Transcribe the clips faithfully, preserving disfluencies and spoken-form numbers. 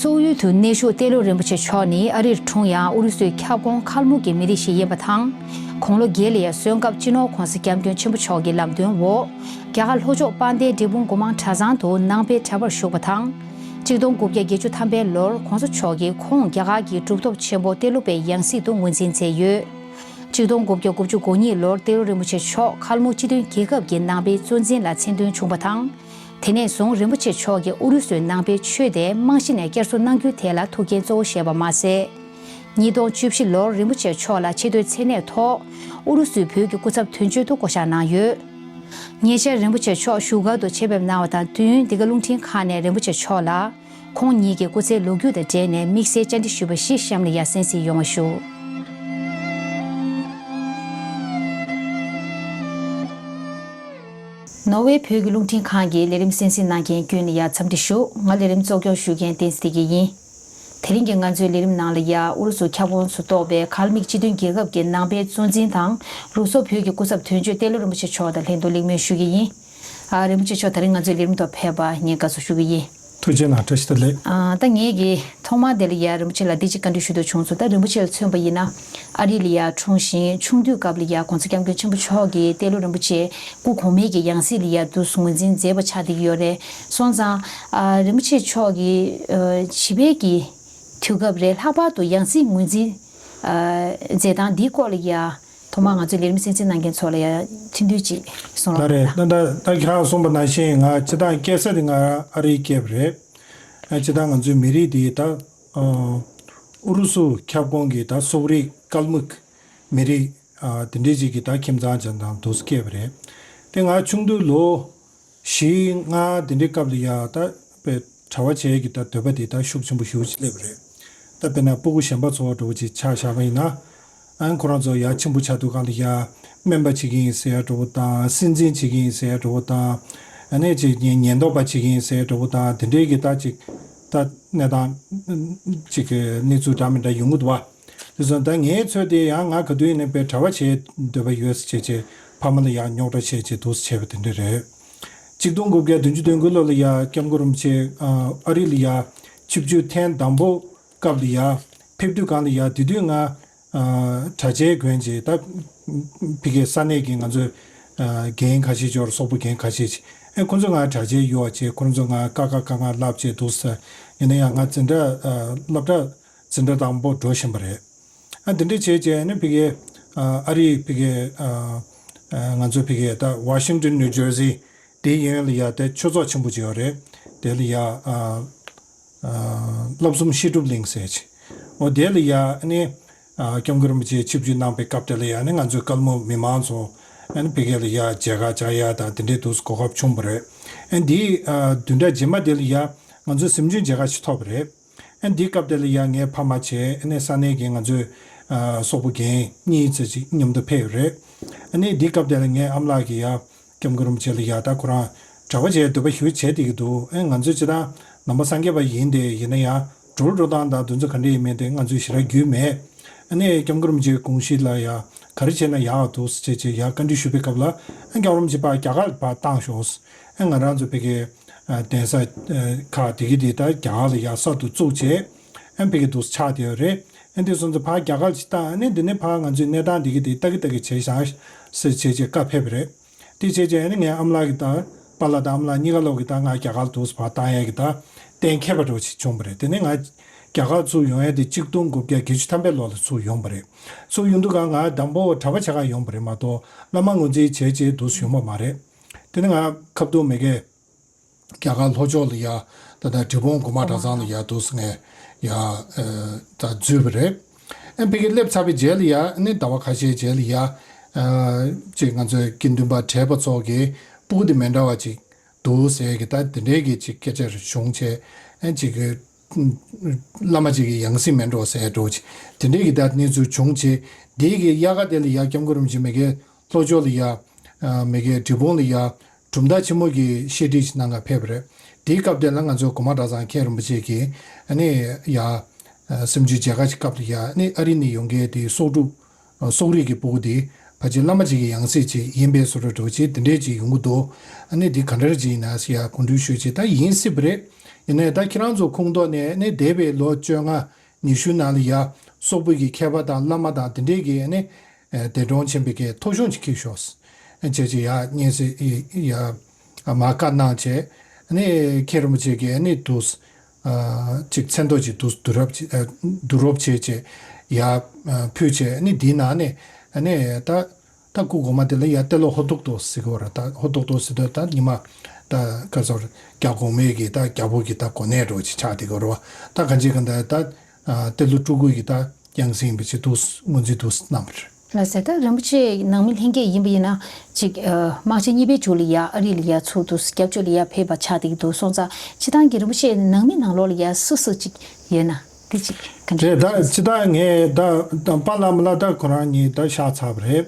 སོག་ཡུལ་དུ་གནས་བཞུགས་ཏེ་ལོ་རིན་པོ་ཆེ་མཆོག་ནི་ཨ་རིར་འཁྲུངས་ཡང་ཨུ་རུ་སུའི་ཁྱབ་ཁོངས་ཁལ་མུག་གི་མི་རིགས་ཤིག་ཡིན་པ་དང་། དགུང་ལོ་བརྒྱད་ལ་ཡང་སོན་སྐབས་སྤྱི་ནོར་༧གོང་ས་༧སྐྱབས་མགོན་ཆེན་པོ་མཆོག་གི་ལམ་སྟོན་འོག་རྒྱ་གར་ལྷོ་ཕྱོགས་དཔལ་ལྡན་འབྲས་སྤུངས་སྒོ་མང་གྲྭ་ཚང་དུ་ནང་པའི་གྲྭ་པར་ཞུགས་པ་དང་། ཆིག་སྟོང་དགུ་བརྒྱ་བརྒྱད་ཅུ་ཐམ་པའི་ལོར་༧གོང་ས་མཆོག་གིས་ཁོང་རྒྱ་གར་གྱི་གྲུབ་ཐོབ་ཆེན་པོ་ཏེ་ལོ་པའི་ཡང་སྲིད་དུ་ངོས་འཛིན་མཛད་ཡོད། ཆིག་སྟོང་དགུ་བརྒྱ་དགུ་བཅུ་གོ་གཉིས་ལོར་ཏེ་ལོ་རིན་པོ་ཆེ་མཆོག་ཁལ་མུག་སྤྱི་མཐུན་རྒྱལ་ཁབ་ཀྱི་ནང་པའི་གཙོ་འཛིན་ལ་མཚན་འདོན་བྱུང་བ་དང་། དེ་ནས་བཟུང་རིན་པོ་ཆེ་མཆོག་གིས་ཨུ་རུ་སུའི་ནང་པའི་ཆོས་དེ་རྨང་གཞི་ནས་བསྐྱར་གསོ་གནང་རྒྱུའི་ཐད་ལ་ཐུགས་འགན་གཙོ་བོ་བཞེས་པ་མ་ཟད། ཉིས་སྟོང་བཅུ་བཞི་ལོར་རིན་པོ་ཆེ་མཆོག་ལ་ཆེས་མཐོའི་མཚན་གནས་ཐོག་ཨུ་རུ་སུའི་བོད་ཀྱི་སྐུ་ཚབ་དོན་གཅོད་དུ་བསྐོ་བཞག་གནང་ཡོད། ཉེ་ཆར་རིན་པོ་ཆེ་མཆོག་བཞུགས་སྒར་དུ་ཆེད་ཕེབས་གནང་བ་དང་། དུས་ཡུན་འདི་ག་རླུང་འཕྲིན་ཁང་ནས་རིན་པོ་ཆེ་མཆོག་ལ་ཁོང་ཉིད་ཀྱི་སྐུ་ཚེའི་ལོ་རྒྱུས་དང་འབྲེལ་ནས་དམིགས་བསལ་བཅར་འདྲི་ཞུས་པ་ཞིག་གཤམ་ལ་ཡར་གསན་གཟིགས་ཡོང་བ་ཞུ། ནོར་ཝེ་བོད་ཀྱི་རླུང་འཕྲིན་ཁང་གི་ལས་རིམ་གསན་གཟིགས་གནང་མཁན་ཀུན་ལ་ཡང་འཚམས་འདྲི་ཞུ། ང་ལས་རིམ་གཙོ་སྐྱོང་ཞུ་མཁན་བསྟན་འཛིན་བདེ་སྐྱིད་ཡིན། དེ་རིང་གི་ང་ཚོའི་ལས་རིམ་ནང་ལ་ཡང་ཨུ་རུ་སུ་ཁྱབ་ཁོངས་སུ་གཏོགས་པའི་ཁལ་མིག་སྤྱི་མཐུན་རྒྱལ་ཁབ་ཀྱི་ནང་པའི་གཙོ་འཛིན་དང་ལུགས་སྲོལ་བོད་ཀྱི་སྐུ་ཚབ་དོན་གཅོད་ཏེ་ལོ་རིན་པོ་ཆེ་མཆོག་དང་ལྷན་དུ་གླེང་མོལ་ཞུ་གི་ཡིན། ཨ། རིན་པོ་ཆེ་མཆོག་ད་རིང་ང་ཚོའི་ལས་རིམ་ཐོག་ཕེབས་པར་སྙན་སྒྲོན་ཞུ་གི་ཡིན། ཐུགས་རྗེ་གནང་། བཀྲ་ཤིས་བདེ་ལེགས། ཨ། ད་ངས་ཀྱིས་ཐོག་མར་དེ་ལ་ཡ་རིན་པོ་ཆེ་ལ་འདི་གཅིག་བཀའ་འདྲི་ཞུ་འདོད་བྱུང་སོང་། ད་རིན་པོ་ཆེ་ལ་མཚོན་པ་ཡིན་ན། ཨ་རི་ལ་ཡ་འཁྲུངས་ཤིང་ཆུང་དུས་སྐབས་ལ་ཡ་༧གོང་ས་༧སྐྱབས་མགོན་ཆེན་པོ་མཆོག་གིས་ཏེ་ལོ་རིན་པོ་ཆེ་སྐུ་གོང་མའི་གི་ཡང་སྲིད་ལ་ཡ་དུས་སུ་ངོས་འཛིན་མཛད་པ་ཆགས་བསྡད་ཀྱི་ཡོད་རེད། སོང་ཙང་། ཨ། རིན་པོ་ཆེ་མཆོག་གིས། ཨ། བྱིས་པའི་གི་དུས་སྐབས་རེད། ལྷག་པར་དུ་ཡང་སྲིད་ངོས་འཛིན། ཨ། མཛད་སྟངས་འདིའི་སྐོར་ལ་ཡ། ཐོག་མར་ང་ཚོའི་ལས་རིམ་གསན་གཟིགས་གནང་མཁན་ཚོ་ལ་ཡང་ཐུང་ཐུང་ཅིག་གསུང་རོགས་གནང་། ལགས་རེད། ད་ད་ད་ཁྱེད་རང་གསུངས་པ་ནང་བཞིན་ང་སྤྱིར་བཏང་སྐྱེས་ས་དེ་ང་ཨ་རིའི་སྐྱེས་པ་རེད། ཨ། སྤྱིར་བཏང་ང་ཚོའི་མི་རིགས་དེ་ད་ཨ་ཨུ་རུ་སུ་ཁྱབ་ཁོངས་ཀྱི་ད་སོག་རིགས་ཀལ་མུག་མི་རིགས་ཨ་དེ་འདྲས་ཅིག་གི་ད་ཁྱིམ་ཚང་ཅན་དང་དུ་སྐྱེས་པ་རེད། དེ་ང་ཆུང་དུས་ལོ་བཞི་ལྔ་དེ་འདྲའི་སྐབས་ལ་ཡ་ད་དཔེ་གྲྭ་པ་བྱེད་ཀྱི་ད་འདོད་པ་དེ་ད་ཤུགས་ཆེན་པོ་ཞེ་པོ་ཅིག་སླེབས་པ་རེད། ད་དཔེར་ན་སྤུ་གུ་གཞན་པ་ཚོ་འདྲ་བོ་ཅིག་ཆ་བཞག་པ་ཡིན་ན། ཨ། ཁོ་རང་ཚོ་ཡར་ཆེན་པོ་ཆགས་དུས་སྒང་ལ་ཡ་སྨན་པ་བྱེད་ཀྱི་ཡིན་ཟེར་ཡ་འདྲ་བོ་དང་། སྲིད་འཛིན་བྱེད་ཀྱི་ཡིན་ཟེར་ཡ་འདྲ་བོ་དང་། ཨ་ནི་ཅིག་ཉེན་ཉེན་རྟོག་པ་བྱེད་ཀྱི་ཡིན་ཟེར་ཡ་འདྲ་བོ་དང་། དེ་འདྲའི་གི་ད་ཅིག་ད་གནས་སྟངས་ཅིག་གི་གནས་ཚུལ་འདྲ་མི་འདྲ་ཡོང་གི་འདུག་བ། དེ་སོང་ད་ངའི་ཚོད་དེ་ཡང་ང་ག་དུས་ཡིན་ནའི་དཔེ་གྲྭ་པ་བྱེད་འདོད་པ་ཡོད་ཟེར་བྱས་བྱས་ཕ་མ་ལ་ཡང་རྙོག་དྲ་བྱས་བྱས་འདུག་སེ་བྱས་པ་དེ་འདྲ་རེད། ཆིག་སྟོང་དགུ་བརྒྱ་བདུན་ཅུ་དོན་དགུ་ལོ་ལ་ཡ་༧སྐྱབས་མགོན་རིན་པོ་ཆེ་ཨ་ཨ་རི་ལ་ཡ་ཆིབས་བསྒྱུར་ཐེངས་དང་པོ་སྐབས་ལ་ཡ་ཕེབས་དུས་སྒང་ལ་ཡ་དེ་དུས་ང་ཨ་གྲྭ་ཆས་གོན་བྱས། ད་ཕ་གིའི་ས་གནས་ཀྱི་ང་ཚོའི་ཨ་རྒན་ཁ་ཤས་ཅིག་ཡོད་རེད། སོག་པོ་རྒན་ཁ་ཤས་ཅིག་ཨ་ཁོང་ཚོ་ང་གྲྭ་ཆས་གཡོག་བྱས། ཁོང་ཚོ་ང་ཀ་ཁ་ག་ང་བསླབ་བྱས་འདུག་སེ། ཡིན་ན་ཡང་ང་འཛིན་གྲྭ་ཨ་སློབ་གྲྭ་འཛིན་གྲྭ་དང་པོ་འགྲོ་བཞིན་པ་རེད། ཨ་འདི་འདྲ་བྱས་བྱས་ནི་ཕ་གིའི་ཨ་ཨ་རིའི་ཕ་གིའི་ཨ་ཨ་ང་ཚོ་ཕ་གིའི་ད་ཝ་ཤིང་ཏོན་ནིའུ་ཇར་སི་དེའི་གཡས་གཡོན་ལ་ཡ་དེ་ཆོས་ཚོགས་ཆེན་པོ་ཅིག་ཡོད་རེད། དེ་ལ་ཡ་ཨ་ཨ་བསླབ་གསུམ་བཤད་སྒྲུབ་གླིང་ཟེར་ཅིག་འོ་དེ་ལ་ཡ་ནི་ཨ་༧སྐྱབས་མགོན་རིན་པོ་ཆེ་ཆིབས་བསྒྱུར་གནང་པའི་སྐབས་དེ་ལ་ཡ་ནི་ང་ཚོའི་ཀལ་མུག་མི་མང་ཚོ་ཨ་ནི་ཕ་གི་ལ་ཡ་མཇལ་ཁ་བཅར་ཡ་དང་དེ་འདྲའི་དུས་གོ་སྐབས་བྱུང་བ་རེད། ཨ་འདིའི་ཨ་བདུན་ཕྲག་རྗེས་མ་དེ་ལ་ཡ་ང་ཚོའི་གཟིམ་ཆུང་མཇལ་ཁ་ཞིག་ཐོབ་པ་རེད། ཨ་འདིའི་སྐབས་དེ་ལ་ཡ་ངའི་ཕ་མ་བྱས། ཨ་ནི་ས་གནས་ཀྱི་ང་ཚོའི་ཨ་སོག་པོ་རྒན་གཉིས་ཙམ་ཅིག་མཉམ་དུ་ཕེབས་ཡོད་རེད། ཨ་ནི་འདིའི་སྐབས་དེ་ལ་ངའི་ཨ་མ་ལགས་ཀྱིས་ཡ་༧སྐྱབས་མགོན་རིན་པོ་ཆེ་ལ་ཡ་ད་ཁོ་རང་གྲྭ་པ་བྱས་འདོད་པ་ཞེ་པོ་བྱས་བསྡད་ཀྱི་འདུག་ཨ་ང་ཚོ་སྤྱིར་བཏང་ནང་པ་སངས་རྒྱས་པ་ཡིན་ཏེ། ཡིན་ན་ཡང་འགྲོ་འགྲོ་སྟངས་དང་དེ་ཚོ་ག་འདྲ་ཡིན་མིན་དེ་ང་ཚོས་ཞེ་དྲག་རྒྱུས་མེད། ཨ་ནི་༧སྐྱབས་མགོན་རིན་པོ་ཆེའི་དགོངས་གཞི་ལ་ཡ་ག་རེ་བྱས་ན་ཡག་འདུག་ཟེར་བྱས་བྱས་ཡ་བཀའ་འདྲི་ཞུ་བའི་སྐབས་ལ། ཨ་༧སྐྱབས་མགོན་རིན་པོ་ཆེ་ཕར་རྒྱ་གར་ཕར་བཏང་ཤོག་ཨ་ང་རང་ཚོ་ཕ་གི་ཨ་གདན་ས་ཨ་ཁག་དེ་གི་དེ་ད་རྒྱ་གར་ལ་ཡ་གསར་དུ་བཙུགས་བྱས། ཨ་ཕ་གི་འདུག་ཆགས་བསྡད་ཡོད་རེད། ཨ་འདི་སོང་ཙང་ཕར་རྒྱ་གར་ཅིག་བཏང་། ཨ་ནི་འདི་ནས་ཕར་ང་ཚོའི་གནས་སྟངས་འདི་གི་དེ་ལྟ་གི་ལྟ་གི་བྱས་བཞག་ཟེར་བྱས་བྱས་བཀའ་ཕེབས་པ་རེད། དེ་བྱས་བྱས་ཨ་ནི་ངའི་ཨ་མ་ལགས་ཀྱིས་ད་པཱ་ལགས་དང་ཨ་མ་ལགས་གཉིས་ཀ་ལོག་གིས་ད་ང་རྒྱ་གར་འདུག་སེ་ཕར་བཏང་ཡས་ཀྱི་ད་གཏན་འཁེལ་བ་འདྲ་བོ་ཅིག་བྱུང་བ་རེད། དེ་ནས་ང་རྒྱ་གར་ཚུར་ཡོང་ཡས་དེ་ཆིག་སྟོང་དགུ་བརྒྱ་བརྒྱད་ཅུ་ཐམ་པའི་ལོ་ལ་ཚུར་ཡོང་བ་རེད། ཚུར་ཡོང་དུས་སྒང་ང་དང་པོ་གྲྭ་པ་བྱེད་གར་ཡོང་བ་རེད་མ་གཏོགས་བླ་མ་ངོས་འཛིན་བྱས་བྱས་འདུག་སེ་ཡོང་བ་མ་རེད། དེ་ནས་ང་ཁ་ཐུག་མ་གི་རྒྱ་གར་ལྷོ་ཕྱོགས་ལ་ཡ་ད་ལྟ་འབྲས་སྤུངས་སྒོ་མང་གྲྭ་ཚང་ལ་ཡ་འདུག་སེ་ངས་ཡ་ཨ་ད་འཛུལ་བ་རེད། ཨ་ཕ་གི་སླེབས་ཚར་བའི་རྗེས་ལ་ཡ་ཨ་ནི་ཟླ་བ་ཁ་ཤས་རྗེས་ལ་ཡ་ཨ་ཅིག་ང་ཚོའི་དགེ་འདུན་པ་བགྲེས་པོ་ཚོ་གི་སྤུ་གུ་དེ་མི་འདྲ་བ་ཅིག་འདུག་ཟེར་གི་ད་དེ་འདྲའི་གི་ཅིག་སྐད་ཆ་རེ་བྱུང་བྱས། ཨ་ཅིག་གི་བླ་མ་ཅིག་གི་ཡང་སྲིད་མེད་འགྲོ་ཟེར་འགྲོ་ཅིག་དེ་འདྲའི་གི་ད་གནས་ཚུལ་བྱུང་བྱས། དེའི་གི་དབྱར་ཁ་དེ་ལ་ཡ་༧སྐྱབས་མགོན་རིན་པོ་ཆེ་མ་གི་ལྷོ་ཕྱོགས་ལ་ཡ་ཨ་མ་གི་འབྲས་སྤུངས་ལ་ཡ་གྲུབ་མཐའ་ཆེན་མོ་གི་བཤད་ཁྲིད་ཅིག་གནང་གར་ཕེབས་པ་རེད། དེའི་སྐབས་དེ་ལ་ང་ཚོ་སྒོ་མང་གྲྭ་ཚང་མཁན་རིན་པོ་ཆེ་གིས་ཨ་ནི་ཡ་ཨ་གཟིམ་ཆུང་མཇལ་ཁ་ཅིག་སྐབས་ལ་ཡ་ཨ་ནི་ཨ་རི་ནས་ཡོང་མཁན་དེ་སོག་ཕྲུག་ཨ་སོག་རིགས་ཀྱི་སྤུ་གུ་དེ་ཕལ་ཆེར་བླ་མ་ཅིག་གི་ཡང་སྲིད་ཅིག་ཡིན་པའི་བཟོ་འདྲ་འདྲ་བོ་ཅིག་དེ་འདྲས་ཅིག་ཡོང་གི་འདུག་ཨ་ནི་འདི་ག་འདྲ་ཅིག་ཡིན་ན་ཟེར་ཡ་གོ་སྒྲིག་ཞུས་བྱས། ད་ཡིན་སྲིད་པ་རེད། ཡིན་ནའི་ད་ཁྱེད་རང་ཚོ་ཁོངས་གཏོགས་ནས་ནི་འདས་པའི་ལོ་བཅོ་ལྔ་ཉི་ཤུ་ནང་ལ་ཡ་སོག་པོ་གི་མཁས་པ་དང་བླ་མ་དང་དེ་འདྲས་ཀྱི་ནི་ཨ་འདས་གྲོངས་ཕྱིན་པའི་གི་ཐོ་གཞུང་ཅིག་འཁྱེར་ཤོག་བྱས་བྱས་ཡ་སྙན་སེ་ཡ་མར་བཀའ་གནང་བྱས་ནི་མཁན་རིན་པོ་ཆེ་གི་ནི་དུས་ཨ་ཅིག་མཚན་ཐོ་ཅིག་བསྡུ་བསྡུ་རོབ་བྱས་ཨ་བསྡུ་རོབ་བྱས་བྱས་ཡ་ཨ་ཕུལ་བྱས་ནི་འདིའི་ནང་ནས་ནི་ད། ད་སྐུ་གོང་མ་དེ་ལ་ཡ་ཏེ་ལོ་ཧོ་ཏོག་ཏོ་ཟེར་གི་ཡོད་རེད། ད་ཧོ་ཏོག་ཏོ་ཟེར་དུས་ད་ཉི་མ་ད་ག་ཚོད་རྒྱ་གོང་མའི་གི་ད་རྒྱལ་པོ་གི་ད་གོ་གནས་འདྲ་བོ་ཅིག་ཆགས་བསྡད་ཀྱི་ཡོད་རེད་བ། ད་གང་ཅི་གང་ད་ད་ཏེ་ལོ་སྤྲུལ་སྐུ་གི་ད་ཡང་སྲིད་ཡིན་པ་ཅིག་འདུག་ངོས་འཛིན་འདུག་གནང་བ་རེད། ལགས་སོ། ད་རིན་པོ་ཆེ་ནང་མི་ལྷན་རྒྱས་ཡིན་པ་ཡིན་ན་ཅིག་དམག་ཆེན་གཉིས་པའི་མཇུག་ལ་ཡ་ཨ་རི་ལ་ཡ་ཚུར་འདུག་སྐྱབས་བཅོལ་ལ་ཡ་ཕེབས་པ་ཆགས་བསྡད་ཀྱི་འདུག་སོང་ཙང་སྤྱིར་བཏང་གི་རིན་པོ་ཆེ་ནང་མི་ནང་ལོགས་ལ་ཡ་སུ་སུ་ཅིག་ཡོད་ན་དེ་ཅིག་ག་འདྲ་རེད། ད་སྤྱིར་བཏང་ངས་ད་ད་པཱ་ལགས་མ་ལགས་ད་ཁོ་རང་གཉིས་ད་གཤགས་ཚར་བ་རེད།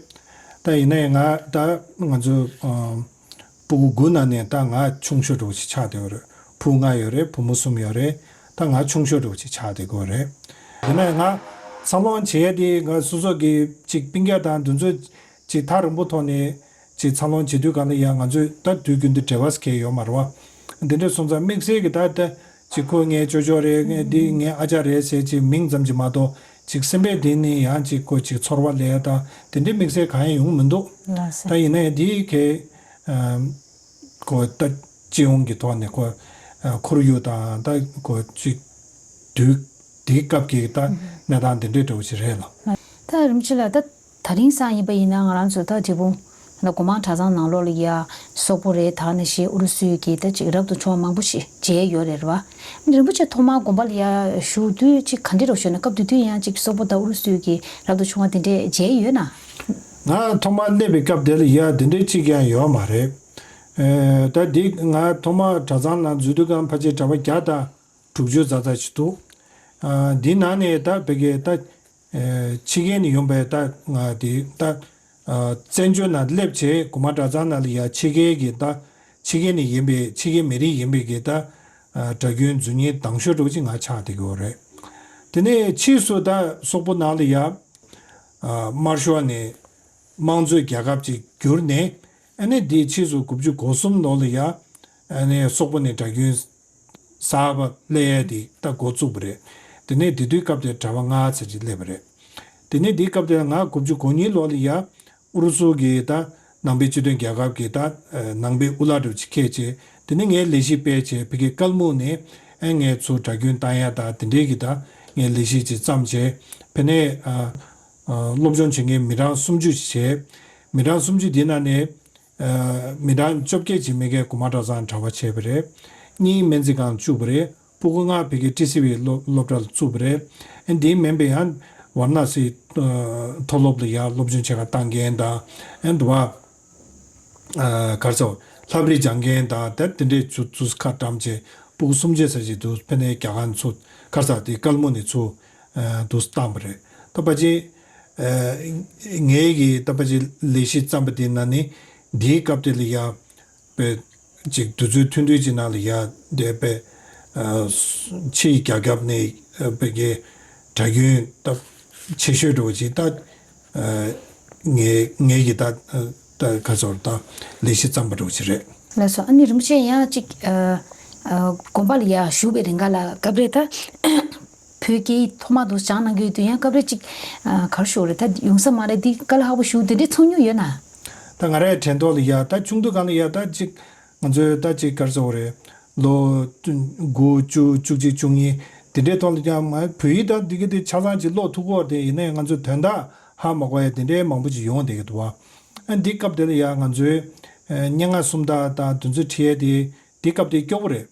ད་ཡིན་ནའི་ང་ད་ང་ཚོ་ཨ་སྤུ་གུ་དགུ་ནང་ནས་ད་ང་ཆུང་ཤོས་འདྲ་བོ་ཞིག་ཆགས་བསྡད་ཡོད་རེད། བུ་ལྔ་ཡོད་རེད། བུ་མོ་གསུམ་ཡོད་རེད། ད་ང་ཆུང་ཤོས་འདྲ་བོ་ཞིག་ཆགས་བསྡད་ཡོད་རེད། ཡིན་ནའི་ང་འཚར་ལོངས་བྱེད་ཡས་དེ་ང་སོ་སོ་གི་ཅིག་སྤུན་ཀྱག་དང་འདི་ཚོ་ཅིག་ཐག་རིང་པོ་ཐོག་ནས་ཅིག་འཚར་ལོངས་བྱེད་དུས་གང་ལ་ཡང་ང་ཚོས་ད་དུས་རྒྱུན་དུ་འབྲེལ་བ་ཟེར་མཁན་ཡོད་མ་རེད་བ། འདི་འདྲ་སོང་ཙང་དམིགས་བསལ་གྱི་ད་ད་ཅིག་ཁོ་ངའི་ཅོ་ཅོ་རེད། ངའི་འདི་ངའི་ཨ་ཅག་རེད་ཟེར་ཅིག་མིང་ཙམ་གྱིས་མ་གཏོགས་ཅིག་སེམས་པའི་གཏིང་ནས་ཡང་ཅིག་ཁོ་ཅིག་ཚོར་བ་ལས་ད་དེ་འདྲའི་དམིགས་བསལ་གང་ཡང་ཡོང་མི་འདུག་ལགས་སོ། ད་ཡིན་ནའི་འདི་གའི་ཁོ་ད་སྤྱི་ཡོངས་ཀྱི་ཐོག་ནས་ཁོ་ཁོར་ཡུག་དང་ད་ཁོ་ཅིག་དུས་དེའི་སྐབས་ཀྱི་ད་གནས་སྟངས་འདི་འདྲའི་འདྲ་བོ་ཞིག་རེད་ལ། ད་རིན་པོ་ཆེ་ལགས་ད། ད་རིང་སང་ཡིན་པ་ཡིན་ན་ང་རང་ཚོ་ད་འབྲས་སྤུངས་ད་སྒོ་མང་གྲྭ་ཚང་ནང་ལོགས་ལ་ཡ་སོག་པོ་རེད། ད་ནི་ཞེས་ཨུ་རུ་སུའི་གི་ད་ཅིག་རབ་ཏུ་བྱུང་བ་མང་པོ་ཞིག་མཇལ་ཡོད་རེད་བ། རིན་པོ་ཆེ་ཐོག་མར་དགོན་པ་ལ་ཡ་བཞུགས་དུས་ཅིག་ག་འདྲ་རོགས་ཞུས་ན་སྐབས་དེ་དུས་ཡང་ཅིག་སོག་པོ་ད་ཨུ་རུ་སུའི་གི་རབ་ཏུ་བྱུང་བ་དེ་འདྲས་མཇལ་ཡོད་ན། ང་ཐོག་མར་སླེབས་པའི་སྐབས་དེ་ལ་ཡ་དེ་འདྲས་གཅིག་ཀྱང་ཡོད་མ་རེད། ཨེ་ད་འདི་ང་ཐོག་མར་གྲྭ་ཚང་ནང་འཛུལ་དུས་སྒང་ཕལ་ཆེར་གྲྭ་པ་བརྒྱ་དང་དྲུག་ཅུ་ཙམ་ཙམ་ཞིག་འདུག་ཨ་འདི་ནང་ནས་ད་བོད་སྐད་ད། ཕྱི་རྒྱལ་ནས་ཡོང་པའི་ད་ང་དེ་ད་བཙན་བྱོལ་ནང་སླེབས་བྱས་དགོན་པ་གྲྭ་ཚང་ནང་ལ་ཡ་ཕྱི་རྒྱལ་གྱི་ད་ཕྱི་རྒྱལ་ནས་ཡིན་པའི་ཕྱི་རྒྱལ་མི་རིགས་ཡིན་པའི་གི་ད་གྲྭ་རྒྱུན་འཛུལ་མཁན་དང་ཤོས་འདྲ་བོ་ཅིག་ང་ཆགས་བསྡད་ཀྱི་ཡོད་རེད། དེ་ནས་ཕྱིས་སུ་ད་སོག་པོ་ནང་ལ་ཡ་དམར་ཤོག་ནས་དམངས་གཙོའི་རྒྱལ་ཁབ་ཅིག་བསྒྱུར་ནས་ཨ་ནི་དེའི་ཕྱིས་སུ་དགུ་བཅུ་གོ་གསུམ་ལོ་ལ་ཡ་ཨ་ནི་སོག་པོ་ནས་གྲྭ་རྒྱུན་གསར་པ་སླེབས་ཡས་དེ་ད་འགོ་བཙུགས་པ་རེད། དེ་ནས་དེ་དུས་སྐབས་དེར་གྲྭ་པ་ལྔ་ཙམ་ཅིག་སླེབས་པ་རེད། དེ་ནས་དེའི་སྐབས་དེར་ང་དགུ་བཅུ་གོ་གཉིས་ལོ་ལ་ཡ་ཨུ་རུ་སུ་གི་ད་ནང་པའི་སྤྱི་མཐུན་རྒྱལ་ཁབ་ཀྱི་ད་ནང་པའི་དབུ་བླ་འདྲ་བོ་ཅིག་འཁེལ་བྱས། དེ་ནས་ངས་ལས་གཞི་སྤེལ་བྱས་ཕ་གི་ཀལ་མུག་ནས་ཨ་ངས་ཚུར་གྲྭ་རྒྱུན་བཏང་ཡ་ད་དེ་འདྲའི་གི་ད་ངས་ལས་གཞི་ཅིག་བརྩམས་བྱས། ཕ་ནས་ཨ་ཨ་སློབ་སྦྱོང་བྱེད་མཁན་མི་གྲངས་སུམ་ཅུ་ཞིག་བྱས། མི་གྲངས་སུམ་ཅུ་འདི་ནང་ནས། མི་གྲངས་བཅོ་བརྒྱད་ཅིག་མི་སྒེར་དགོན་པ་གྲྭ་ཚང་གྲྭ་པ་བྱས་པ་རེད། གཉིས་སྨན་རྩིས་ཁང་བཙུགས་པ་རེད། སྤུ་གུ་ལྔ་ཕ་གི་ཊི་སི་ཝི་སློབ་སློབ་གྲྭ་ལ་བཙུགས་པ་རེད། ཨ་འདི་མིན་པའི་ཡང་ཝཱ་ར་ཎ་སི་མཐོ་སློབ་ལ་ཡང་སློབ་སྦྱོང་བྱེད་གར་བཏང་མཁན་དང་ཨ་འདི་བ་གར་ཚོ་ལྷ་བྲིས་སྦྱང་མཁན་དང་ད་དེ་འདྲའི་ཚུ་ཚུ་ཁ་བཀྲམ་བྱས་སྤུ་གུ་སུམ་བརྒྱ་ཙམ་ཞིག་འདུག་ཕ་ནས་རྒྱ་གར་ཚུ་གར་ས་དེ་ཀལ་མུག་ནས་ཚུ་འདུག་བཏང་པ་རེད། ད་ཕལ་ཆེར་ངའི་གི་ད་ཕལ་ཆེར་ལས་གཞི་བརྩམས་པ་དེ་ནང་ནས་འདིའི་སྐབས་དེ་ལ་ཡ་པའི་ཅིག་དུས་ཚོད་ཐུང་ཐུང་ཅིག་ནང་ལ་ཡ་དེ་པའི་ཕྱི་ཡི་རྒྱལ་ཁབ་ནས་པའི་གི་གྲྭ་རྒྱུན་ད་ཆེ་ཤོས་འདྲ་བོ་ཅིག་ད་ངའི་ངའི་གི་ད་ད་ག་ཚོར་ད་ལས་གཞི་བརྩམས་པ་འདྲ་བོ་ཅིག་རེད། ལགས་སོ། ཨ་ནི་རིན་པོ་ཆེ་ཡང་ཅིག་ཨ་ཨ་དགོན་པ་ལ་ཡ་བཞུགས་པའི་རིང་ག་ལ་སྐབས་རེ་ད་བོད་སྐད་ཐོག་མ་དུ་སྦྱང་གནང་གི་ཡོད་དུས་ཡང་སྐབས་རེ་ཅིག་ཨ་གར་ཞོག་རེད་ད་ཡོང་ས་མ་རེད་འདི་དཀའ་ལས་ཁག་པོ་ཞུ་དེ་འདྲའི་ཚོར་མྱོང་ཡོད་ན། ད་ང་རའི་དྲན་ཐོག་ལ་ཡ་ད་ཆུང་དུས་སྒང་ལ་ཡ་ད་ཅིག་ང་ཚོའི་ད་ཅིག་གར་ཟེར་བ་རེད། ལོ་དགུ་བཅུ་བཅུ་གཅིག་བཅུ་གཉིས་དེ་འདྲའི་ཐོག་ལ་ཀྱང་མ་བོད་ཡིག་ད་འདི་གི་དེ་ཆ་ཚང་ཅིག་ཀློག་ཐུབ་ཀྱི་ཡོད་རེད། ཡིན་ནའི་ང་ཚོ་དོན་དག་ཧ་མ་གོ་ཡ་དེ་འདྲའི་མང་པོ་ཅིག་ཡོང་བསྡད་ཀྱི་འདུག་བ། ཨ་འདི་སྐབས་དེ་ལ་ཡ་ང་ཚོའི་ཨ་སྙན་ངག་སུམ་རྟགས་དང་དེ་ཚོ་ཁྲིད་ཡ་དེ་འདི་སྐབས་དེ་སྐྱོ་པོ་རེད།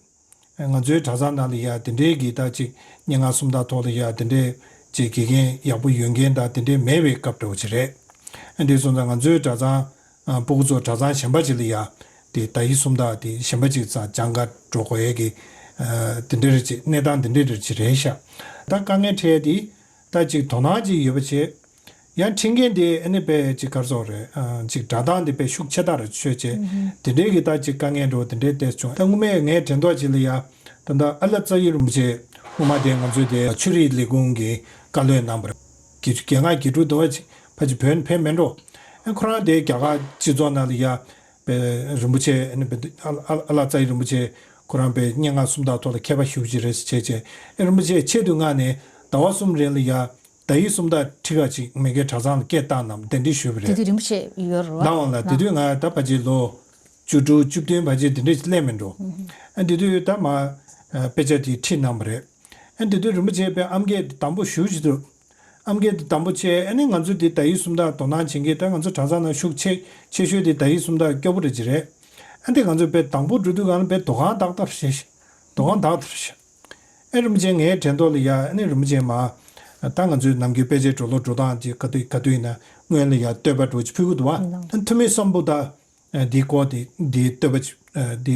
ང་ཚོའི་གྲྭ་ཚང་ནང་ལ་ཡ་དེ་འདྲའི་གི་ད་ཅིག་སྙན་ངག་སུམ་རྟགས་ཐོག་ལ་ཡ་དེ་འདྲའི་ཅིག་དགེ་རྒན་ཡག་པོ་ཡོད་མཁན་ད་དེ་འདྲའི་མེད་པའི་སྐབས་འདྲ་བོ་ཅིག་རེད། ཨ་འདི་སོང་ཙང་ང་ཚོའི་གྲྭ་ཚང་ཨ་སྤུ་གུ་ཚོ་གྲྭ་ཚང་གཞན་པ་ཅིག་ལ་ཡ་དེ་ད་ཡིག་སུམ་རྟགས་དེ་གཞན་པ་ཅིག་ཙང་སྦྱང་ག་འགྲོ་དགོས་ཡས་ཀྱི་ཨ་དེ་འདྲ་རེ་ཅིག་གནས་སྟངས་དེ་འདྲ་རེ་ཅིག་རེད་ཤག་ད་དཀའ་ངལ་འཕྲད་ཡས་དེ་ད་ཅིག་དོ་སྣང་ཅིག་ཡོད་པ་བྱས། ཡང་ཁྲིད་མཁན་དེ་ཨ་ནི་དཔེ་ཅིག་ག་རེ་ཟེར་དགོས་རེད། ཨ་ཅིག་སྒྲ་གདངས་དེ་དཔེ་ཤུགས་ཆེ་དྲགས་རེ་ཆོད་བྱས། དེ་འདྲའི་གི་ད་ཅིག་དཀའ་ངལ་འདྲ་བོ་དེ་འདྲའི་ཏོག་ཙམ་བྱུང་། ད་སྔོན་མའི་ངའི་དྲན་ཐོག་ཅིག་ལ་ཡ་ད་ལྟ་ཨ་ལགས་རྩ་བའི་རིན་པོ་ཆེ་སྔོན་མ་དེ་ང་ཚོའི་དེ་ཆོས་རིག་ལས་ཁུངས་ཀྱི་བཀའ་བློན་གནང་བ་རེད། དགེ་རྒན་དགེ་ཕྲུག་འདྲ་བོ་ཅིག་ཕལ་ཆེར་བོད་ནས་ཕེབས་མེད་འགྲོ། ཨ་ཁོ་རང་དེ་རྒྱ་གར་སྤྱི་ཚོགས་ནང་ལ་ཡ་དཔེ་རིན་པོ་ཆེ་ཨ་ནི་དཔེ་ཨ་ཨ་ལགས་རྩ་བའི་རིན་པོ་ཆེ་ ཁོ་རང་པའི་སྙན་ངག་སུམ་རྟགས་ཐོག་ལ་མཁས་པ་ཞེ་པོ་ཅིག་རེད་ཟེར་བྱས་བྱས། ཨེ་རིན་པོ་ཆེ་ཆེད་དུ་མངགས་ནས་ཟླ་བ་གསུམ་རིང་ལ་ཡ་ཟླ་ཡིག་སུམ་རྟགས་ཁྲི་ཁ་ཅིག་མ་གིའི་གྲྭ་ཚང་ལ་སྐད་བཏང་གནང་གདན་འདྲེན་ཞུས་པ་དེ་རེད། དུས་རིན་པོ་ཆེ་ཡོད་རེད་བ། གནང་བ་ལ་དེ་དུས་ང་ད་ཕལ་ཆེར་ལོ་བཅུ་དྲུག་བཅུ་བདུན་ཕལ་ཆེར་དེ་འདྲས་སླེབས་མེད་འགྲོ། ཨ་དེ་དུས་ད་མ་ཨ་དཔེ་ཆ་དེ་ཁྲིད་གནང་བ་རེད། ཨ་དེ་དུས་རིན་པོ་ཆེ་པའི་ཨམ་སྐད་དང་པོ་ཞེ་པོ་ཅིག་འདུག་ཨམ་སྐད་དེ་དང་པོ་བྱས། ཨ་ནི་ང་ཚོ་དེ་ཟླ་ཡིག་སུམ་རྟགས་དོ་སྣང་བྱེད་མཁན་ད་ང་ཚོ་གྲྭ་ཚང་ནང་ཤུགས་ཆེ་ཆེ་ཤོས་དེ་ཟླ་ཡིག་སུམ་རྟགས་སྐྱོ་པོ་རེད་ཅིག་རེད། ཨ་དེ་ང་ཚོ་པའི་དང་པོ་འགྲོ་དུས་གང་ལ་པའི་དོ་ཁང་ཏག་ཏག་བྱས་ཤིང་། དོ་ཁང་ཏག་ཏག་བྱས། ཨེ་རིན་པོ་ཆེ་ངའི་དྲན་ཐོག་ལ་ཡ། ཨ་ནི་རིན་པོ་ཆེ་མ་ད་ང་ཚོའི་ནམ་རྒྱུན་དཔེ་ཆའི་འགྲོ་ལུགས་འགྲོ་སྟངས་ཀྱི་ག་དུས་ག་དུས་ཡིན་ན་སྔོན་ལ་ཡ་བསྟོད་པ་འདྲ་ཅིག་ཕུལ་གི་འདུག་བ། ཨ་ཐུ་མི་སམ་བྷོ་ཊ། ཨ་འདིའི་སྐོར་དེ་འདིའི་བསྟོད་པ་ཅིག་ཨ་འདི་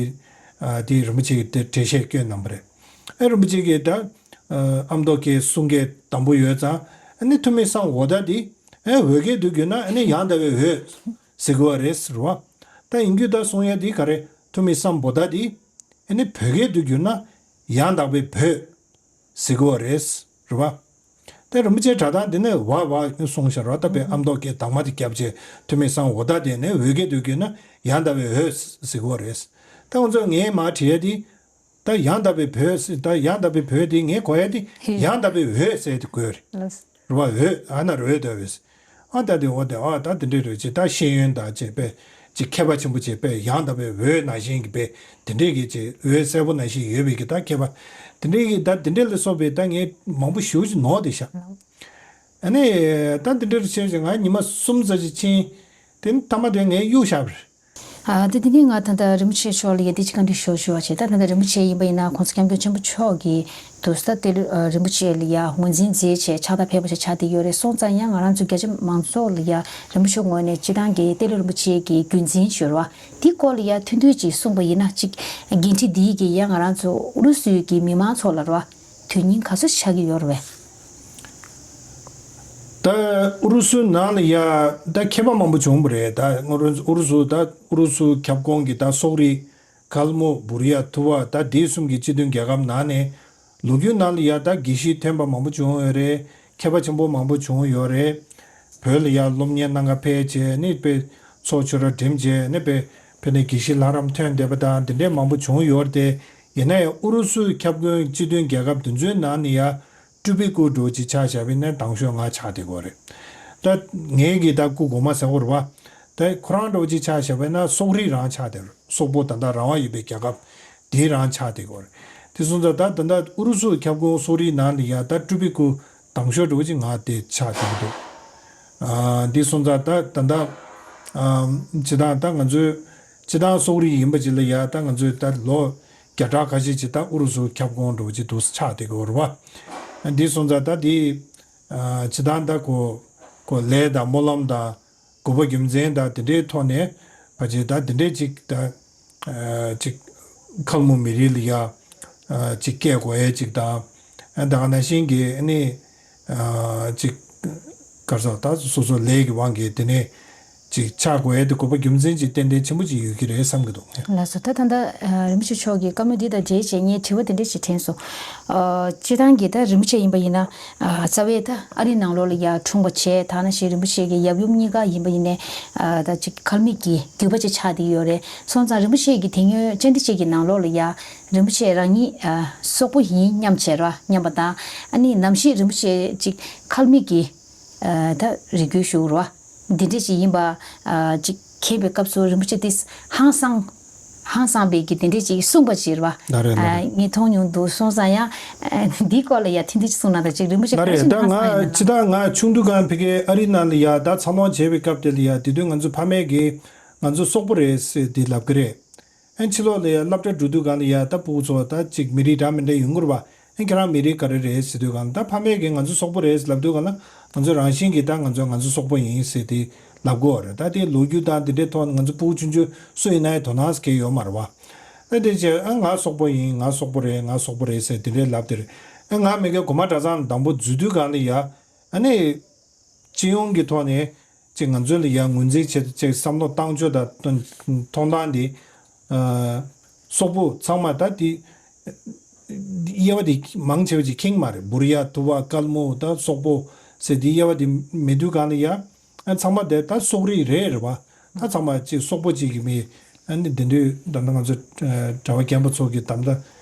ཨ་འདི་རིན་པོ་ཆེ་གིས་དེ་འགྲེལ་བཤད་བསྐྱོན་གནང་བ་རེད། ཨ་རིན་པོ་ཆེ་གིས་ད་ཨ་ཨ་མདོ་སྐད་གསུང་སྐད་དང་པོ་ཡོད་ཙང་། ཨ་ནི་ཐུ་མི་སམ་བྷོ་ཊ་འདི་ཨ་བོད་སྐད་དུ་བསྒྱུར་ན་ཨ་ནི་ཡང་དག་པའི་འོད་ཟེར་དགོས་པ་རེད་ཟེར་བ། ད་ཡིན་རྒྱུ་ད་གསུང་ཡ་འདི་ག་རེ། ཐུ་མི་སམ་བྷོ་ཊ་འདི་ཨ་ནི་བོད་སྐད་དུ་བསྒྱུར་ན་ཡང་དག་པའི་བོད་ཟེར་དགོས་པ་རེད། རེད་བ། ད་རིན་པོ་ཆེ་གྲྭ་ཐང་འདི་ནས་བ་བ་གསུངས་ཤག་ར། ད་པའི་ཨ་མདོ་སྐད་དྭངས་མ་དེ་བརྒྱབ་བྱས་ཐུ་མི་སམ་བྷོ་ཊ་དེ་ནས་བོད་སྐད་དུ་བསྒྱུར་ན་ཡང་དག་པའི་འོད་ཟེར་དགོས་རེད། ད་ང་ཚོ་ངས་མར་བྲིས་ཡ་དེ། ད་ཡང་དག་པའི་བོད་ཟེར། ད་ཡང་དག་པའི་བོད་དེ་ངས་གོ་ཡ་དེ་ཡང་དག་པའི་འོད་ཟེར་དེ་དགོས་རེད། རེད་བ། འོད། ཨ་ན་རོལ་དོ་བས། ཨ་ད་དེ་འོ་དེ་ཨ་ད་དེ་འདྲས་རེད་ཅེས། ད་ཤེས་ཡོན་དང་བཅས་པས་ཅིག་མཁས་པ་ཆེན་པོ་བཅས་པས་ཡང་དག་པའི་འོད་ནང་བཞིན་གྱི་པས་དེ་འདྲས་ཀྱི་ཅིག་འོད་གསལ་པོ་ནང་བཞིན་ཡོད་པའི་གི་ད་མཁས་པ་དེ་འདྲས་ཀྱི་ད་དེ་འདྲས་ལ་སོགས་པའི་ད་ངས་མང་པོ་ཞེ་པོ་ཅིག་ནོར་བསྡད་ཤག་ཨ་ནི་ད་དེ་འདྲས་བྱས་ཅིག་ང་ཉི་མ་གསུམ་ཙམ་ཅིག་ཕྱིན། དེ་ནི་མཐའ་མ་དེ་ངས་གཡུག་བཞག་པ་རེད། ཨ་དེ་དེ་ནས་ང་ད་ལྟ་རིན་པོ་ཆེ་མཆོག་ལ་ཡ་དེ་ཅིག་བཀའ་འདྲི་ཞུ་ཞུ་བ་བྱས། ད་ད་ལྟ་རིན་པོ་ཆེ་ཡིན་པ་ཡིན་ན་༸གོང་ས་༸སྐྱབས་མགོན་ཆེན་པོ་མཆོག་གིས་དུས་ད་ལྟ་ལུ་ཨ་རིན་པོ་ཆེ་ལ་ཡ་ངོས་འཛིན་མཛད་བྱས་ཕྱག་རྟགས་ཕེབས་པ་ཞིག་ཆགས་བསྡད་ཡོད་རེད། སོང་ཙང་ཡང་ང་རང་ཚོ་རྒྱ་ཆེ་མང་ཚོགས་ལ་ཡ་རིན་པོ་ཆེ་ངོས་ནས་སྤྱི་བཏང་གི་ཏེ་ལོ་རིན་པོ་ཆེ་གི་བརྒྱུད་འཛིན་ཞུ་བ་དེ་སྐོར་ལ་ཡ་ཐུང་ཐུང་ཅིག་གསུངས་པ་ཡིན་ན། ཅིག་འགན་འཁྲི་འདིའི་གི་ཡ་ང་རང་ཚོ་ཨུ་རུ་སུའི་གི་མི་མང་ཚོ་ལ་ར་དོན་སྙིང་ག་ཚོད་ཆགས་ཀྱི་ཡོད་རེད་བས། ད་ཨུ་རུ་སུའི་ནང་ལ་ཡ་ད་མཁས་པ་མང་པོ་བྱུང་བ་རེད། ད་ཨུ་རུ་ཨུ་རུ་སུ་ད་ཨུ་རུ་སུ་ཁྱབ་ཁོངས་ཀྱི་ད་སོག་རིགས། ཀལ་མུ། བུར་ཡ། ཐུ་བ། ད་དེ་གསུམ་གྱི་སྤྱི་མཐུན་རྒྱལ་ཁབ་ནང་ནས་ལོ་རྒྱུས་ནང་ལ་ཡ་ད་དགེ་བཤེས་ཐོན་པ་མང་པོ་བྱུང་ཡོད་རེད། མཁས་པ་ཆེན་པོ་མང་པོ་བྱུང་ཡོད་རེད། བོད་ལ་ཡ་སློབ་གཉེར་གནང་ག་ཕེབས་བྱས་ནི་པའི་ཚོགས་ཆོས་ར་འགྲིམ་བྱས་ནི་པའི་ཕེ་ནས་དགེ་བཤེས་ལྷ་རམས་ཐོན་བསྡད་པ་དང་དེ་འདྲས་མང་པོ་བྱུང་ཡོད་རེད་དེ། ཡིན་ན་ཡང་ཨུ་རུ་སུའི་ཁྱབ་ཁོངས་སྤྱི་མཐུན་རྒྱལ་ཁབ་དེ་ཚོའི་ནང་ནས་ཡ་སྤྲུལ་པའི་སྐུ་འདྲ་བོ་ཅིག་ཆགས་བཞག་པ་ཡིན་ན་དང་ཤོས་ང་ཆགས་བསྡད་ཀྱི་ཡོད་རེད། ད་ངའི་གི་ད་སྐུ་གོང་མ་ཟེར་དགོས་རེད་བ། ད་ཁོ་རང་འདྲ་བོ་ཅིག་ཆགས་བཞག་པ་ཡིན་ན་སོག་རིགས་རང་ཆགས་བསྡད་རེད། སོག་པོ་ད་ལྟ་རང་དབང་ཡོད་པའི་རྒྱལ་ཁབ་དེའི་རང་ཆགས་བསྡད་ཀྱི་ཡོད་རེད། དེ་སོང་ཙང་ད་ད་ལྟ་ཨུ་རུ་སུ་ཁྱབ་ཁོངས་སོག་རིགས་ནང་ལ་ཡ་ད་སྤྲུལ་པའི་སྐུ་དང་ཤོས་འདྲ་བོ་ཅིག་ང་དེ་ཆགས་བསྡད་ཀྱི་འདུག་ཨ་འདི་སོང་ཙང་ད་ད་ལྟ་ཨ་སྤྱི་བཏང་ད་ང་ཚོའི་སྤྱི་བཏང་སོག་རིགས་ཡིན་པ་ཅིག་ལ་ཡ་ད་ང་ཚོའི་ད་ལོ་བརྒྱ་ཕྲག་ཁ་ཤས་ཅིག་ད་ཨུ་རུ་སུ་ཁྱབ་ཁོངས་འདྲ་བོ་ཅིག་འདུག་ཆགས་བསྡད་ཀྱི་ཡོད་རེད་བ། འདི་སོང་ཙང་ད་འདི་ཨ་སྤྱི་བཏང་ད་གོ་གོ་ལས་དང་སྨོན་ལམ་དང་། དགོས་པ་རྒྱུ་མཚན་དང་དེ་འདྲའི་ཐོག་ནས་ཕལ་ཆེར་ད་དེ་འདྲའི་ཅིག་ད་ཨ་ཅིག་ཁལ་མུ་མི་རིགས་ལ་ཡ་ཨ་ཅིག་སྐད་གོ་ཡས་ཅིག་དང་། ཨ་ད་ག་ནང་བཞིན་གྱི་ཨ་ནི་ཨ་ཅིག་ག་རེ་ཟེར། ད་སོ་སོ་ལས་ཀྱི་དབང་གིས་དེ་ནས་ཅིག་ཆགས་དགོས་ཡས་དེ་དགོས་པ་རྒྱུ་མཚན་ཅིག་ཏན་ཏན་ཆེན་པོ་ཅིག་ཡོད་ཀྱི་རེད་བསམ་གྱི་འདུག་ལགས་སོ། ད་ད་ལྟ་ཨ་རིན་པོ་ཆེ་མཆོག་གིས་བཀའ་མོལ་འདི་དང་འབྲེལ་བྱས་ངས་དྲི་བ་དེ་འདྲ་ཞིག་དྲན་སོང་། ཨ་སྤྱིར་བཏང་གི་ད་རིན་པོ་ཆེ་ཡིན་པ་ཡིན་ན། ཨ་རྩ་བའི་ད་ཨ་རི་ནང་ལོགས་ལ་ཡ་འཁྲུངས་པ་བྱས། ད་ནང་བཞིན་རིན་པོ་ཆེ་གི་ཡབ་ཡུམ་གཉིས་ཀ་ཡིན་པ་ཡིན་ནའི་ཨ་ད་ཅིག་ཁལ་མིག་གི་རྒྱུད་པ་ཅིག་ཆགས་བསྡད་ཡོད་རེད། སོང་ཙང་རིན་པོ་ཆེ་གི་དེ་སྔོན་བཅར་འདྲི་ཅིག་གི་ནང་ལོགས་ལ་ཡ་རིན་པོ་ཆེ་རང་ཉིད་ཨ་སོག་པོ་ཡིན་སྙམ་བྱས་ར་སྙམ་པ་དང་། ཨ་ནི་ནམ་ཞིག་རིན་པོ་ཆེ་ཅིག་ཁལ་མིག་གི་ཨ་ད་རིགས་རྒྱུད་ཞུགས་ར་འདི་འདྲ་ཅིག་ཡིན་པ་ཨ་ཅིག་མཁྱེན་པའི་སྐབས་སུ་རིན་པོ་ཆེ་དེ་ཧང་སང་། ཧང་སངས་པའི་གི་དེ་འདྲས་ཅིག་གསུངས་པ་ཅིག་རེད་བ། ལགས་རེད། ལགས་རེད། ཨ་ངས་མཐོང་མྱོང་འདུག་སོང་ཙང་ཡང་ཨ་འདིའི་སྐོར་ལ་ཡ་ཐིན་ཐིན་ཅིག་གསུངས་ན་ད་ཅིག་རིན་པོ་ཆེ་ལགས་རེད། ད་ང་ཅི་ད་ང་ཆུང་དུས་སྒང་ཕ་གིའི་ཨ་རི་ནང་ལ་ཡ་ད་འཚར་ལོངས་བྱས་པའི་སྐབས་དེ་ལ་ཡ་དེ་དུས་ང་ཚོ་ཕ་མས་གི་ང་ཚོ་སོག་པོ་རེད་ཟེར་དེ་ལབ་གི་རེད། ཨ་ཕྱི་ལོགས་ལ་ཡ་སློབ་གྲྭ་འགྲོ་དུས་སྒང་ལ་ཡ་ད་ཕྲུ་གུ་ཚོ་ད་ཅིག་མི་རིགས་འདྲ་མི་འདྲ་ཡོང་གི་རེད་བ། ཨ་ཁྱེད་རང་མི་རིགས་ག་རེ་རེད་ཟེར་དུས་སྒང་ད་ཕ་མས་གི་ང་ཚོ་སོག་པོ་རེད་ལབ་དུས་སྒང་ལ་ང་ཚོ་རང་བཞིན་གྱིས་ད་ང་ཚོ་ང་ཚོ་སོག་པོ་ཡིན་ཟེར་དེ་ལབ་གི་ཡོད་རེད། ད་དེ་ལོ་རྒྱུས་དང་དེ་འདྲའི་ཐོག་ནས་ང་ཚོ་ཕྲུ་གུ་ཆུང་ཆུང་སུ་ཡིན་ན་ཡང་དོ་སྣང་ཟེར་མཁན་ཡོད་མ་རེད་བ། ཨ་དེ་བྱས་ཨ་ང་སོག་པོ་ཡིན། ང་སོག་པོ་རེད། ང་སོག་པོ་རེད་ཟེར་དེ་འདྲའི་ལབ་དེ་རེད། ཨ་ང་མ་གིའི་གོང་མ་གྲྭ་ཚང་ལ་དང་པོ་འཛུལ་དུས་སྒང་ལ་ཡ་ཨ་ནི། སྤྱི་ཡོངས་ཀྱི་ཐོག་ནས་ཅིག་ང་ཚོ་ལ་ཡང་ངོས་འཛིན་བྱེད་ཅིག་བསམ་བློ་བཏང་ཕྱོགས་དང་མཐོང་སྟངས་དེ། ཨ་སོག་པོ་ཚང་མ་ད་དེ་དབྱེ་བ་དེ་མང་ཆེ་བ་ཅིག་ཁེངས་མ་རེད། བུར་ཡ། ཐུ་བ། ཀལ་མུ། ད་སོག་པོ་ཟེར་དེ་དབྱེ་བ་དེ་མེད་དུས་སྒང་ལ་ཡ་ཨ་ཚང་མ་དེ་ད་སོག་རིགས་རེད་རེད་བ། ད་ཚང་མ་ཅིག་སོག་པོ་ཅིག་གི་མི་ ཨ་ནི་དེ་འདྲའི་ད་ལྟ་ང་ཚོ་ཨ་གྲྭ་པ་རྒན་པ་ཚོ་གི་ད་ལྟ་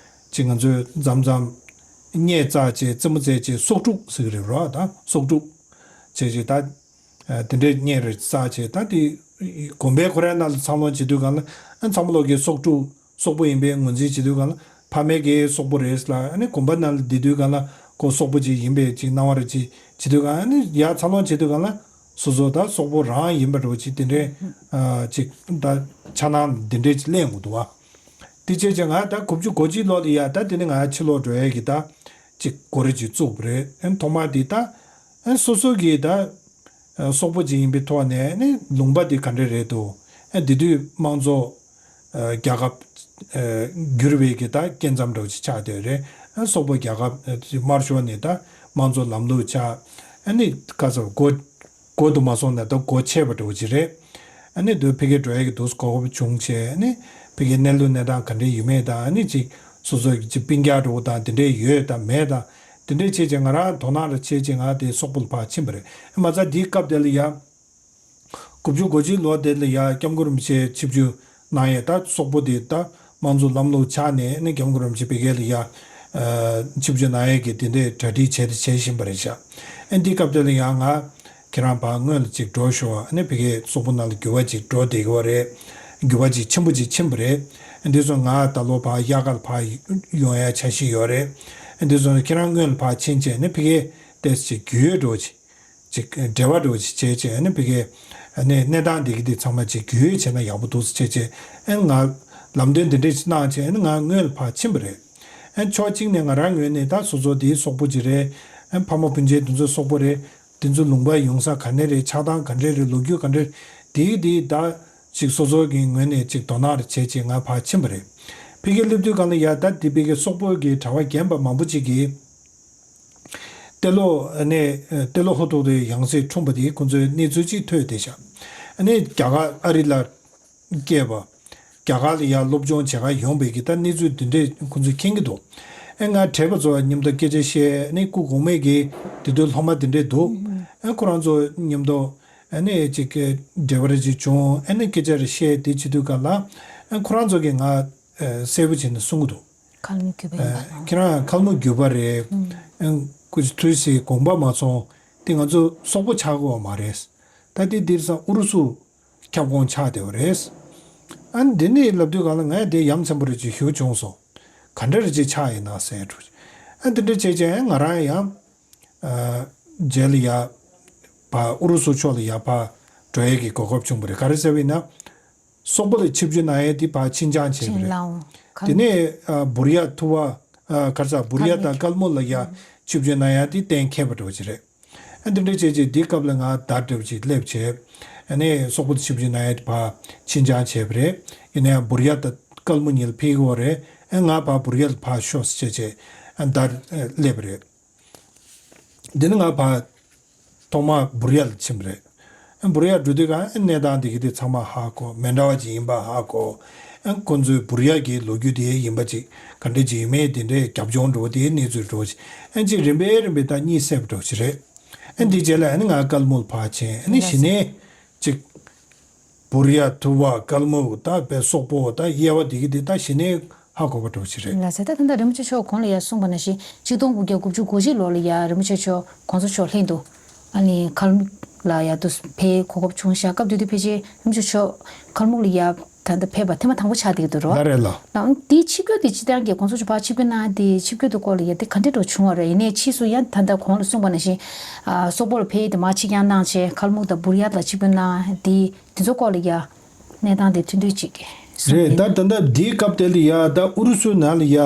ཅིག་ང་ཚོས་མཚམས་མཚམས་བསྙད་བཙགས་བྱས་རྩེད་མོ་རྩེད་བྱས་སྲོག་ཕྲུག་ཟེར་གི་རེད་རོ། ད་སྲོག་ཕྲུག་བྱས་བྱས་ད་ཨ་དེ་འདྲའི་བསྙད་རེ་བཙགས་བྱས། ད་དེ་དགོན་པའི་ཁོ་རའི་ནང་ལ་འཚར་ལོངས་བྱེད་དུས་སྒང་ལ་ཨ་ཚང་མ་ལོག་གི་སྲོག་ཕྲུག་སོག་པོ་ཡིན་པའི་ངོས་འཛིན་བྱེད་དུས་སྒང་ལ་ཕ་མའི་གི་སོག་པོ་རེད་ལ། ཨ་ནི་དགོན་པ་ནང་ལ་བསྡད་དུས་སྒང་ལ་ཁོ་སོག་པོ་ཅིག་ཡིན་པའི་ཅིག་སྣང་བ་རེ་ཅིག་བྱེད་དུས་སྒང་། ཨ་ནི་ཡར་འཚར་ལོངས་བྱེད་དུས་སྒང་ལ་སོ་སོ་ད་སོག་པོ་རང་ཡིན་པ་འདྲ་བོ་ཅིག་དེ་འདྲའི་ཨ་ཅིག་ད་འཆར་སྣང་འདི་འདྲའི་ཅིག་གླེང་དགོས་འདུག་བ། དེ་བྱས་ཙང་ང་ད་དགུ་བཅུ་གོ་གཅིག་ལོ་ལ་ཡ་ད་དེ་ནི་ང་ཕྱི་ལོགས་འགྲོ་ཡས་ཀྱི་ད་ཅིག་འགོ་རེ་ཅིག་བཙུགས་པ་རེད། ཨ་ནི་ཐོག་མ་དེ་ད་ཨ་ནི་སོ་སོ་གི་ད། སོག་པོ་ཅིག་ཡིན་པའི་ཐོག་ནས་ནི་ལུང་པ་འདི་ག་འདྲ་རེད་འདུག་ཨ་དེ་དུས་དམངས་གཙོ་ཨ་རྒྱལ་ཁབ་ཨ་བསྒྱུར་བའི་གི་ད་སྐྱེ་མཚམས་འདྲ་བོ་ཅིག་ཆགས་བསྡད་རེད། ཨ་སོག་པོ་རྒྱལ་ཁབ་ཨ་དམར་ཤོག་ནས་ད་དམངས་གཙོ་ལམ་ལུགས་ཆགས། ཨ་ནི་ག་ཚོད་འགོ་འགོ་དུ་མ་སོང་ན་ད་འགོ་ཆད་པ་འདྲ་བོ་ཅིག་རེད། ཨ་ནི་དུ་ཕ་གིར་འགྲོ་ཡ་གི་འདུག་གོ་སྐབས་བྱུང་བྱས། ཨ་ནི་ཕ་གིར་གནས་ལུགས་གནས་སྟངས་ག་འདྲ་ཡོད་མེད་དང་། ཨ་ནི་ཅིག་སོ་སོ་གི་ཅིག་སྤུན་ཀྱག་འདྲ་བོ་དང་དེ་འདྲས་ཡོད་དང་མེད་དང་། དེ་འདྲས་བྱས་བྱས་ང་རང་དོ་སྣང་རེ་བྱས་བྱས་ང་དེ་སོག་པོ་ལ་ཕར་ཕྱིན་པ་རེད། མ་རྩ་དེའི་སྐབས་དེ་ལ་ཡ། དགུ་བཅུ་གོ་གཅིག་ལོ་དེ་ལ་ཡ་སྐྱབས་མགོན་རིན་པོ་ཆེ་ཆིབས་བསྒྱུར་གནང་ཡས་ད་སོག་པོ་དེ་ད་དམངས་གཙོ་ལམ་ལུགས་ཆགས་ནས་ནི་སྐྱབས་མགོན་རིན་པོ་ཆེ་ཕ་གི་ལ་ཡ། ཆིབས་བསྒྱུར་གནང་ཡས་ཀྱི་དེ་འདྲས་གྲ་སྒྲིག་བྱས་ཏེ་བྱེད་བཞིན་པ་རེད་ཤག་ཨ་འདི་སྐབས་དེ་ལ་ཡ་ང་ཁྱེད་རང་ཕར་སྔོན་ལ་ཅིག་འགྲོ་ཤོག་ཨ་ནི་ཕ་གི་སོག་པོ་ནང་ལ་འགྱུར་བ་ཅིག་འགྲོ་བསྡད་ཀྱི་ཡོད་རེད། འགྱུར་བ་ཅིག་ཆེན་པོ་ཅིག་ཕྱིན་པ་རེད། འདི་ཚོ་ང་ད་ལོ་ཕར་དབྱར་ཁ་ལ་ཕར་ཡོང་ཡ་འཆར་གཞི་ཡོད་རེད། འདི་ཚོ་ཁྱེད་རང་སྔོན་ལ་ཕར་ཕྱིན་བྱས་ནས་ཕ་གིར་ཏོག་ཙམ་ཅིག་རྒྱུས་ཡོད་འགྲོ་ཅིག་ཅིག་འབྲེལ་བ་འགྲོ་ཅིག་བྱས་བྱས་ནས་ཕ་གིར་ཨ་ནི་གནས་སྟངས་འདི་གི་འདི་ཚང་མ་ཅིག་རྒྱུས་ཡོད་བྱས་ན་ཡག་པོ་འདུག་ཟེར་བྱས་བྱས། ཨ་ང་ལམ་སྟོན་འདི་འདྲས་ཅིག་གནང་བྱས་ཨ་ནི་ང་སྔོན་ལ་ཕར་ཕྱིན་པ་རེད། ཨ་ཕྱོགས་གཅིག་ནས་ང་རང་ངོས་ནས་ད་སོ་སོ་འདི་སོག་པོ་ཅིག་རེད། ཨ་ཕ་མ་སྤུན་མཆེད་འདི་ཚོ་སོག་པོ་རེད། དེ་ཚོ་ལུང་པ་ཡོང་ས་ག་ནས་རེད། ཆགས་སྟངས་ག་འདྲས་རེད། ལོ་རྒྱུས་ག་འདྲས་རེད། དེའི་དེའི་ད་ཅིག་སོ་སོ་གི་ངོས་ནས་ཅིག་དོ་སྣང་རེ་བྱས་བྱས་ང་ཕར་ཕྱིན་པ་རེད། ཕ་གིར་སླེབས་དུས་སྒང་ལ་ཡ་ད་དེ་ཕ་གིར་སོག་པོ་གི་གྲྭ་པ་རྒན་པ་མང་པོ་ཅིག་གིས་ཏེ་ལོ་ནས་ཏེ་ལོ་ཧོ་ཐོག་ཏུ་ཡང་སྲིད་འཁྲུངས་པ་དེ་ཁོང་ཚོའི་གནས་ཚུལ་ཅིག་ཐོས་བསྡད་ཤག་ཨ་ནི་རྒྱ་གར་ཨ་རི་ལ་སྐྱེས་པ། རྒྱ་གར་ལ་ཡར་སློབ་སྦྱོང་བྱེད་གར་ཡོང་བའི་གི་ད་གནས་ཚུལ་འདི་འདྲས་ཁོང་ཚོས་མཁྱེན་གྱི་འདུག་ཨེ་ང་བགྲེས་པ་ཚོ་མཉམ་དུ་སྐད་ཆ་བཤད། ཨ་ནི་སྐུ་གོང་མའི་གི་དེ་དུས་སློབ་མ་འདི་འདྲས་འདུག་ཨེ་ཁོ་རང་ཚོ་མཉམ་དུ་ཨ་ནི་ཅིག་གི་འབྲེལ་བ་རེ་ཅིག་བྱུང་། ཨ་ནི་སྐད་ཆ་རེ་བཤད། དེ་བྱེད་དུས་སྒང་ལ་ཨེ་ཁོ་རང་ཚོ་གིས་ང་ཨེ་གསལ་པོ་བྱས་ནས་གསུང་གི་འདུག་ཁལ་མུ་རྒྱུད་པ་ཡིན་པ་དང་། ཁྱེད་རང་ཁལ་མུ་རྒྱུད་པ་རེད། ཨེ་ཁོ་ཚོ་དུས་སུ་དགོངས་པ་མ་ཚོམས། དེ་ང་ཚོ་སོག་པོ་ཆགས་ཀྱི་ཡོད་མ་རེད། ད་དེ་འདིར་སང་ཨུ་རུ་སུ་ཁྱབ་ཁོངས་ཆགས་བསྡད་པ་རེད། ཨ་ནི་འདི་ནས་ལབ་དུས་སྒང་ལ་ང་དེ་ཡ་མཚན་པོ་རེ་ཅིག་ཞུ་བྱུང་སོང་། ག་འདྲ་རེ་ཅིག་ཆགས་ཡིན་ན་ཟེར་འགྲོ། ཨ་འདི་འདྲ་བྱས་བྱས་ང་རང་ཡང་ཨ་རྗེས་ལ་ཡ་ཕར་ཨུ་རུ་སུ་ཕྱོགས་ལ་ཡ་ཕར་འགྲོ་ཡས་ཀྱི་གོ་སྐབས་བྱུང་བ་རེད། ག་རེ་ཟེར་བ་ཡིན་ན། སོག་པོ་ལ་ཆིབས་བསྒྱུར་གནང་ཡས་དེ་ཕར་ཕྱིན་ཅང་བྱས་པ་རེད། དེ་ནས་ཨ་བུར་ཡ་ཐུ་བ་ཨ་ག་རེ་ཟེར་བུར་ཡ་དང་ཀལ་མུག་ལ་ཡ་ཆིབས་བསྒྱུར་གནང་ཡས་དེ་གཏན་འཁེལ་བ་འདྲ་བོ་ཅིག་རེད། ཨ་འདི་འདྲ་བྱས་བྱས་འདི་སྐབས་ལ་ང་ཟླ་འདྲ་བོ་ཅིག་སླེབས་བྱས། ཨ་ནས་སོག་པོ་ལ་ཆིབས་བསྒྱུར་གནང་ཡས་དེ་ཕར་ཕྱིན་ཅང་བྱས་པ་རེད། ཡིན་ན་ཡང་བུར་ཡ་དང་ཀལ་མུག་གཉིས་ལ་ཕེབས་ཀྱི་ཡོད་རེད། ཨ་ང་ཕར་བུར་ཡ་ལ་ཕར་ཤོག་ཟེར་བྱས་བྱས་ཨ་ཟླ་སླེབས་པ་རེད། འདི་ནི་ང་ཕར་ཐོག་མར་བུར་ཡ་ལ་ཕྱིན་པ་རེད། བུར་ཡ་འགྲོ་དུས་སྒང་གནས་སྟངས་འདི་གི་དེ་ཚང་མ་ཧ་གོ། མི་འདྲ་བ་ཅིག་ཡིན་པ་ཧ་གོ། ཁོང་ཚོའི་བུར་ཡ་གི་ལོ་རྒྱུས་དེ་ཡིན་པ་ཅིག་ག་འདྲ་ཅིག་ཡིན་མིན་དེ་འདྲའི་རྒྱབ་ལྗོངས་འདྲ་བོ་དེའི་གནས་ཚུལ་འདྲ་བོ་ཅིག་ཨ་ཅིག་རིམ་པས་རིམ་པས་ད་གཉིད་སད་པ་འདྲ་བོ་ཅིག་རེད། ཨ་འདི་རྗེས་ལ་ཨ་ནི་ང་ཀལ་མུག་ལ་ཕར་ཕྱིན། ཨ་ནི་གཞི་ནས་ཅིག་བུར་ཡ་ཐུ་བ་ཀལ་མུག་ད་དཔེ་སོག་པོ་ད་དབྱེ་བ་འདི་གི་འདི་ད་གཞི་ནས་ཧ་གོ་བ་འདྲ་བོ་ཅིག་རེད། ལགས་སོ། ད་ད་ལྟ་རིན་པོ་ཆེ་མཆོག་གོང་ལ་ཡ་གསུངས་པ་ནང་བཞིན་གཅིག་སྟོང་དགུ་བརྒྱ་དགུ་བཅུ་གོ་གཅིག་ལོ་ལ་ཡ་རིན་པོ་ཆེ་མཆོག་གོང་ས་མཆོག་ལྷན་དུ་ཨ་ནི་ཁལ་མུག་ལ་ཡ་དུ་ཕེབས་གོ་སྐབས་བྱུང་ཤག་སྐབས་དེ་དུས་ཕལ་ཆེར་རིན་པོ་ཆེ་མཆོག་ཁལ་མུག་ལ་ཡ་ད་ལྟ་ཕེབས་པ་ཐེངས་མ་དང་པོ་ཆགས་བསྡད་ཀྱི་འདུག་རོ། ལགས་རེད་ལགས། ལགས་འདི་ཆིབས་བསྒྱུར་དེ་སྤྱིར་བཏང་གི་གོང་ས་མཆོག་ཕར་ཆིབས་བསྒྱུར་གནང་དེ་ཆིབས་བསྒྱུར་དེ་སྐོར་ལ་ཡ་དེ་ག་འདྲ་འདྲ་བྱུང་བ་རེད། ཡིན་ནའི་ཕྱིས་སུ་ཡང་ད་ལྟ་གོང་ལ་གསུངས་པ་ནང་བཞིན་ཨ་སོག་པོ་ལ་ཕེབས་དེ་མར་ཕྱིར་འགྱངས་གནང་བྱས་ཁལ་མུག་དང་བུར་ཡ་ལ་ཆིབས་བསྒྱུར་གནང་དེ། དེ་ཚོ་སྐོར་ལ་ཡ་གནས་སྟངས་དེ་ཐུང་ཐུང་ཅིག་གསུངས་རེད། ཡིན། ད་ད་ལྟ་འདིའི་སྐབས་དེ་ལ་ཡ་ད་ཨུ་རུ་སུའི་ནང་ལ་ཡ་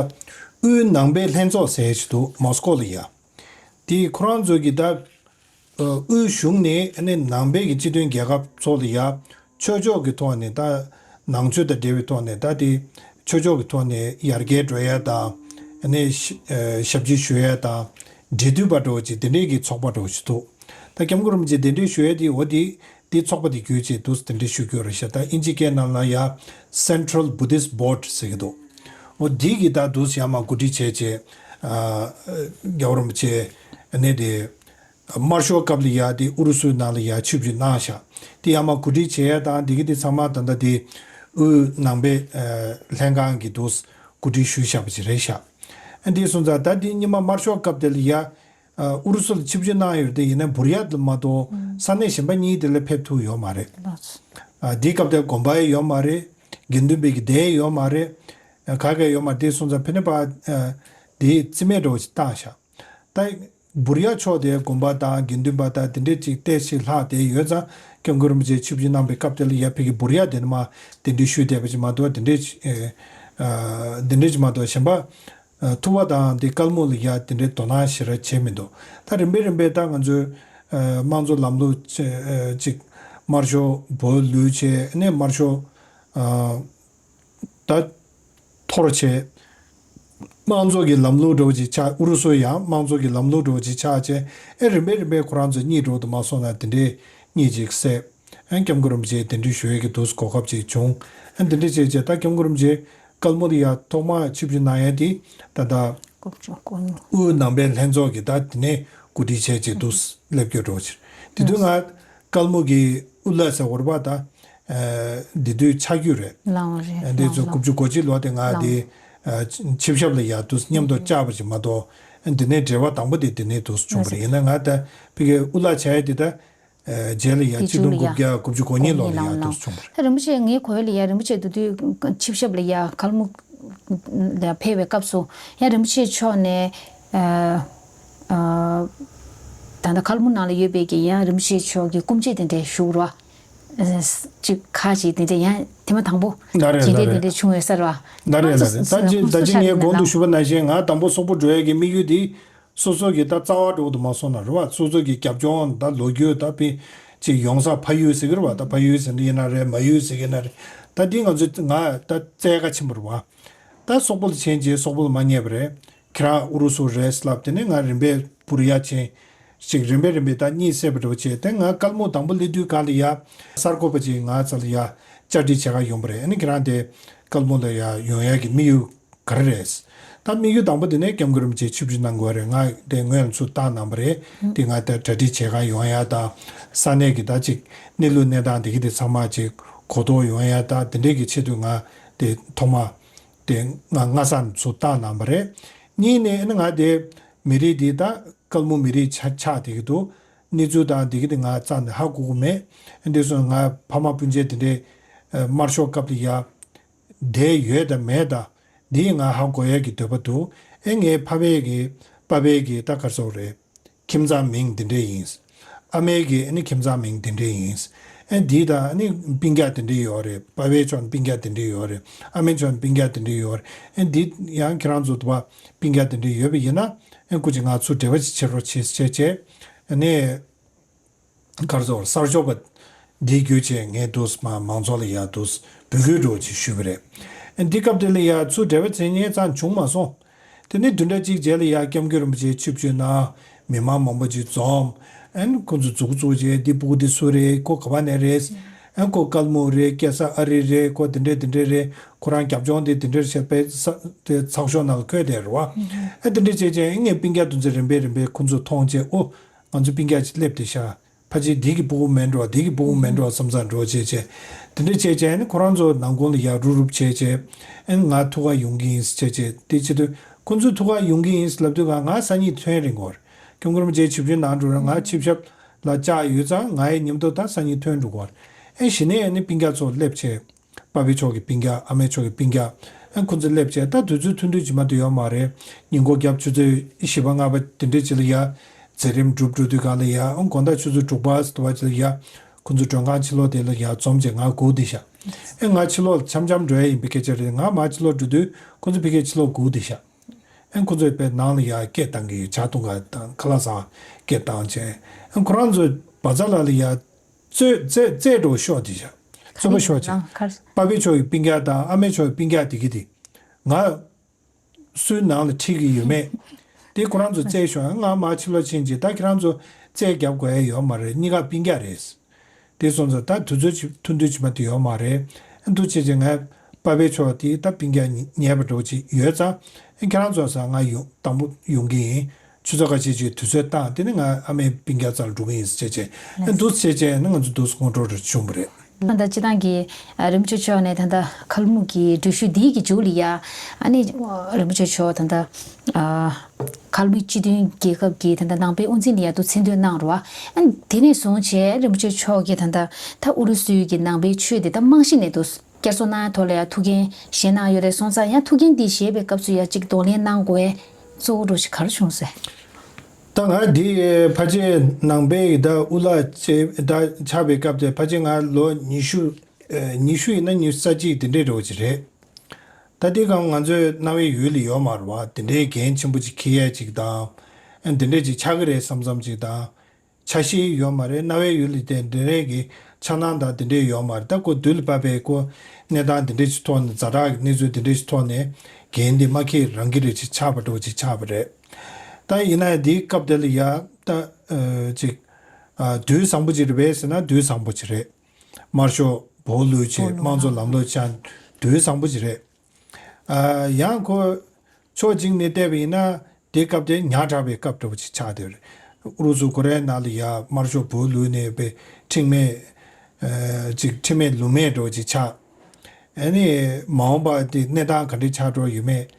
དབུས་ནང་པའི་ལྷན་ཚོགས་ཟེར་ཞིག་འདུག་མོ་སི་ཀོ་ལ་ཡ། དེ་ཁོ་རང་ཚོ་གི་ད་དབུས་གཞུང་ནས་ཨ་ནི་ནང་པའི་གི་སྤྱི་མཐུན་རྒྱལ་ཁབ་ཚོ་ལ་ཡ་ཆོས་ཕྱོགས་ཀྱི་ཐོག་ནས་ད་ནང་ཆོས་དང་འབྲེལ་བའི་ཐོག་ནས་ད་དེ་ཆོས་ཕྱོགས་ཀྱི་ཐོག་ནས་ཡར་རྒྱས་འགྲོ་ཡ་དང་ཨ་ནི་ཞབས་ཕྱི་ཞུ་ཡ་དང་འབྲེལ་མཐུད་པ་འདྲ་བོ་ཅིག་དེ་འདྲའི་གི་ཚོགས་པ་འདྲ་བོ་ཞིག་འདུག་ད་སྐྱབས་མགོན་རིན་པོ་ཆེ་གདན་འདྲེན་ཞུ་ཡས་དེ་འོ་དེ་དེ་ཚོགས་པ་དེ་བརྒྱུད་བྱས་འདུག་གདན་འདྲེན་ཞུ་རྒྱུ་རེད་ཤག་ད་དབྱིན་ཇི་སྐད་ནང་ལ་ཡ་Central Buddhist Board ཟེར་གྱི་འདུག་འོ་དེ་གི་ད་འདུག་ཡར་མར་གོ་སྒྲིག་བྱས་བྱས་ཨ་རྒྱལ་བ་རིན་པོ་ཆེ་ནས་དེ་དམར་ཤོག་སྐབས་ལ་ཡ་དེ་ཨུ་རུ་སུའི་ནང་ལ་ཡ་ཆིབས་བསྒྱུར་གནང་ཤག་དེ་ཡར་མར་གོ་སྒྲིག་བྱས་ཡ་དང་དེ་གི་དེ་ཚང་མ་ད་ལྟ་དེ་ དབུས་ནང་པའི་ལྷན་ཁང་གི་འདུག་གོ་སྒྲིག་ཞུས་བཞག་པ་ཅིག་རེད་ཤག་འདི་སོང་ཙང་ད་འདི་སྔོན་མ་དམར་ཤོག་སྐབས་དེ་ལ་ཡ། ཨུ་རུ་སུ་ལ་ཆིབས་བསྒྱུར་གནང་ཡོད་དེ་ཡིན་ན་བུར་ཡ་དེ་མ་གཏོགས་ས་གནས་གཞན་པ་གཉིས་དེ་ལ་ཕེབས་ཐུབ་ཡོད་མ་རེད། འདིའི་སྐབས་དེར་དགོན་པ་ཡོད་མ་རེད། དགེ་འདུན་པའི་གི་སྡེ་ཡོད་མ་རེད། ག་གེ་ཡོད་མ་རེད། དེ་སོང་ཙང་ཕེ་ནེ་པ་དེ་རྩིས་མེད་འདྲ་བོ་ཞིག་བཏང་ཤག་ད་བུར་ཡ་ཕྱོགས་དེ་དགོན་པ་དང་དགེ་འདུན་པ་དང་དེ་འདྲས་ཅིག་ཏོག་ཙམ་ལྷག་བསྡད་ཡོད་ཙང་སྐྱབས་མགོན་རིན་པོ་ཆེ་ཆིབས་བསྒྱུར་གནང་པའི་སྐབས་དེ་ལ་ཡ་ཕ་གི་བུར་ཡ་དེ་ནི་མ་གདན་འདྲེན་ཞུས་བསྡད་པ་ཅིག་མ་གཏོགས་དེ་འདྲས་དེ་འདྲས་ཅིག་མ་གཏོགས་གཞན་པ། ཐུབ་པ་དང་དེ་དཀར་མོ་ལ་ཡ་དེ་འདྲའི་དོ་སྣང་ཞེ་དྲག་བྱས་མི་འདུག་ད་རིམ་པས་རིམ་པས་ད་ང་ཚོའི་དམངས་གཙོ་ལམ་ལུགས་ཅིག་དམར་ཤོག་བོད་ལུས་བྱས་ནས་དམར་ཤོག་ད་འཐོར་བྱས། དམངས་གཙོ་གི་ལམ་ལུགས་འདྲ་བོ་ཅིག་ཆགས། ཨུ་རུ་སུ་ཡང་དམངས་གཙོ་གི་ལམ་ལུགས་འདྲ་བོ་ཅིག་ཆགས་བྱས། ཨེ་རིམ་པས་རིམ་པས་ཁོ་རང་ཚོ་གཉིད་འགྲོ་དུ་མ་སོང་ན་དེ་འདྲའི་གཉིད་ཅིག་སད། ཨེ་སྐྱབས་མགོན་རིན་པོ་ཆེ་གདན་འདྲེན་ཞུ་ཡས་ཀྱི་འདུག་གོ་སྐབས་ཅིག་བྱུང་། ཨེ་དེ་འདྲ་བྱས་བྱས་ད་སྐྱབས་མགོན་རིན་པོ་ཆེ་དཀར་མོ་དེ་ཡར་ཐོག་མར་ཆིབས་བསྒྱུར་གནང་ཡས་དེ་ད་ལྟ་དགུ་བཅུ་གོ་གཉིས། དབུས་ནང་པའི་ལྷན་ཚོགས་ཀྱི་ད་དེ་ནས་གོ་སྒྲིག་བྱས་བྱས་འདུག་སླེབས་སྐྱོད་འགྲོ་བྱས། དེ་དུས་ང་དཀར་མོ་གི་དབུ་བླ་ཟེར་བ་རེད་པ། ད་འདི་དུས་ཆགས་རྒྱུ་རེད། ལའང་རེད། ཨེ་འདི་ལའང་ཚོ་ལའང་དགུ་བཅུ་གོ་གཅིག་ལོ་དེ་ང་ལའང་དེ་ཆིབས་ཞབས་ལ་ཡར་འདུག་མཉམ་དུ་བཅར་བ་ཞིག་མ་གཏོགས། ཨེ་འདི་ནས་འབྲེལ་བ་དང་པོ་དེ་འདི་ནས་འདུག་བྱུང་བ་རེད། ཡིན་ན་ང་ད་ཕ་གི་དབུ་བླ་བྱས་དེ་ད། རྗེས་ལ་ཡ་གཅིག་སྟོང་དགུ་བརྒྱ་དགུ་བཅུ་གོ་གཉིས་ལོ་ལ་ཡ་འདུག་བྱུང་བ་རེད། ད་རིན་པོ་ཆེ་ངའི་གོ་བ་ལ་ཡ་རིན་པོ་ཆེ་དེ་དུས་ཆིབས་ཞབས་ལ་ཡ་དཀར་མོ་ལ་ཕེབས་པའི་སྐབས་སུ་ཡ་རིན་པོ་ཆེ་མཆོག་ནས་ཨ་ཨ་ད་ལྟ་དཀར་མོ་ནང་ལ་ཡོད་པའི་གི་ཡ་རིན་པོ་ཆེ་མཆོག་གི་སྐུ་མཆེད་དེ་འདྲས་བཞུགས་རོགས། ཅིག་ཁ་ཅིག་དེ་འདྲས་ཡང་དེ་མ་དང་པོ་ད་རེད་ད་རེད་མཇལ་འཕྲད་དེ་འདྲས་བྱུང་ཡོད་ས་རེད་བ། ད་རེད་ད་རེད། ད་ཅི་ད་ཅི་ངས་གོང་དུ་ཞུས་པ་ནང་བཞིན་ང་དང་པོ་སོག་པོ་འགྲོ་ཡ་གི་དམིགས་ཡུལ་དེ། སོ་སོ་གི་ད་རྩ་བ་འགྲོ་གི་འདུག་མ་སོང་ན་རེད་བ། སོ་སོ་གི་རྒྱབ་ལྗོངས་ད་ལོ་རྒྱུས་ད་དཔེ་ཅིག་ཡོང་ས་ཕ་ཡུལ་ཟེར་གི་རེད་བ། ད་ཕ་ཡུལ་ཟེར་ནི་ཡིན་ན་རེད། མ་ཡུལ་ཟེར་གི་ན་རེད། ད་འདི་ང་ཚོ་ང་ད་བཙལ་ག་ཕྱིན་པ་རེད་བ། ད་སོག་པོ་ལ་ཕྱིན་རྗེས་སོག་པོ་ལ་མ་ཉེས་པ་རེད། ཁྱེད་རང་ཨུ་རུ་སུ་རེད་ལབ་དེ་ནས་ང་རིམ་པས་བུར་ཡ་ཕྱིན་ཅིག་རིམ་པས་རིམ་པས་ད་གཉིད་སད་པ་འདྲ་བོ་བྱས། དེ་ང་དཀར་མོ་དང་པོ་སླེབས་དུས་ག་ལ་ཡ་གསར་འགོད་པ་ཅིག་ང་རྩ་ལ་ཡ་བཅར་འདྲི་བྱེད་ག་ཡོང་པ་རེད། ཨ་ནི་ཁྱེད་རང་དེ་དཀར་མོ་ལ་ཡ་ཡོང་ཡ་གི་དམིགས་ཡུལ་ག་རེ་རེད། ད་དམིགས་ཡུལ་དང་པོ་དེ་ནས་སྐྱབས་མགོན་རིན་པོ་ཆེ་ཆིབས་བསྒྱུར་གནང་དགོས་རེད། ང་དེ་སྔོན་ལ་ཚུར་བཏང་གནང་པ་རེད། དེ་ང་ད་གྲ་སྒྲིག་བྱེད་ག་ཡོང་ཡ་དང་། ས་གནས་ཀྱི་ད་ཅིག་གནས་ལུགས་གནས་སྟངས་དེ་གི་དེ་ཚང་མ་ཅིག་གོ་རྟོགས་ཡོང་ཡ་དང་དེ་འདྲས་ཀྱི་ཆེད་དུ་ང་དེ་ཐོག་མ་དེ་ང་སྔ་ས་ནས་ཚུར་བཏང་གནང་པ་རེད། གཉིས་ནས་ཨ་ནི་ང་དེ་མི་རིགས་དེ་ད་དཀར་མོ་མི་རིགས་ཆགས་ཆགས་དེ་གི་འདུག་གནས་ཚུལ་དང་དེ་གི་དེ་ང་རྩ་ནས་ཧ་གོ་གི་མེད། འདི་སོང་ང་ཕ་མ་སྤུན་མཆེད་དེ་འདྲས་དམར་ཤོག་སྐབས་དེ་ཡ། བསྡད་ཡོད་དང་མེད་དང་འདི་ང་ཧ་གོ་ཡས་ཀྱི་འདོད་པ་འདུག་ཨེ་ངའི་ཕ་བའི་གི་པ་ཕའི་གི་ད་ག་རེ་ཟེར་དགོས་རེད། ཁྱིམ་ཚང་མིང་འདི་འདྲས་ཡིན། ཨ་མའི་གི་ཨ་ནི་ཁྱིམ་ཚང་མིང་འདི་འདྲས་ཡིན། ཨེ་འདི་དང་ཨ་ནི་སྤུན་ཀྱག་འདི་འདྲས་ཡོད་རེད། པ་ཕའི་ཕྱོགས་ནས་སྤུན་ཀྱག་འདི་འདྲས་ཡོད་རེད། ཨ་མའི་ཕྱོགས་ནས་སྤུན་ཀྱག་འདི་འདྲས་ཡོད་རེད། ཨེ་འདི་ཡང་ཁྱེད་རང་ཚོ་དུ་བ་སྤུན་ཀྱག་འདི་འདྲས་ཡོད་པ་ཡིན་ན་ཨེ་སྐུ་མཁྱེན་ང་ཚུར་འབྲེལ་བ་ཅིག་བྱེད་རོགས་བྱེད་ཟེར་བྱས་བྱས། ཨ་ནི། ག་རེ་ཟེར་གསར་ཤོག་པ་འདི་བརྒྱུད་བྱས་ངས་འདུག་མ་མང་ཚོགས་ལ་ཡ་འདུག་འབོད་སྐུལ་འདྲ་བོ་ཅིག་ཞུས་པ་རེད། འདི་སྐབས་དེ་ལ་ཡ་ཚུར་འབྲེལ་བ་བྱེད་མཁན་ཙམ་བྱུང་མ་སོང་། དེ་ནས་བདུན་ཕྲག་གཅིག་རྗེས་ལ་ཡ་སྐྱབས་མགོན་རིན་པོ་ཆེ་ཆིབས་བསྒྱུར་གནང་། མི་མང་མང་པོ་ཅིག་འཛོམས། ཨན་ཁོ་ཚོ་མཛུབ་གུ་བཙུགས་བྱས་འདི་ཕྲུ་གུ་འདི་སུ་རེད། ཁོ་ག་པ་ནས་རེད། ཨན་ཁོ་དཀར་མོ་རེད། སྐྱེས་ས་ཨ་རི་རེད། ཁོ་འདི་འདྲས་འདི་འདྲས་རེད། ཁོ་རང་རྒྱབ་ལྗོངས་འདི་འདི་འདྲས་བྱས་པས་དེ་ཚགས་ཤོག་ནང་ལ་འཁོད་བསྡད་རེད་བ། ཨན་འདི་འདྲས་བྱས་བྱས་ངས་སྤུན་ཀྱག་དེ་ཚོ་རིམ་པས་རིམ་པས་ཁོ་ཚོ་མཐོང་བྱས་ཨོ། ང་ཚོ་སྤུན་ཀྱག་ཅིག་སླེབས་བསྡད་ཤག་ཕལ་ཆེར་འདི་གི་ཕྲུ་གུ་མིན་འགྲོ། འདི་གི་ཕྲུ་གུ་མིན་འགྲོ་བསམ་བསམ་འདྲ་བོ་བྱས་བྱས། དེ་འདྲ་བྱས་བྱས་ཨ་ནི་ཁོ་རང་ཚོ་ནང་ཁུལ་ལ་ཡར་རུབ་རུབ་བྱས་བྱས། ཨ་ནི་ང་ཐུག་ག་ཡོང་གི་ཡིན་ཟེར་བྱས་བྱས། དེ་བྱེད་དུས་ཁོ་ཚོ་ཐུག་ག་ཡོང་གི་ཡིན་ཟེར་ལབ་དུས་ང་ང་སང་ཉིན་ཐོན་རན་གོ། སྐྱབས་མགོན་རིན་པོ་ཆེ་ཆིབས་བསྒྱུར་གནང་འགྲོ་ར་ང་ཆིབས་ཞབས་ལ་བཅར་ཡོད་ཙང་ང་ཡི་མཉམ་དུ་ད་སང་ཉིན་ཐོན་འགྲོ་གོ། ཨ་ནི་གཞི་ནས་ཨ་ནི་སྤུན་ཀྱག་ཚོ་སླེབས་བྱས། པ་ཕའི་ཕྱོགས་ཀྱི་སྤུན་ཀྱག་ཨ་མའི་ཕྱོགས་ཀྱི་སྤུན་ཀྱག་ཨ་ཁོ་ཚོ་སླེབས་བྱས་ད་དུས་ཚོད་ཐུང་ཐུང་ཅིག་མ་གཏོགས་ཡོད་མ་རེད། ཉིན་གུང་རྒྱབ་ཆུ་ཚོད་བཞི་པ་ལྔ་པ་དེ་འདྲས་ཅིག་ལ་ཡ། མཛད་རིམ་གྲུབ་འགྲོ་དུས་སྒང་ལ་ཡ་ཨང་དགོང་དག་ཆུ་ཚོད་དྲུག་པ་ཙམ་དུ་བ་ཅིག་ལ་ཡ། ཁོ་ཚོ་མགྲོན་ཁང་ཕྱི་ལོགས་དེ་ལ་ཡ་འཛོམས་བྱས་ང་སྒུག་བསྡད་ཤག་ཨེ་ང་ཕྱི་ལོགས་ལ་འཆམ་འཆམ་འགྲོ་ཡ་ཡིན་པའི་སྐད་ཆ་རེད། ང་མར་ཕྱི་ལོགས་འགྲོ་དུས་ཁོ་ཚོ་ཕ་གིར་ཕྱི་ལོགས་སྒུག་བསྡད་ཤག་ཨེ་ཁོ་ཚོས་དཔེ་ནང་ལ་ཡ་སྐད་བཏང་གི་ཇ་འཐུང་ག་དང་ཁ་ལག་ཟ་སྐད་བཏང་བྱས། ཨེ་ཁོ་རང་ཚོས་བ་ཚ་ལ་ལ་ཡ། རྩོད་རྩོད་རྩོད་འགྲོ་ཤོག་དེ་བྱ། རྩོད་པ་ཤོག་བྱ། ཨ་ཁར། པ་ཕའི་ཕྱོགས་ཀྱི་སྤུན་ཀྱག་དང་ཨ་མའི་ཕྱོགས་ཀྱི་སྤུན་ཀྱག་དེ་གི་དེ། ང་སུའི་ནང་ལ་ཁྲིད་ཀྱི་ཡོད་མེད། དེ་ཁོ་རང་ཚོ་རྩོད་ཤོག་ང་མར་ཕྱི་ལོགས་ཕྱིན་རྗེས་ད་ཁྱེད་རང་ཚོ་རྩོད་རྒྱབ་དགོས་ཡ་ཡོད་མ་རེད། གཉིས་ཀ་སྤུན་ཀྱག་རེད། དེ་སོང་ཙང་ད་དུས་ཚོད་ཅིག་ཐུང་ཐུང་ཅིག་མ་གཏོགས་ཡོད་མ་རེད། འདུག་བྱས་རྗེས་ང་པ་ཕའི་ཕྱོགས་དེ་ད་སྤུན་ཀྱག་ཉེ་བ་འདྲ་བོ་ཅིག་ཡོད་ཙང་ཁྱེད་རང་ཚོ་ས་ང་ཡོང་དང་པོ་ཡོང་གི་ཡིན། ཆུ་ཚོད་ཁ་ཤས་ཅིག་དུས་ཚོད་བཏང་དེ་ནི་ང་ཨ་མའི་སྤུན་ཀྱག་རྩ་ལ་འགྲོ་གི་ཡིན་ཟེར་བྱས་བྱས། ཨ་འདུག་བྱས་བྱས་ནི་ང་ཚོ་འདུག་སྔོན་འགྲོ་རེ་བྱུང་བ་རེད། ད་ལྟ་སྤྱི་བཏང་གི་ཨ་རིན་པོ་ཆེ་མཆོག་ནས་ད་ལྟ་ཁལ་མུག་གི་འགྲུལ་བཞུད་འདིའི་གི་མཇུག་ལ་ཡ། ཨ་ནི་རིན་པོ་ཆེ་མཆོག་ད་ལྟ་ཨ་ཁལ་མུག་སྤྱི་མཐུན་རྒྱལ་ཁབ་ཀྱི་ད་ལྟ་ནང་པའི་དབུ་འཛིན་ལ་ཡ་དུ་མཚན་འདོན་གནང་རོགས། ཨ་ནི་དེ་ནས་བཟུང་བྱས་རིན་པོ་ཆེ་མཆོག་གིས་ད་ལྟ་ད་ཨུ་རུ་སུའི་གི་ནང་པའི་ཆོས་དེ་ད་རྨང་གཞི་ནས་དུ་བསྐྱར་གསོ་གནང་ཡ་ཐོག་ལ་ཡ་ཐུགས་འགན་བཞེས་གནང་ཡོད་རེད་སོང་ཙང་། ཡང་ཐུགས་འགན་འདི་བཞེས་པའི་སྐབས་སུ་ཡ་གཅིག་གདོང་ལེན་གནང་དགོས་གཙོ་བོ་འདྲ་ཞིག་ག་རེ་བྱུང་སོང་། ད་ང་འདི་ཕལ་ཆེར་ནང་པའི་ད་དབུ་བླ་བྱས་ད་ཆགས་པའི་སྐབས་དེ་ཕལ་ཆེར་ང་ལོ་ཉི་ཤུ་ཨ་ཉི་ཤུ་ཡིན་ན་ཉི་ཤུ་རྩ་གཅིག་དེ་འདྲའི་འདྲ་བོ་ཅིག་རེད། ད་དེ་གང་ང་ཚོའི་རྣ་བའི་ཡུལ་ལ་ཡོད་མ་རེད་བ། དེ་འདྲའི་འགན་ཆེན་པོ་ཅིག་འཁྱེར་ཡ་ཅིག་དང་། ཨ་དེ་འདྲའི་ཅིག་ཆགས་ཀྱི་རེད་བསམ་བསམ་ཅིག་དང་། འཆར་གཞི་ཡོད་མ་རེད། རྣ་བའི་ཡུལ་ལ་དེ་འདྲའི་གི་འཆར་སྣང་དང་དེ་འདྲའི་ཡོད་མ་རེད། ད་ཁོ་དུས་ལ་བབ་པའི་ཁོ་གནས་སྟངས་དེ་འདྲའི་ཅིག་ཐོག་ནས་ཛ་དྲག་གི་གནས་ཚུལ་དེ་འདྲའི་ཅིག་ཐོག་ནས་འགན་འདི་མ་འཁྱེར་རང་གི་རེད་ཅིག་ཆགས་པ་འདྲ་བོ་ཅིག་ཆགས་པ་རེད། ད་ཡིན་ན་ཡང་འདིའི་སྐབས་དེ་ལ་ཡ་ད་ཨ་ཅིག་ཨ་དུས་བཟང་པོ་ཅིག་རེད་པས་ཟེར་ན་དུས་བཟང་པོ་ཅིག་རེད། དམར་ཤོག་བོད་ལུགས་བྱས་དམངས་གཙོ་ལམ་ལུགས་ཆགས་དུས་བཟང་པོ་ཅིག་རེད། ཨ་ཡང་ཁོ་ཕྱོགས་གཅིག་ནས་བལྟས་པ་ཡིན་ན་དེ་སྐབས་དེ་ཉག་ཕྲ་བའི་སྐབས་འདྲ་བོ་ཅིག་ཆགས་བསྡད་རེད། ཨུ་རུ་སུ་ཁོ་རའི་ནང་ལ་ཡ་དམར་ཤོག་བོད་ལུགས་ནས་པའི་ཁྲིམས་མེད་ཨ་ཅིག་ཁྲིམས་མེད་ལུགས་མེད་འདྲ་བོ་ཅིག་ཆགས། ཨ་ནི་མ་འོངས་པ་དེ་གནས་སྟངས་ག་འདྲ་ཆགས་འགྲོ་ཡོད་མེད།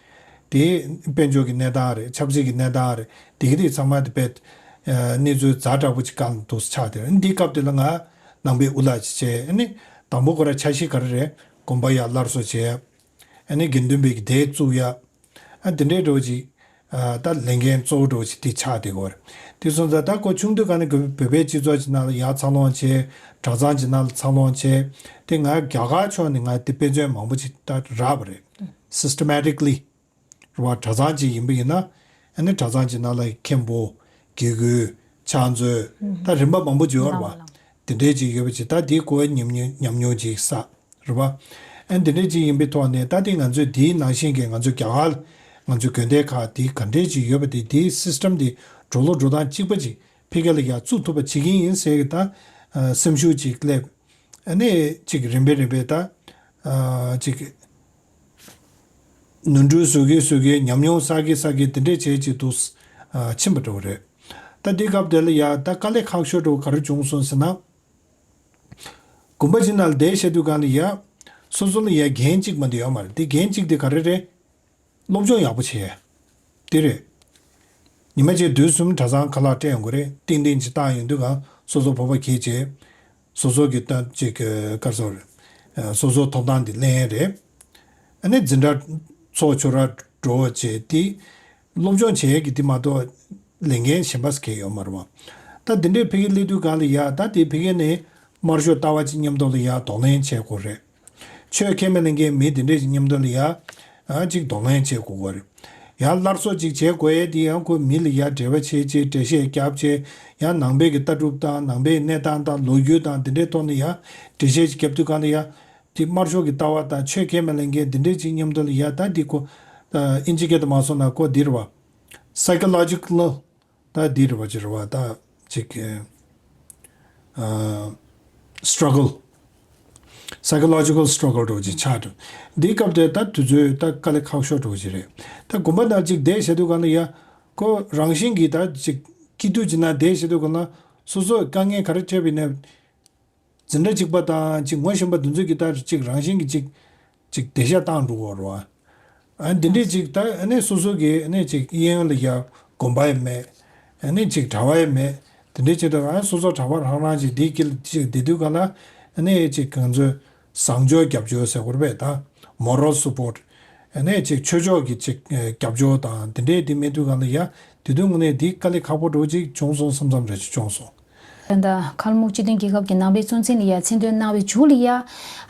དེ་དཔལ་འབྱོར་གྱི་གནས་སྟངས་རེད། ཆབ་སྲིད་ཀྱི་གནས་སྟངས་རེད། དེ་གི་དེ་ཚང་མ་དེ་བས་ཨ་གནས་ཚུལ་ཛ་དྲག་པོ་ཅིག་སྒང་ལ་འདུག་སེ་ཆགས་བསྡད་རེད། འདིའི་སྐབས་དེ་ལ་ང་ནང་པའི་དབུ་བླ་ཅིག་བྱས། ཨ་ནི་དང་པོ་ཁོ་ར་འཆར་གཞི་ག་རེ་རེད། དགོན་པ་ཡར་སླར་གསོ་བྱས། ཨ་ནི་དགེ་འདུན་པའི་གི་སྡེ་བཙུགས་ཡ། ཨ་དེ་འདྲའི་འདྲ་བོ་ཅིག་ཨ་ད་ལས་འགན་གཙོ་བོ་འདྲ་བོ་ཅིག་དེ་ཆགས་བསྡད་ཀྱི་ཡོད་རེད། དེ་སོང་ཙང་ད་ཁོ་ཆུང་དུས་སྒང་ནས་བོད་པའི་སྤྱི་ཚོགས་ཀྱི་ནང་ལ་ཡར་འཚར་ལོངས་བྱས། གྲྭ་ཚང་གི་ནང་ལ་འཚར་ལོངས་བྱས། དེ་ང་རྒྱ་གར་ཕྱོགས་ནས་ང་དེ་དཔེ་མཚོན་མང་པོ་ཅིག་ད་རག་པ་རེད། སིས་ཊེ་མེ་ཊིག་ལི་རེད་བ། གྲྭ་ཚང་ཅིག་ཡིན་པ་ཡིན་ན་ཨ་ནི་གྲྭ་ཚང་ཅིག་ནང་ལ་མཁན་པོ། དགེ་སྐོས། ཕྱག་མཛོད། ད་རིམ་པ་མང་པོ་ཅིག་ཡོད་རེད་བ། དེ་འདྲའི་ཅིག་ཡོད་པ་ཅིག་ད་དེའི་གོ་བའི་ཉམས་མྱོང་ཉམས་མྱོང་ཅིག་བསགས། རེད་བ། ཨ་འདི་འདྲའི་ཅིག་ཡིན་པའི་ཐོག་ནས་ད་དེ་ང་ཚོས་དེའི་ནང་བཞིན་གྱི་ང་ཚོ་རྒྱ་གར་ང་ཚོའི་དགོན་སྡེ་ཁག་དེ་ག་འདྲའི་ཅིག་ཡོད་པ་དེ་དེའི་སིས་ཊེམ་དེ་འགྲོ་ལུགས་འགྲོ་སྟངས་གཅིག་པ་ཅིག་ཕ་གི་ལ་ཡར་བཙུགས་ཐུབ་པ་བྱེད་ཀྱི་ཡིན་ཟེར་གི་ད་ཨ་སེམས་ཤུགས་ཅིག་སླེབས། ཨ་ནི་ཅིག་རིམ་པས་རིམ་པས་ད་ཨ་ཅིག་ནོར་འཁྲུལ་བཟོ་གི་བཟོ་གི་ཉམས་མྱོང་བསགས་ཀྱི་བསགས་ཀྱི་དེ་འདྲས་བྱས་ཅིག་འདུག་ཨ་ཕྱིན་པ་འདྲ་བོ་རེད། ད་འདི་སྐབས་དེ་ལ་ཡ་ད་དཀའ་ལས་ཁག་ཤོས་འདྲ་བོ་ག་རེ་བྱུང་སོང་ཟེར་ན། དགོན་པ་ཅིག་ནང་ལ་བསྡད་བཞག་དུས་སྒང་ལ་ཡ། སོ་སོ་ལ་ཡ་འགན་གཅིག་མ་གཏོགས་ཡོད་མ་རེད། དེ་འགན་གཅིག་དེ་ག་རེ་རེད། སློབ་སྦྱོང་ཡག་པོ་བྱས། དེ་རེད། ཉི་མ་གཅིག་དུས་གསུམ་གྲྭ་ཚང་ཁ་ལག་སྤྲད་ཡོང་གི་རེད། ཏིང་ཏིང་ཅིག་བཏང་ཡོང་དུས་སྒང་སོ་སོ་བོད་པ་གལ་ཆེ། སོ་སོ་གི་ད་ཅིག་ག་རེ་ཟེར། སོ་སོ་ཐོབ་ཐང་དེ་ལེན་རེད། ཨ་ནི་འཛིན་གྲྭ་ཚོགས་ཆོས་ར་འགྲོ་བྱས་དེ། སློབ་སྦྱོང་བྱེད་ཡས་ཀྱི་དེ་མ་གཏོགས་ལས་འགན་གཞན་པ་གང་ཡང་ཡོད་མ་རེད་བ། ད་དེ་འདྲའི་ཕ་གིར་སླེབས་དུས་སྒང་ལ་ཡ་ད་དེ་ཕ་གི་ནས་དམར་ཤོག་ལྟ་བ་ཅིག་མཉམ་དུ་ལ་ཡ་གདོང་ལེན་བྱེད་དགོས་རེད། ཆོས་ཁས་མི་ལེན་མཁན་མི་དེ་འདྲས་ཅིག་མཉམ་དུ་ལ་ཡ་ཨ་ཅིག་གདོང་ལེན་བྱེད་དགོས་པ་རེད། ཡང་སླར་གསོ་ཅིག་བྱེད་དགོས་ཡས་དེ་ཡང་ཁོ་མི་ལ་ཡ་འབྲེལ་བ་བྱེད་ཅིག་འགྲེལ་བཤད་རྒྱབ་བྱས། ཡང་ནང་པའི་གི་ལྟ་གྲུབ་དང་ནང་པའི་གནས་སྟངས་དང་ལོ་རྒྱུས་དང་དེ་འདྲའི་ཐོག་ནས་ཡ་འགྲེལ་བཤད་ཅིག་རྒྱབ་དུས་སྒང་ལ་ཡ། དེ་དམར་ཤོག་གི་ལྟ་བ་དང་ཆོས་ཁས་མི་ལེན་མཁན་དེ་འདྲས་ཅིག་མཉམ་དུ་ལ་ཡ་ད་འདི་ཁོ་ཨ་ཨིན་ཇི་སྐད་དུ་མ་སོང་ན་ཁོ་འདི་རེད་བ། Psychological ད་འདི་རེད་བ་ཅིག་རེད་བ་ད་ཅིག་ཨ་struggle psychological struggle འདྲ་བོ་ཅིག་ཆགས་འདུག་འདིའི་སྐབས་དེ་ད་དུས་ཚོད་ད་དཀའ་ལས་ཁག་ཤོས་འདྲ་བོ་ཅིག་རེད། ད་དགོན་པ་ནང་ཅིག་བསྡད་བཞག་དུས་སྒང་ལ་ཡ་ཁོ་རང་བཞིན་གྱིས་ད་ཅིག་སྐྱིད་སྡུག་ཅིག་ནང་བསྡད་བཞག་དུས་སྒང་ལ་སོ་སོ་དཀའ་ངལ་ག་རེ་འཕྲད་པ་ཡིན་ནའི། འཛིན་གྲྭ་གཅིག་པ་དང་གཅིག་ངོ་ཤེས་པ་དེ་ཚོ་གི་ལྟར་གཅིག་རང་བཞིན་གྱི་གཅིག་གཅིག་བདེ་ཤ་བཏང་འགྲོ་གི་ཡོད་རེད་བ། ཨ་འདི་འདྲས་གཅིག་ད་ཨ་ནི་སོ་སོ་གི་ཨ་ནི་གཅིག་གཡས་གཡོན་ལ་ཡ་དགོན་པ་ཡང་མེད། ཨ་ནི་གཅིག་གྲྭ་པ་ཡང་མེད། དེ་འདྲས་བྱས་དུས་ཨ་སོ་སོ་གྲྭ་པ་རང་རང་གཅིག་འདི་དཀྱིལ་གཅིག་བསྡད་དུས་སྒང་ལ་ཨ་ནི་གཅིག་ང་ཚོས་བཟང་སྤྱོད་རྒྱབ་སྐྱོར་ཟེར་དགོས་རེད་པས་ད། Moral support ཨ་ནི་གཅིག་ཆོས་ཕྱོགས་ཀྱི་གཅིག་རྒྱབ་སྐྱོར་དང་དེ་འདྲས་དེ་མེད་དུས་སྒང་ལ་ཡ་དེ་དུས་དངོས་གནས་འདི་དཀའ་ལས་ཁག་པོ་འདྲ་བོ་ཅིག་བྱུང་སོང་བསམ་བསམ་འདྲ་ཅིག་བྱུང་སོང་། ད་ལྟ་ཁལ་མུག་སྤྱི་མཐུན་རྒྱལ་ཁབ་ཀྱི་ནང་པའི་གཙོ་འཛིན་ལ་ཡ་མཚན་འདོན་གནང་བའི་མཇུག་ལ་ཡ།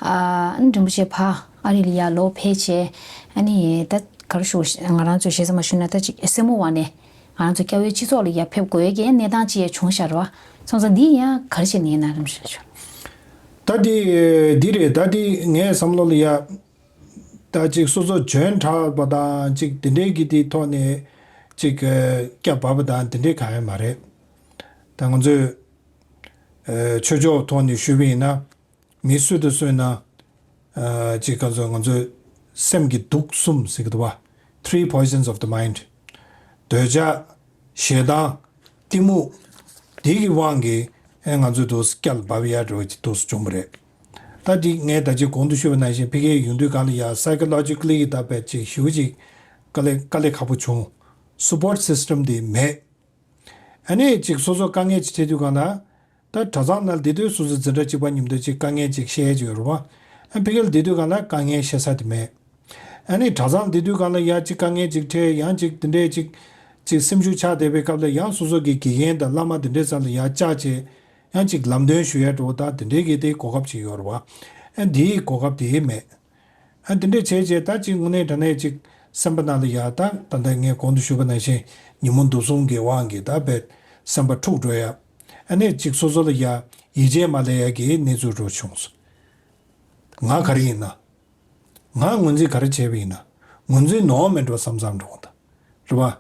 ཨ་ནི་རིན་པོ་ཆེ་ཕར་ཨ་རི་ལ་ཡ་ལོག་ཕེབས་བྱས། ཨ་ནི་ད་ག་རེ་ཞུ་ང་རང་ཚོས་ཞེ་ས་མ་ཞུས་ན་ད་ཅིག་སེར་མོ་བ་ནས་ང་རང་ཚོ་སྐྱ་བོའི་སྤྱི་ཚོགས་ལ་ཡ་ཕེབས་དགོས་ཀྱི་གནས་སྟངས་ཅིག་ཡ་བྱུང་ཤག་རེད་བ། སོང་ཙང་འདི་ཡང་ག་རེ་བྱས་ནས་ཡིན་ན་རིན་པོ་ཆེ་ལ་ཞུ། ད་འདི་འདི་རེད། ད་འདི་ངའི་བསམ་བློ་ལ་ཡ། ད་ཅིག་སོ་སོ་འཇོན་དྲགས་པ་དང་ཅིག་དེ་འདྲའི་གི་དེའི་ཐོག་ནས་ཅིག་སྐྱབས་བབས་པ་དང་དེ་འདྲའི་གང་ཡང་མ་རེད། ད་ང་ཚོས་ཆོས་ཕྱོགས་ཐོག་ནས་ཞུས་པ་ཡིན་ན་མི་སུ་དང་སུ་ཡིན་ན་ཅིག་ག་ཚོད་ང་ཚོའི་སེམས་ཀྱི་དུག་གསུམ་ཟེར་གི་འདུག་བ། Three poisons of the mind། འདོད་ཆགས། ཞེ་སྡང་། གཏི་མུག་འདི་གི་དབང་གིས་ཨེ་ང་ཚོ་དུ་སྐྱལ་བབས་ཡ་འགྲོ་གི་དུ་བྱུང་བ་རེད། ད་འདི་ངས་ད་ཅི་གོང་དུ་ཞུས་པ་ནང་བཞིན་ཕ་གིར་ཡོང་དུས་སྒང་ལ་ཡ་psychologically་ད་དཔེ་ཅིག་ཞེ་པོ་ཅིག་དཀའ་ལས་དཀའ་ལས་ཁག་པོ་བྱུང་། support system་དེ་མེད། ཨ་ནི་ཅིག་སོ་སོ་དཀའ་ངལ་ཅིག་འཕྲད་དུས་སྒང་ལ། ད་གྲྭ་ཚང་ནང་བསྡད་དུས་སོ་སོ་འཛིན་གྲྭ་གཅིག་པ་མཉམ་དུ་ཅིག་དཀའ་ངལ་ཅིག་བཤད་ཀྱི་ཡོད་རེད་བ། ཨ་ཕ་གིར་བསྡད་དུས་སྒང་ལ་དཀའ་ངལ་བཤད་ས་དེ་མེད། ཨ་ནི་གྲྭ་ཚང་བསྡད་དུས་སྒང་ལ་ཡ་ཅིག་དཀའ་ངལ་ཅིག་འཕྲད་ཡང་ཅིག་དེ་འདྲས་ཅིག་ཅིག་སེམས་ཤུགས་ཆག་བསྡད་པའི་སྐབས་ལ་ཡང་སོ་སོ་གི་དགེ་རྒན་དང་བླ་མ་དེ་འདྲས་རྩ་ལ་ཡ་བཅར་བྱས། ཡང་ཅིག་ལམ་སྟོན་ཞུ་ཡ་འགྲོ་ད་དེ་འདྲས་ཀྱི་དེ་གོ་སྐབས་ཅིག་ཡོད་རེད་བ། ཨ་འདིའི་གོ་སྐབས་དེ་མེད། ཨ་འདི་འདྲས་བྱས་བྱས་ད་ཅིག་དངོས་གནས་དྲང་གནས་ཅིག་སེམས་པ་ནང་ལ་ཡ་ད་ད་ལྟ་ངས་གོང་དུ་ཞུས་པ་ནང་བཞིན་ཉོན་མོངས་དུག་གསུམ་གྱི་དབང་གིས་ད་དཔེ་སེམས་པ་འཁྲུག་འགྲོ་ཡ། ཨ་ནི་ཅིག་སོ་སོ་ལ་ཡ་ཡིད་ཆེས་མ་སླེབས་ཡ་གི་གནས་ཚུལ་འགྲོ་བྱུང་སོང་། ང་ག་རེ་ཡིན་ན། ང་ངོས་འཛིན་ག་རེ་བྱས་པ་ཡིན་ན། ངོས་འཛིན་ནོར་མེད་འགྲོ་བསམ་བསམ་འགྲོ་གི་འདུག་རེད་བ།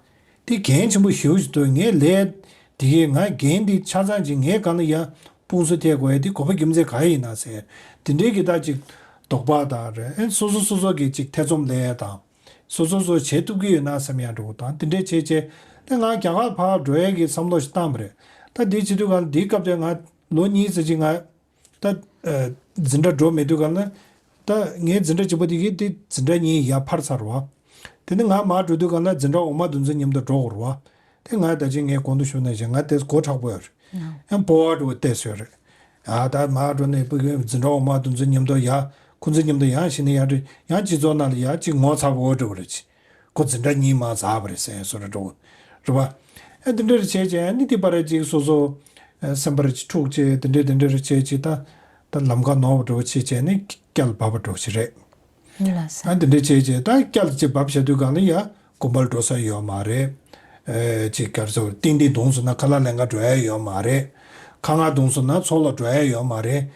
དེ་འགན་ཆེན་པོ་ཞེ་པོ་ཞིག་འདུག་ངས་ལས་དེ་གས་ང་འགན་འདི་ཆ་ཚང་ཅིག་ངའི་སྒང་ལ་ཡ་དཔུང་གསོ་ཐེབས་དགོས་ཡ་དེ་དགོས་པ་རྒྱུ་མཚན་ག་རེ་ཡིན་ན་ཟེར། དེ་འདྲའི་གི་ད་ཅིག་དོགས་པ་དང་རེད། ཨེ་སོ་སོ་སོ་སོ་གི་ཅིག་ཐེ་ཚོམ་ལས་ཡ་དང་། སོ་སོ་སོ་བྱེད་ཐུབ་ཀྱི་ཡོད་ན་བསམ་ཡ་འགྲོ་གི་དང་དེ་འདྲའི་བྱས་བྱས། དེ་ང་རྒྱ་གར་ཕར་འགྲོ་ཡ་གི་བསམ་བློ་ཞིག་བཏང་བ་རེད། ད་འདི་བྱེད་དུས་གང་འདིའི་སྐབས་དེ་ང་ལོ་གཉིས་ཙམ་ཅིག་ང་། ད། ཨ། འཛིན་གྲྭ་འགྲོ་མེད་དུས་གང་ལ། ད་ངའི་འཛིན་གྲྭ་གཅིག་པ་དེ་གིས་དེ་འཛིན་གྲྭ་གཉིས་ཡར་འཕར་ཚར་བ། དེ་ནི་ང་མར་འགྲོ་དུས་གང་ལ་འཛིན་གྲྭ་འོག་མ་དེ་ཚོ་མཉམ་དུ་འགྲོ་དགོས་རེད་བ། དེ་ང་ད་ཅི་ངས་གོང་དུ་ཞུས་ནང་བཞིན་ང་དེ་མགོ་མཁྲེགས་པོ་ཡོད་རེད། ཡང་སྤོབས་པ་འདྲ་བོ་བལྟས་སོང་རེད། ཨ་ད་མར་འགྲོ་ནས་ཕ་གི་འཛིན་གྲྭ་འོག་མ་དེ་ཚོ་མཉམ་དུ་ཡར་ཁོང་ཚོ་མཉམ་དུ་ཡང་ཞིག་ནས་ཡར་འགྲོ་ཡང་སྤྱི་ཚོགས་ནང་ལ་ཡར་ཅིག་ངོ་ཚ་པོ་འདྲ་བོ་རེད་ཅིག་ཁོ་འཛིན་གྲྭ་གཉིས་མར་འཛེགས་པ་རེད་ཟེར་བཟོ་འདྲ་འདྲ་བོ། རེད་བ། ཨ་འདི་འདྲ་རེ་བྱས་བྱས་ཨ་ནི་འདི་པར་ཅིག་སོ་སོ། ཨ་སེམས་པར་ཅིག་འཁྲུག་བྱས་འདི་འདྲ་འདི་འདྲ་རེ་བྱས་བྱས་ད། ད་ལམ་ཁ་ནོར་བ་འདྲ་བོ་བྱས་བྱས་ནི་སྐྱལ་བབས་པ་འདྲ་བོ་ཞིག་རེད། ལགས་སོ། ཨ་འདི་འདྲ་བྱས་བྱས་ད་སྐྱལ་ཅིག་བབས་བྱས་དུས་སྒང་ལ་ཡ་དགོན་པར་འགྲོ་ས་ཡོད་མ་རེད། ཨེ་ཅིག་ག་རེ་ཟེར་ཏན་ཏན་གདོང་སོང་ན་ཁ་ལག་ལེན་ག་འགྲོ་ཡ་ཡོད་མ་རེད། ཁ་ང་གདོང་སོང་ན་ཚོགས་ལ་འགྲོ་ཡ་ཡོད་མ་རེད།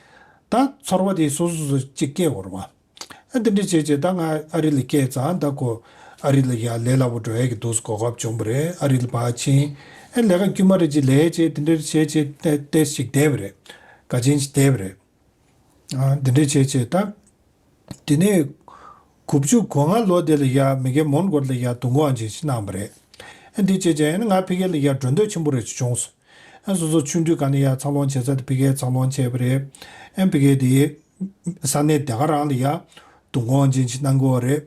ད་ཚོར་བ་དེ་སོ་སོ་སོ་ཅིག་སྐྱེ་དགོས་རེད་བ། ཨ་དེ་འདྲ་བྱས་བྱས་ད་ང་ཨ་རི་ལ་སྐྱེས་ཙང་ད་ཁོ་ཨ་རི་ལ་ཡ་ལས་སླ་པོ་འགྲོ་ཡས་ཀྱི་འདུག་གོ་སྐབས་བྱུང་བ་རེད། ཨ་རི་ལ་ཕར་ཕྱིན། ཨ་ལས་ཀ་དཀྱུས་མ་རེ་ཅིག་ལས་བྱས་དེ་འདྲ་བྱས་བྱས་ཏེ་ཏེ་ཞིག་བསྡད་པ་རེད། དགའ་ཆེན་ཞིག་བསྡད་པ་རེད། ཨ་དེ་འདྲ་བྱས་བྱས་ད། དེ་ནས་དགུ་བཅུ་གོ་ལྔ་ལོ་དེ་ལ་ཡ་མི་སྒེར་མོན་གྷོ་ལ་ཡ་དུས་འཁོར་དབང་ཆེན་ཞིག་གནང་བ་རེད། ཨ་འདི་བྱས་བྱས་ཨ་ནི་ང་ཕ་གི་ལ་ཡ་འགྲོ་འདོད་ཆེན་པོ་རེ་ཅིག་བྱུང་སོང་། ཨ་སོ་སོ་ཆུང་དུས་ག་ནས་ཡ་འཚར་ལོངས་བྱེད་ས་དེ་ཕ་གིར་འཚར་ལོངས་བྱས་པ་རེད། ཨ་ཕ་གི་དེ། ས་གནས་དེ་ག་རང་ལ་ཡ་དུས་འཁོར་དབང་ཆེན་ཅིག་གནང་གི་ཡོད་རེད།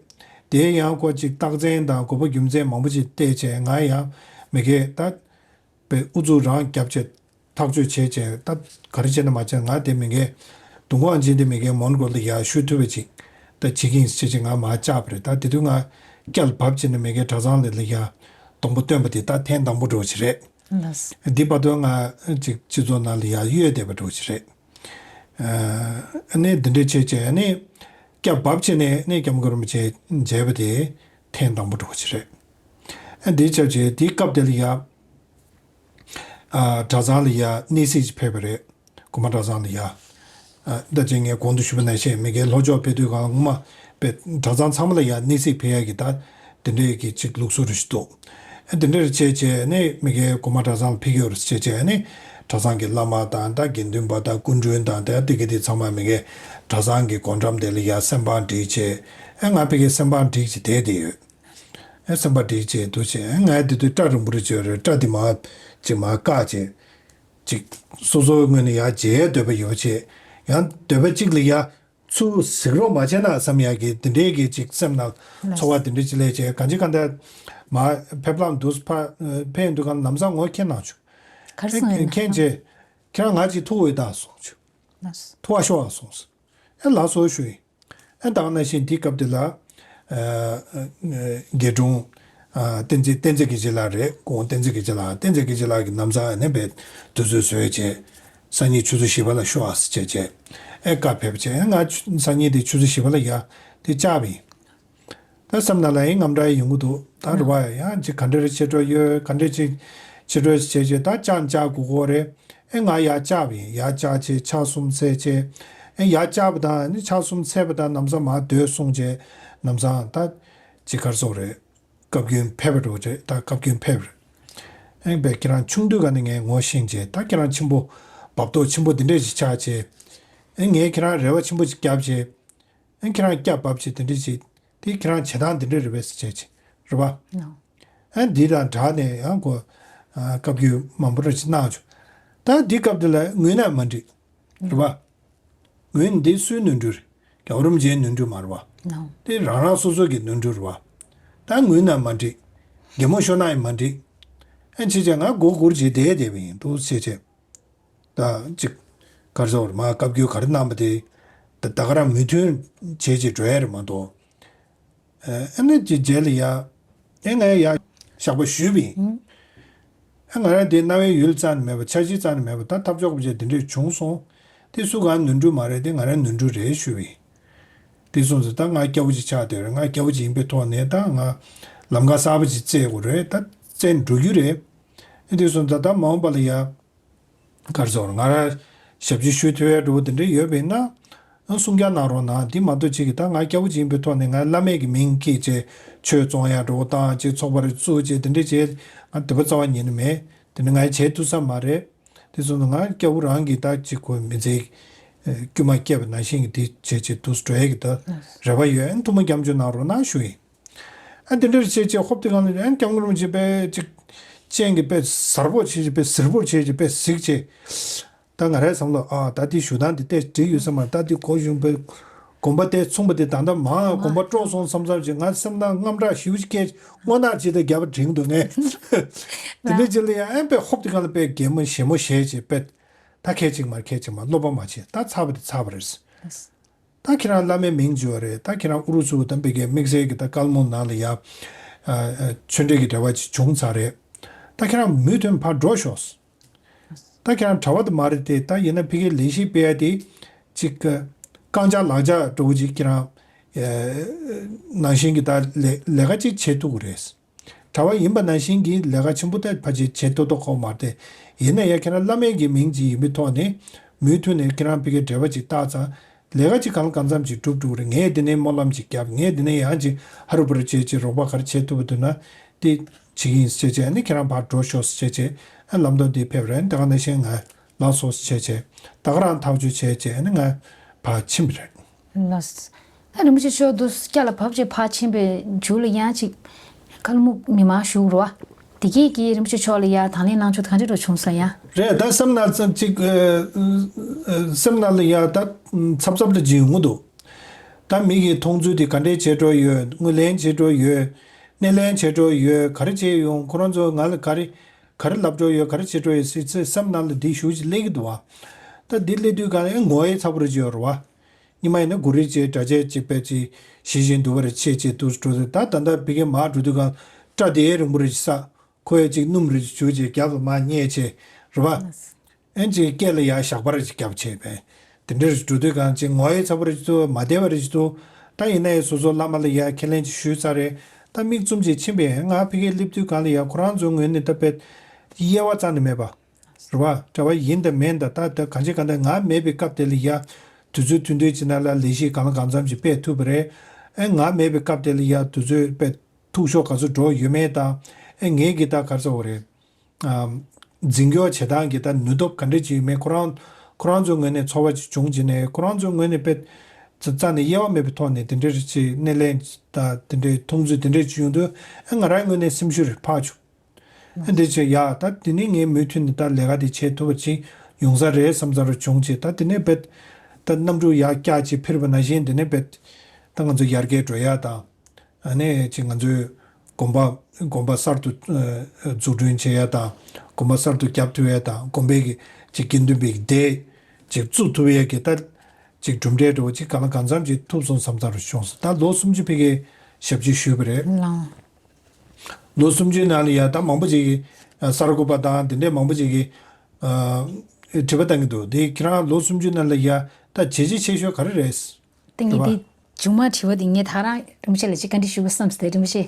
དེ་ཡང་ཁོ་ཅིག་རྟགས་མཚན་དང་དགོས་པ་རྒྱུ་མཚན་མང་པོ་ཅིག་བལྟས་བྱས་ང་ཡང་མི་སྒེར་ད་དཔེ་ཨུ་ཚུགས་རང་བརྒྱབ་བྱས་ཐག་གཅོད་བྱས་བྱས་ད་ག་རེ་བྱས་ན་མ་བྱས་ང་དེ་མི་སྒེར་དུས་འཁོར་དབང་ཆེན་དེ་མི་སྒེར་མོན་གྷོ་ལ་ཡ་ཞུ་ཐུབ་པ་ཅིག་ད་བྱེད་ཀྱི་ཡིན་ཟེར་བྱས་ང་མར་བཅར་བ་རེད། ད་དེ་དུས་ང་སྐྱལ་བབས་བྱས་ནས་མི་སྒེར་གྲྭ་ཚང་ལ་ལ་ཡ་སྡོང་པོ་སྟོན་པ་དེ་ད་ཐེངས་དང་པོ་འདྲ་བོ་ཅིག་རེད། ལགས། འདི་བར་དུ་ང་ཅིག་སྤྱི་ཚོགས་ནང་ལ་ཡར་གཡོལ་བསྡད་པ་འདྲ་བོ་ཅིག་རེད། ཨ་ནི་འདི་འདྲའི་བྱས་བྱས་ཨ་ནི་སྐྱབས་བབས་བྱས་ནས་ཨ་ནི་སྐྱབས་མགོན་རིན་པོ་ཆེ་མཇལ་བ་དེ་ཐེངས་དང་པོ་འདྲ་བོ་ཅིག་རེད། ཨ་འདི་ཆབས་ཅིག་འདི་སྐབས་དེ་ལ་ཡ་ཨ་གྲྭ་ཚང་ལ་ཡ་གནས་གཟིགས་ཅིག་ཕེབས་པ་རེད། དགོན་པ་གྲྭ་ཚང་ལ་ཡ། ཨ་ད་ཅིག་ངས་གོང་དུ་ཞུས་པ་ནང་བཞིན་མི་སྒེར་ལྷོ་ཕྱོགས་ཕེབས་དུས་གང་སྔོན་མ་པའི་གྲྭ་ཚང་ཚང་མ་ལ་ཡ་གནས་གཟིགས་ཕེབས་ཡ་གི་ད་དེ་འདྲའི་གི་ཅིག་ལུགས་སྲོལ་རེ་ཞིག་འདུག་ཨ་དེ་འདྲ་རེ་བྱས་བྱས་ནས་མི་སྒེར་དགོན་པ་གྲྭ་ཚང་ལ་ཕེབས་ཡོད་རེད་བྱས་བྱས་ནས་གྲྭ་ཚང་གི་བླ་མ་དང་ད་དགེ་འདུན་པ་དང་སྐུ་མགྲོན་དང་ད་དེ་གི་དེ་ཚང་མ་མི་སྒེར་གྲྭ་ཚང་གི་སྒོ་འགྲམ་དེ་ལ་ཡ་སེམས་པང་བསྒྲིགས་བྱས་ཨ་ང་ཕ་གིར་སེམས་པང་བསྒྲིགས་བྱས་བསྡད་བསྡད་ཡོད། ཨ་སེམས་པང་བསྒྲིགས་བྱས་འདུག་བྱས་ཨ་ང་དེ་དུས་སྐྲ་རིང་པོ་རེ་བྱས་རེད། སྐྲ་དེ་མར་ཅིག་མར་བཀག་བྱས། ཅིག་སོ་སོའི་ངོས་ནས་ཡར་མཇལ་འདོད་པ་ཡོད་བྱས། ཡང་འདོད་པ་གཅིག་ལ་ཡ་ཚུར་གཟིགས་རོགས་མ་བྱས་ན་བསམ་ཡ་གི་འདི་འདྲའི་གི་ཅིག་སེམས་ནང་ཚོར་བ་འདི་འདྲ་ཅིག་སླེབས་བྱས་གང་ཅི་གང་ལྟར་མར་ཕེབས་ལམ་དུ་ཕ་ཕེབས་འདུག་ག་ལམ་སང་ངོ་ཁྱེད་གནང་བྱུང་། ག་རེ་གསུངས་ཡོད་ན། ཁྱེད་ཀྱིས་ཁྱེད་རང་ང་ཅིག་ཐུག་འོས་ད་གསུངས་བྱུང་། ཐུག་པ་ཤོག་ཨ་གསུངས་སོང་། ཨེ་ལགས་སོ་ཞུ་ཡིན། ཨ་ད་ག་ནང་བཞིན་དེའི་སྐབས་དེ་ལ། ཨ་དགེ་སྒྲུང་། ཨ་བསྟན་འཛིན་བསྟན་འཛིན་དགེ་བྱེད་ལགས་རེད། ཁོང་བསྟན་འཛིན་དགེ་བྱེད་ལགས། བསྟན་འཛིན་དགེ་བྱེད་ལགས་ཀྱིས་ལམ་སང་ཨ་ནི་དཔེ་དུས་ཚོད་བཟོས་བྱས། སང་ཉིན་ཆུ་ཚོད་བཞི་པ་ལ་ཤོག་ཨ་ཟེར་བྱས་བྱས། ཨེ་བཀའ་ཕེབས་བྱས་ང་ཆུ་སང་ཉིན་དེ་ཆུ་ཚོད་བཞི་པ་ལ་ཡ་དེ་བཅར་བ་ཡིན། ད་བསམ་ན་ལ་ཡིན་ངམ་འདྲ་ཡོང་གི་འདུག་ད་རུ་བ་ཡང་ཅིག་ག་འདྲ་རེ་བྱེད་འགྲོ་ཡོད། ག་འདྲ་ཅིག་བྱེད་འགྲོ་བྱས་བྱས་ད་བཅར་བཅར་དགོས་དགོས་རེད། ཨེ་ང་ཡར་བཅར་བ་ཡིན། ཡར་བཅར་བྱས་ཕྱག་གསུམ་འཚལ་བྱས། ཨེ་ཡར་བཅར་བ་དང་ནི་ཕྱག་གསུམ་འཚལ་བ་དང་ལམ་སང་མར་སྡོད་གསུངས་བྱས་ལམ་སང་ད་ཅིག་གར་སོང་རེད། བཀའ་བརྒྱུད་ཕེབས་པ་འགྲོ་རེད། ད་བཀའ་བརྒྱུད་ཕེབས་རེད། ཨེ་བས་ཁྱེད་རང་ཆུང་དུས་ག་ནས་ངས་ངོ་ཤེས་བྱས་ད་ཁྱེད་རང་ཆེན་པོ་བབ་ཏོ་ཆེན་པོ་འདི་འདྲས་ཞིག་ཆགས་བྱས། ཨེ་ངས་ཁྱེད་རང་རེ་བ་ཆེན་པོ་ཞིག་བརྒྱབ་བྱས། ཨེ་ཁྱེད་རང་སྐྱབས་བབས་བྱས་དེ་འདྲས་ཞིག་དེ་ཁྱེད་རང་བྱེད་སྟངས་འདི་འདྲས་རེད་པས་ཟེར་བྱས་བྱས་རེད་པ། ཨེ་འདི་དང་སྦྲགས་ནས་ཡང་ཁོ་བཀའ་བརྒྱུད་མང་པོ་རེ་ཞིག་གནང་བྱུང་། ད་འདི་སྐབས་འདི་ལ་ངུས་ན་མ་འགྲིག་རེད་པ། ངོས་འདི་སུའི་ནོར་འཁྲུལ་རེད། རྒྱལ་བ་རིན་པོ་ཆེའི་ནོར་འཁྲུལ་མ་རེད་བ། དེ་རང་རང་སོ་སོ་གི་ནོར་འཁྲུལ་རེད་བ། ད་ངོས་ན་མ་འགྲིག་རྒན་མོ་ཤོར་ན་ཡང་མ་འགྲིག་ཨ་ཅེ་ཅེ་ང་མགོ་སྒུར་བྱས་བསྡད་བསྡད་པ་ཡིན་འདུག་ཟེར་བྱས། ད་ཅིག་ག་རེ་ཟེར་བ་རེད། མ་བཀའ་བཀྱོན་ག་རེ་གནང་བ་དེ་ད་ད་ག་རང་མོས་མཐུན་བྱས་བྱས་འགྲོ་ཡ་རེད་མ་གཏོགས། ཨ་ནི་ཅི་རྗེས་ལ་ཡ། ཨེ་ང་ཡ་བཤགས་པ་ཞུས་པ་ཡིན། ཨ་ང་རང་དེ་རྣ་བའི་ཡུལ་རྩ་ནས་མེད་པ། འཆར་གཞི་རྩ་ནས་མེད་པ། ད་ཐབས་ཆོག་པ་བྱས་དེ་འདྲས་བྱུང་སོང་། དེ་སུ་གང་ནོར་འཁྲུལ་མ་རེད། དེ་ང་རང་ནོར་འཁྲུལ་རེད་ཞུས་པ་ཡིན། དེ་སོང་ཙང་ད་ང་སྐྱ་བོ་ཅིག་ཆགས་བསྡད་རེད། ང་སྐྱ་བོ་ཅིག་ཡིན་པའི་ཐོག་ནས་ད་ང་ལམ་ཁ་གསར་པ་ཅིག་བཙལ་དགོས་རེད། ད་བཙལ་འགྲོ་རྒྱུ་རེད། དེ་སོང་ཙང་ད་མ་འོངས་པ་ལ་ཡ། ག་རེ་ཟེར། ང་རང་ཞབས་ཕྱི་ཞུ་ཐུབ་ཡ་འགྲོ་བ་དེ་འདྲ་ཡོད་པ་ཡིན་ན། གསུང་བསྐྱར་གནང་རོགས་གནང་། འདི་མ་གཏོགས་ཅིག་གིས་ད་ང་སྐྱ་བོ་ཅིག་ཡིན་པའི་ཐོག་ནས་ང་བླ་མེད་ཀྱི་མིང་འཁྱེར་བྱས་ཆོས་བཙོང་ཡ་འགྲོ་བ་དང་ཅིག་ཚོགས་པ་རེ་བཙུགས་བྱས་དེ་འདྲ་བྱས་ང་དད་པ་རྩ་བ་ཉིད་ནས་མེད། དེ་ནི་ང་བྱས་ཐུབ་ས་མ་རེད། དེ་སོང་ཙང་ང་སྐྱ་བོ་རང་གིས་ད་ཅིག་ཁོ་མི་ཚེ་དཀྱུས་མ་བསྐྱལ་བ་ནང་བཞིན་གྱི་དེ་བྱས་བྱས་འདུག་འགྲོ་ཡ་གི་ད་རེ་བ་ཡོད། ཨ་ནི་ཐུགས་སྨོན་སྐྱབས་འཇུག་གནང་རོགས་གནང་ཞུ་ཡིན། ཨ་དེ་འདྲར་བྱས་བྱས་ཧོབ་དེ་གང་ལ་ཨ་སྐྱབས་མགོན་རིན་པོ་ཆེ་དཔེ་ཅིག་སྤྱན་གྱི་དཔེ་གཟར་པོ་བྱས་བྱས་དཔེ་གཟིར་པོ་བྱས་བྱས་དཔེ་གཟིགས་བྱས། ད་ང་རའི་བསམ་བློ་ཨ་ད་དེ་ཞུ་སྟངས་དེ་ལྟས་འགྲིག་ཡོད་ས་མ་རེད། ད་དེ་གོ་བྱུང་བས་དགོངས་པ་དེ་མཚུངས་པ་དེ་ད་ལྟ་མ་དགོངས་པ་དཀྲོགས་སོང་བསམ་བསམ་བྱས་ང་སེམས་ནང་དངངས་སྐྲག་ཞེ་པོ་ཅིག་སྐྱེས། སྔོ་ནག་ཅིག་ད་རྒྱབ་པ་དྲན་འདུག་ངས། དེ་འདྲ་ཅིག་ལ་ཡང་ཨ་དཔེ་ཧོབ་དེ་གང་ལ་དཔེ་གད་མོ་ཞེ་མོ་བྱས་བྱས་དཔེ། ད་ཁས་ཅིག་མར་ཁས་ཅིག་མར་སློབ་པ་མ་བྱས། ད་ཚར་བ་དེ་ཚར་བ་རེད། ད་ཁྱེད་རང་བླ་མའི་མིང་བརྗོད་པ་རེད། ད་ཁྱེད་རང་ཨུ་རུ་སུ་དམ་པའི་གི་དམིགས་བསལ་གྱི་ད་བཀའ་ལུང་ནང་ལ་ཡ། ཨ་ཨ་ཆོས་འབྲེལ་གྱི་འབྲེལ་བ་ཅིག་བྱུང་ཚར་རེད། ད་ཁྱེད་རང་མུ་མཐུད་ཕར་འགྲོ་ཤོག་ད་ཁྱེད་རང་གྲྭ་པ་དེ་མ་རེད་དེ། ད་ཡིན་ན་ཕ་གིའི་ལས་གཞི་སྤེལ་ཡ་དེ་ཅིག་རྐང་ལྕགས་ལག་ལྕགས་འདྲ་བོ་ཅིག་ཁྱེད་རང་ཨ་ནང་བཞིན་གྱི་ད་ལས་ལས་ཀ་ཅིག་བྱེད་ཐུབ་ཀྱི་རེད། གྲྭ་པ་ཡིན་པ་ནང་བཞིན་གྱི་ལས་ཀ་ཆེན་པོ་དེ་ཕལ་ཆེར་བྱེད་ཐུབ་ཐུབ་ཁོ་མ་རེད། ཡིན་ན་ཡང་ཁྱེད་རང་བླ་མའི་གི་མིང་ཅིག་ཡིན་པའི་ཐོག་ནས་མུ་མཐུད་ནས་ཁྱེད་རང་ཕ་གིའི་འབྲེལ་བ་ཅིག་བཏགས་ཙང་ལས་ཀ་ཅིག་གང་ལ་གང་འཚམ་ཅིག་འགྲུབ་འགྲོ་གི་རེད། ངས་འདི་ནས་སྨོན་ལམ་ཅིག་བརྒྱབ། ངས་འདི་ནས་ཡང་ཅིག་ཧ་རུ་བུ་རུ་བྱས་ཅིག་རོགས་པ་ག་རེ་བྱེད་ཐུབ་པ་འདུག་ན་དེ་བྱེད་ཀྱི་ཡིན་ཟེར་བྱས་ཨ་ནི་ཁྱེད་རང་ཕར་འགྲོ་ཤོག་ཟེར་བྱས་བྱས་ཨ་ལམ་སྟོན་དེ་ཕེབས་རེད། དེ་ག་ནང་བཞིན་ང་ལགས་སོ་ཟེར་བྱས་བྱས་ད་ག་རང་ཐག་གཅོད་བྱས་བྱས་ཨ་ནི་ང་ཕར་ཕྱིན་པ་རེད། ལགས། ད་རིན་པོ་ཆེ་མཆོག་འདུག་སྐྱ་ལ་བབས་བྱས་ཕར་ཕྱིན་པའི་མཇུག་ལ་ཡང་ཅིག་ཀལ་མུག་མི་མང་ཞུགས་རོ། དེ་གས་ཀྱིས་རིན་པོ་ཆེ་མཆོག་ལ་ཡ་དང་ལེན་གནང་ཕྱོགས་ག་འདྲ་འགྲོ་བྱུང་སོང་ཡ། རེད། ད་སེམས་ནང་ཙམ་ཅིག་ཨ་ཨ་སེམས་ནང་ལ་ཡ་ད་འཚབ་འཚབ་ལ་ཅིག་ཡོང་གི་འདུག་ད་མི་གི་མཐོང་ཚུལ་དེ་ག་འདྲས་བྱེད་འགྲོ་ཡོད། ངོས་ལེན་བྱེད་འགྲོ་ཡོད། སྣེ་ལེན་བྱེད་འགྲོ་ཡོད། ག་རེ་བྱེད་ཡོང་། ཁོ་རང་ཚོ་ང་ལ་ག་རེ་ག་རེ་ལབ་འགྲོ་ཡོད། ག་རེ་བྱེད་འགྲོ་ཡོད་ཟེར་ཚེ་སེམས་ནང་ལ་འདི་ཞུ་ཅིག་སླེབས་ཀྱི་འདུག་བ། ད་འདི་སླེབས་དུས་ག་ལ་ངོ་ཡི་ཚ་པོ་རེ་ཅིག་ཡོད་རེད་བ། ཉི་མ་ཡིན་ན་གུ་རེ་ཅིག་འདྲ་ཆས་ཅིག་པས་ཅིག་ཞི་ཞིང་དུལ་བ་རེ་བྱེད་ཅིག་འདུག་འགྲོ་དུས་ད་ད་ལྟ་ཕ་གི་མར་འགྲོ་དུས་ག་ལ་སྐྲ་དེ་རིང་པོ་རེ་ཅིག་བསགས། ཁོ་ཡ་ཅིག་སྣུམ་རེ་ཅིག་བྱུགས་ཅིག་རྒྱབ་ལ་མར་བསྙལ་བྱས་རེད་བ། ཨེ་ཅིག་སྐེ་ལ་ཡར་ཞགས་པ་རེ་ཅིག་རྒྱབ་བྱས་པས། དེ་འདྲ་རེ་འགྲོ་དུས་གང་ཅིག་ངོ་ཡི་ཚ་པོ་རེ་ཅིག་འདུག་མ་བདེ་བ་རེ་ཅིག་འདུག་ད་ཡིན་ན་ཡང་སོ་སོ་བླ་མ་ལ་ཡར་ཁས་ལེན་ཅིག་ཞུས་ཚར་རེད། ད་མིག་བཙུམ་ཅིག་ཕྱིན་པས་ང་ཕ་གིར་སླེབས་དུས་གང་ལ་ཡ་ཁོ་རང་ཚོའི་ངོས་ནས་ད་དཔེ་དབྱེ་བ་རྩ་ནས་མེད་པ། རེད་བ། གྲྭ་པ་ཡིན་དང་མིན་དང་ད་ད་གང་ཅི་གང་ད་ང་མེད་པའི་སྐབས་དེ་ལ་ཡ། དུས་ཚོད་ཐུང་ཐུང་ཅིག་ནང་ལ་ལས་གཞི་གང་ལ་གང་འཚམ་ཅིག་སྤེལ་ཐུབ་པ་རེད། ཨེ་ང་མེད་པའི་སྐབས་དེ་ལ་ཡ་དུས་ཚོད་དཔེ་ཐུག་ཤོར་ག་ཚོད་འགྲོ་ཡོད་མེད་དང་། ཨེ་ངེད་ཀྱི་ད་ག་རེ་ཟེར་དགོས་རེད། ཨམ། འཛིན་སྐྱོང་བྱེད་སྟངས་ཀྱི་ད་ནུས་སྟོབས་ག་འདྲ་ཅིག་ཡོད་མེད་ཁོ་རང་ཁོ་རང་ཚོའི་ངོས་ནས་ཚོར་བ་ཅིག་བྱུང་བྱས་ནས་ཁོ་རང་ཚོའི་ངོས་ནས་དཔེ་རྩ་ནས་དབྱེ་བ་མེད་པའི་ཐོག་ནས་དེ་འདྲ་རེ་ཅིག་སྣེ་ལེན་ད་དེ་འདྲའི་མཐོང་ཚུལ་དེ་འདྲ་ཅིག་ཡོང་དུས་ཨེ་ང་རང་ངོས་ནས་སེམས་ཤུགས་རེ་འཕར་བྱུང་། ཨེ་འདི་ཅིག་ཡ་ད་དེ་ནི་ངས་མུ་མཐུད་ནས་ད་ལས་ཀ་དེ་བྱེད་ཐུབ་པ་ཅིག་ཡོང་ས་རེད་བསམ་ས་རུ་བྱུང་བྱས། ད་དེ་ནས་དཔེ་ད་གནམ་གྲུ་ཡར་བཀྱག་ཅིག་འཕུར་བ་ནང་བཞིན་དེ་ནས་དཔེ་ད་ང་ཚོ་ཡར་རྒྱས་འགྲོ་ཡ་དང་། ཨ་ནི་ཅིག་ང་ཚོའི་དགོན་པ་དགོན་པ་གསར་དུ་ཨ་འཛུགས་སྐྲུན་བྱེད་ཡ་དང་དགོན་པ་གསར་དུ་རྒྱབ་ཐུབ་ཡ་དང་དགོན་པའི་གི་ཅིག་དགེ་འདུན་པའི་སྡེ་ཅིག་བཙུགས་ཐུབ་ཡ་གི་ད་ཅིག་གྲུབ་འབྲས་འདྲ་བོ་ཅིག་གང་ལ་གང་འཚམ་ཅིག་ཐུབ་སོང་བསམ་བསམ་རུ་བྱུང་སོང་། ད་ལོ་སུམ་ཅུ་ཕ་གིའི་ཞབས་ཕྱི་ཞུས་པ་རེད། ལགས། ལོ་སུམ་ཅུའི་ནང་ལ་ཡ་ད་མང་པོ་ཅིག་གིས་ཨ་གསར་འགོད་པ་དང་དེ་འདྲས་མང་པོ་ཅིག་གིས་ཨ་དྲི་བ་བཏང་གི་འདུག་དེ་ཁྱེད་རང་ལོ་སུམ་ཅུའི་ནང་ལ་ཡ་ད་བྱས་རྗེས་ཆེ་ཤོས་ག་རེ་རེད། ད་ངས་དེ་མཇུག་མ་དྲི་བ་དེ་ངས་ད་རང་རིན་པོ་ཆེ་ལ་ཅིག་བཀའ་འདྲི་ཞུ་དགོས་བསམ་སྟེ་རིན་པོ་ཆེ་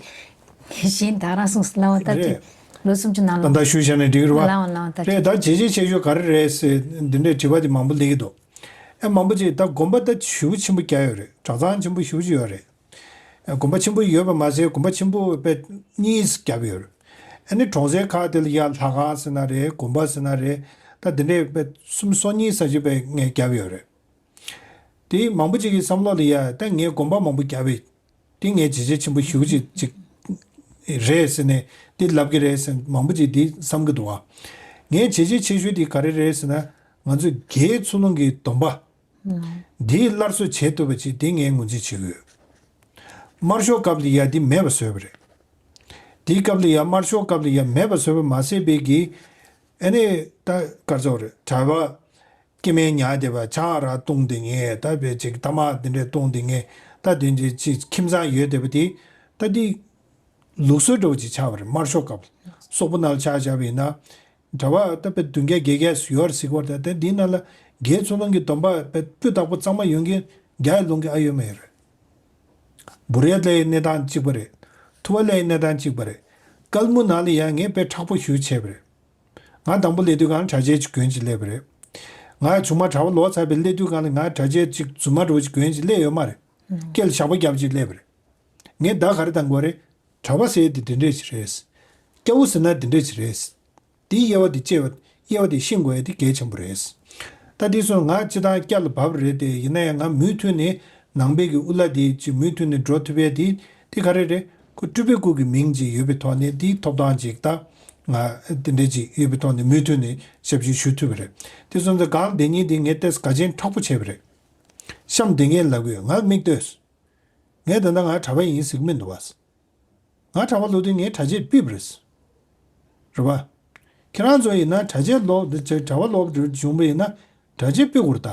གཞན་ད་རང་གསུངས་སོང་། ལགས་འོང་། ད་དེ་རེད། ལོ་སུམ་ཅུ་ནང་ལ། ད་ལྟ་ཞུས་བཞག་ན་འགྲིག་གི་རེད་བ། ལགས་འོང་། ལགས་འོང་། ད་རེད། ད་བྱས་རྗེས་ཆེ་ཤོས་ག་རེ་རེད་ཟེར་འདི་འདྲའི་དྲི་བ་དེ་མང་པོ་སླེབས་ཀྱི་འདུག་ཨེ་མང་པོ་ཅིག་ད་དགོན་པ་ད་ཞེ་པོ་ཆེན་པོ་རྒྱག་ཡོད་རེད། གྲྭ་ཚང་ཆེན་པོ་ཞེ་པོ་ཅིག་ཡོད་རེད། ཨེ་དགོན་པ་ཆེན་པོ་ཡོད་པ་མ་ཟད་དགོན་པ་ཆེན་པོ་དཔེ་གཉིས་བརྒྱབ་ཡོད་རེད། ཨ་ནི་གྲོང་གསེབ་ཁག་དེ་ལ་ཡ་ལྷ་ཁང་ཟེར་ན་རེད། དགོན་པ་ཟེར་ན་རེད། ད་དེ་འདྲའི་དཔེ་སུམ་སོ་གཉིས་ཙམ་ཅིག་དཔེ་ངས་བརྒྱབ་ཡོད་རེད། དེ་མང་པོ་ཅིག་གི་བསམ་བློ་ལ་ཡ་ད་ངས་དགོན་པ་མང་པོ་བརྒྱབ་པས། དེ་ངས་བྱས་རྗེས་ཆེན་པོ་ཞེ་པོ་ཅིག་ཅིག་རེད་ཟེར་ནས་དེ་ལབ་ཀྱི་རེད་ཟེར་མང་པོ་ཅིག་དེ་བསམ་གྱི་འདུག་བ། ངས་བྱས་རྗེས་ཆེ་ཤོས་དེ་ག་རེ་རེད་ཟེར་ན། ང་ཚོས་དགེ་ཚུལ་སློང་གི་སྡོམ་པ་ འདིའི་སླར་གསོ་བྱེད་ཐུབ་པ་ཅིག་འདི་ངས་ངོས་འཛིན་བྱེད་ཀྱི་ཡོད། དམར་ཤོག་སྐབས་ལ་ཡ་འདི་མེད་པ་བཟོས་པ་རེད། དེའི་སྐབས་ལ་ཡ་དམར་ཤོག་སྐབས་ལ་ཡ་མེད་པ་བཟོས་པ་མ་ཟད་པའི་གི་ཨ་ནི་ད་ག་རེ་ཟེར་དགོས་རེད། གྲྭ་པ་སྐྱེ་དམན་ཉར་བསྡད་པ་ཕྱག་ར་བཏུང་བསྡད་མཁན། ད་དཔེ་ཅིག་ཐ་མག་འདི་འདྲས་བཏུང་བསྡད་མཁན། ད་དེ་འདྲས་ཅིག་ཁྱིམ་ཚང་ཡོད་བསྡད་པ་དེ་ད་འདི་ལུགས་སྲོལ་འདྲ་བོ་ཅིག་ཆགས་པ་རེད། དམར་ཤོག་སྐབས་སོག་པོ་ནང་ལ་ཆ་བཞག་པ་ཡིན་ན། གྲྭ་པ་ད་དཔེ་བདུན་བརྒྱ་བརྒྱད་བརྒྱ་ཡོད་རེད་ཟེར་གྱི་ཡོད་རེད། ད་འདི་ནང་ལ་དགེ་ཚུལ་སློང་གི་སྡོམ་པ་དཔེ་སྤུས་དག་པོ་གཙང་མ་ཡོང་མཁན་བརྒྱ་ཡི་ལོང་གི་ཨ་ཡོད་མ་ཡོད་རེད། འབུར་ཡ་ལའི་གནས་སྟངས་གཅིག་པ་རེད། ཐུ་བ་ལའི་གནས་སྟངས་གཅིག་པ་རེད། ཀལ་མུ་ནང་ལ་ཡང་ངས་དཔེ་མཁྲེགས་པོ་ཞེ་པོ་བྱས་པ་རེད། ང་དང་པོ་སླེབས་དུས་སྒང་ལ་གྲྭ་ཆས་ཅིག་གྱོན་ཅིག་སླེབས་པ་རེད། ང་ཆུང་མ་གྲྭ་པ་ལོག་ཚར་བའི་སླེབས་དུས་སྒང་ལ་ང་གྲྭ་ཆས་ཅིག་རྫུན་མ་འདྲ་བོ་ཅིག་གྱོན་ཅིག་སླེབས་ཡོད་མ་རེད། སྐེ་ལ་ཞགས་པ་བརྒྱབ་ཅིག་སླེབས་པ་རེད། ངས་ད་ག་རེ་བཏང་དགོས་རེད། གྲྭ་པ་ཟེར་དེ་འདི་འདྲས་ཅིག་རེད། སྐྱ་བོ་ཟེར་ན་འདི་འདྲས་ཅིག་རེད། དེའི་དབྱེ་བ་དེ་དཔྱད་པ་དབྱེ་བ་དེ་ཤེས་དགོས་ཡ་དེ་གལ་ཆེན་པོ་རེད། ད་དེ་སོང་ང་སྤྱིར་བཏང་སྐྱ་ལ་བབས་རེད་དེ། ཡིན་ན་ཡང་ང་མུ་མཐུད་ནས་ནང་པའི་གི་དབུ་བླ་དེ་ཅིག་མུ་མཐུད་ནས་འགྲོ་ཐུབ་ཡ་དེ་དེ་ག་རེ་རེད། ཁོ་སྤྲུལ་པའི་སྐུ་གི་མིང་ཅིག་ཡོད་པའི་ཐོག་ནས་དེའི་ཐོབ་ཐང་ཅིག་ད་ང་དེ་འདྲས་ཅིག་ཡོད་པའི་ཐོག་ནས་མུ་མཐུད་ནས་ཞབས་ཕྱི་ཞུ་ཐུབ་པ་རེད། དེ་སོང་ཙང་སྒང་ལ་དེ་གཉིས་དེ་ངས་ཏོག་ཙམ་དགའ་ཆེན་མཁྲེགས་པོ་བྱས་པ་རེད། གཤམ་དེ་ངས་ལབ་གི་ཡོད། ང་མིག་ལྟོས། ངས་ད་ལྟ་ང་གྲྭ་པ་ཡིན་ཟེར་གི་མི་འདུག་བ། ང་གྲྭ་པ་ལོག་དུས་ངས་གྲྭ་ཆས་ཕུད་པ་རེད། རེད་པ། ཁྱེད་རང་ཚོ་ཡིན་ན་གྲྭ་ཆས་ལོག་འདི་ཅིག་གྲྭ་པ་ལོག་འདི་བྱུང་པ་ཡིན་ན་གྲྭ་ཆས་ཕུད་དགོས་རེད་ད།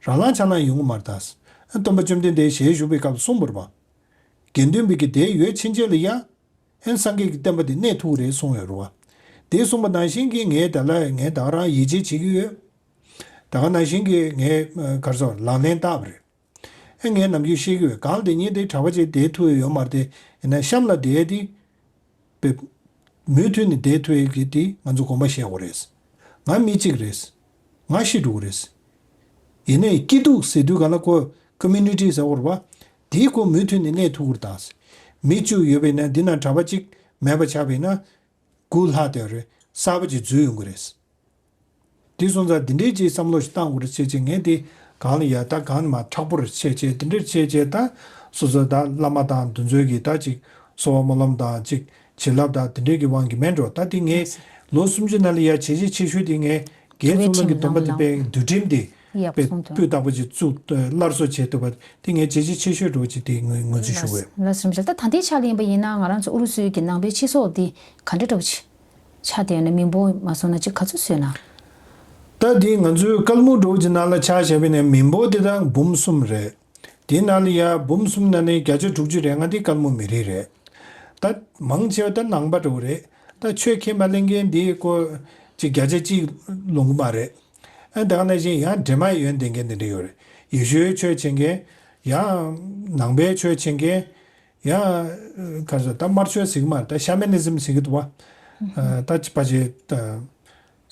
རང་ལངས་ཆ་ལངས་ཡོང་གི་མ་རེད་ད། སྟོན་པ་བཅོམ་ལྡན་འདས་ཞལ་བཞུགས་པའི་སྐབས་སུ་གསུངས་པ་རེད་པ། དགེ་འདུན་པའི་གི་སྡེ་ཡོད་ཕྱིན་ཆད་ལ་ཡ། ཨན་སངས་རྒྱས་ཀྱི་བསྟན་པ་འདི་གནས་ཐུབ་ཀྱི་རེད་གསུངས་ཡོད་རེད་པ། དེ་གསུངས་པ་ནང་བཞིན་གྱི་ངས་ད་ལ་ངས་ད་ག་རང་ཡིད་ཆེས་བྱེད་ཀྱི་ཡོད། ད་ག་ནང་བཞིན་གྱི་ངས་ག་རེ་ཟེར་ལག་ལེན་བསྟར་བ་རེད། ཨེ་ངས་ནམ་རྒྱུན་བཤད་ཀྱི་ཡོད། གང་དེ་ཉིད་དེ་གྲྭ་པ་ཅིག་བསྡད་ཐུབ་ཡོད་མ་རེད་དེ། ཡིན་ན་གཤམ་ལ་བསྡད་དེ། བེ། མུ་མཐུད་ནས་བསྡད་ཐུབ་ཡོད་ཀྱི་དེ་ང་ཚོ་དགོངས་པ་བཞེས་དགོས་རེད། ང་མི་གཅིག་རེད། ང་ཤི་འགྲོ་གི་རེད། ཡིན་ནའི་སྐྱིད་སྡུག་ཟེར་དུས་ག་ལ་ཁོ་ཀོ་མུ་ནི་ཊི་ཟེར་བ་རེད་པ། དེའི་ཁོ་མུ་མཐུད་ནས་གནས་ཐུབ་ཀྱི་རེད་ད། མི་བཅུ་ཡོད་པས་ན་འདི་ན་གྲྭ་པ་གཅིག་མེད་པ་ཆགས་པས་ན། དགུ་ལྷག་དེ་རེད། གསར་པ་ཅིག་འཛུལ་ཡོང་གི་རེད། དེ་སོང་ཙང་འདི་འདྲའི་ཅིག་བསམ་བློ་ཞིག་བཏང་དགོས་རེད་བྱས་བྱས། ངས་དེ་གང་ལ་ཡ་ད་གང་མ་མཁྲེགས་པོ་རེད་བྱས་བྱས། འདི་འདྲར་བྱས་བྱས་ད་སོ་སོ་ད་བླ་མ་དང་འདི་ཚོའི་གི་ད་ཅིག་གསོལ་བ་སྨོན་ལམ་དང་ཅིག་བྱིན་རླབས་དང་འདི་འདྲའི་གི་དབང་གིས་མིན་འགྲོ། ད་དེ་ངས་ལོ་སུམ་ཅུ་ནང་ལ་ཡ་བྱས་རྗེས་ཆེ་ཤོས་དེ་ངས་དགེ་ཚུལ་སློང་གི་སྡོམ་པ་དེ་དཔེ་འདུལ་ཁྲིམས་དེ་ཡག་པོ་དཔེ་གསུངས་ཐོན། སྤུས་དག་པོ་ཅིག་བཙུགས་སླར་གསོ་བྱེད་ཐུབ་པ་དེ་ངས་བྱས་རྗེས་ཆེ་ཤོས་འགྲོ་ཅིག་དེ་ངོས་ངོས་འཛིན་ཞུ་དགོས། ལགས་སོ་རིན་པོ་ཆེ། ད་ད་ལྟའི་ཆ་ལ་ཡིན་པ་ཡིན་ན་ང་རང་ཚོ་ཨུ་རུ་སུའི་གི་ནང་པའི་སྤྱི་ཚོགས་འདི་ག་འདྲ་འདྲ་བོ་ཅིག་ཆགས་བསྡད་ཡོད་ན། མི་འབོར་མ་སོང་ན་ཅིག་ག་ཚོད་བཟོས་ན། ད་འདི་ང་ཚོའི་ཀལ་མུ་འདྲ་བོ་ཅིག་ནང་ལ་ཆ་བཞག་པ་ཡིན་ན་མི་འབོར་འདི་ད་འབུམ་གསུམ་རེད། དེའི་ནང་ལ་ཡ་འབུམ་གསུམ་ནང་ནས་བརྒྱ་ཆ་དྲུག་ཅུ་རེ་ལྔ་འདི་ཀལ་མུ་མི་རིགས་རེད། ད་མང་ཆེ་བ་ད་ནང་པ་འདྲ་བོ་རེད། ད་ཆོས་ཁས་མ་ལེན་མཁན་འདི་ཀོ་ཅིག་བརྒྱ་ཆ་གཅིག་ལོང་གི་མ་རེད། ཨ་ད་ག་ནང་བཞིན་ཡང་འདྲེ་མ་ཡོན་ལྡན་མཁན་འདི་འདྲ་ཡོད་རེད། ཡེ་ཤུའི་ཆོས་བྱེད་མཁན། ཡང་ནང་པའི་ཆོས་བྱེད་མཁན། ཡང་ག་ཚོད་ད་དམར་ཆོས་ཟེར་གི་མ་རེད། ད་ཤ་མེ་ནི་ཛིམ་ཟེར་གི་འདུག་བ། ད་ཅི་ཕ་ཅེ་ད་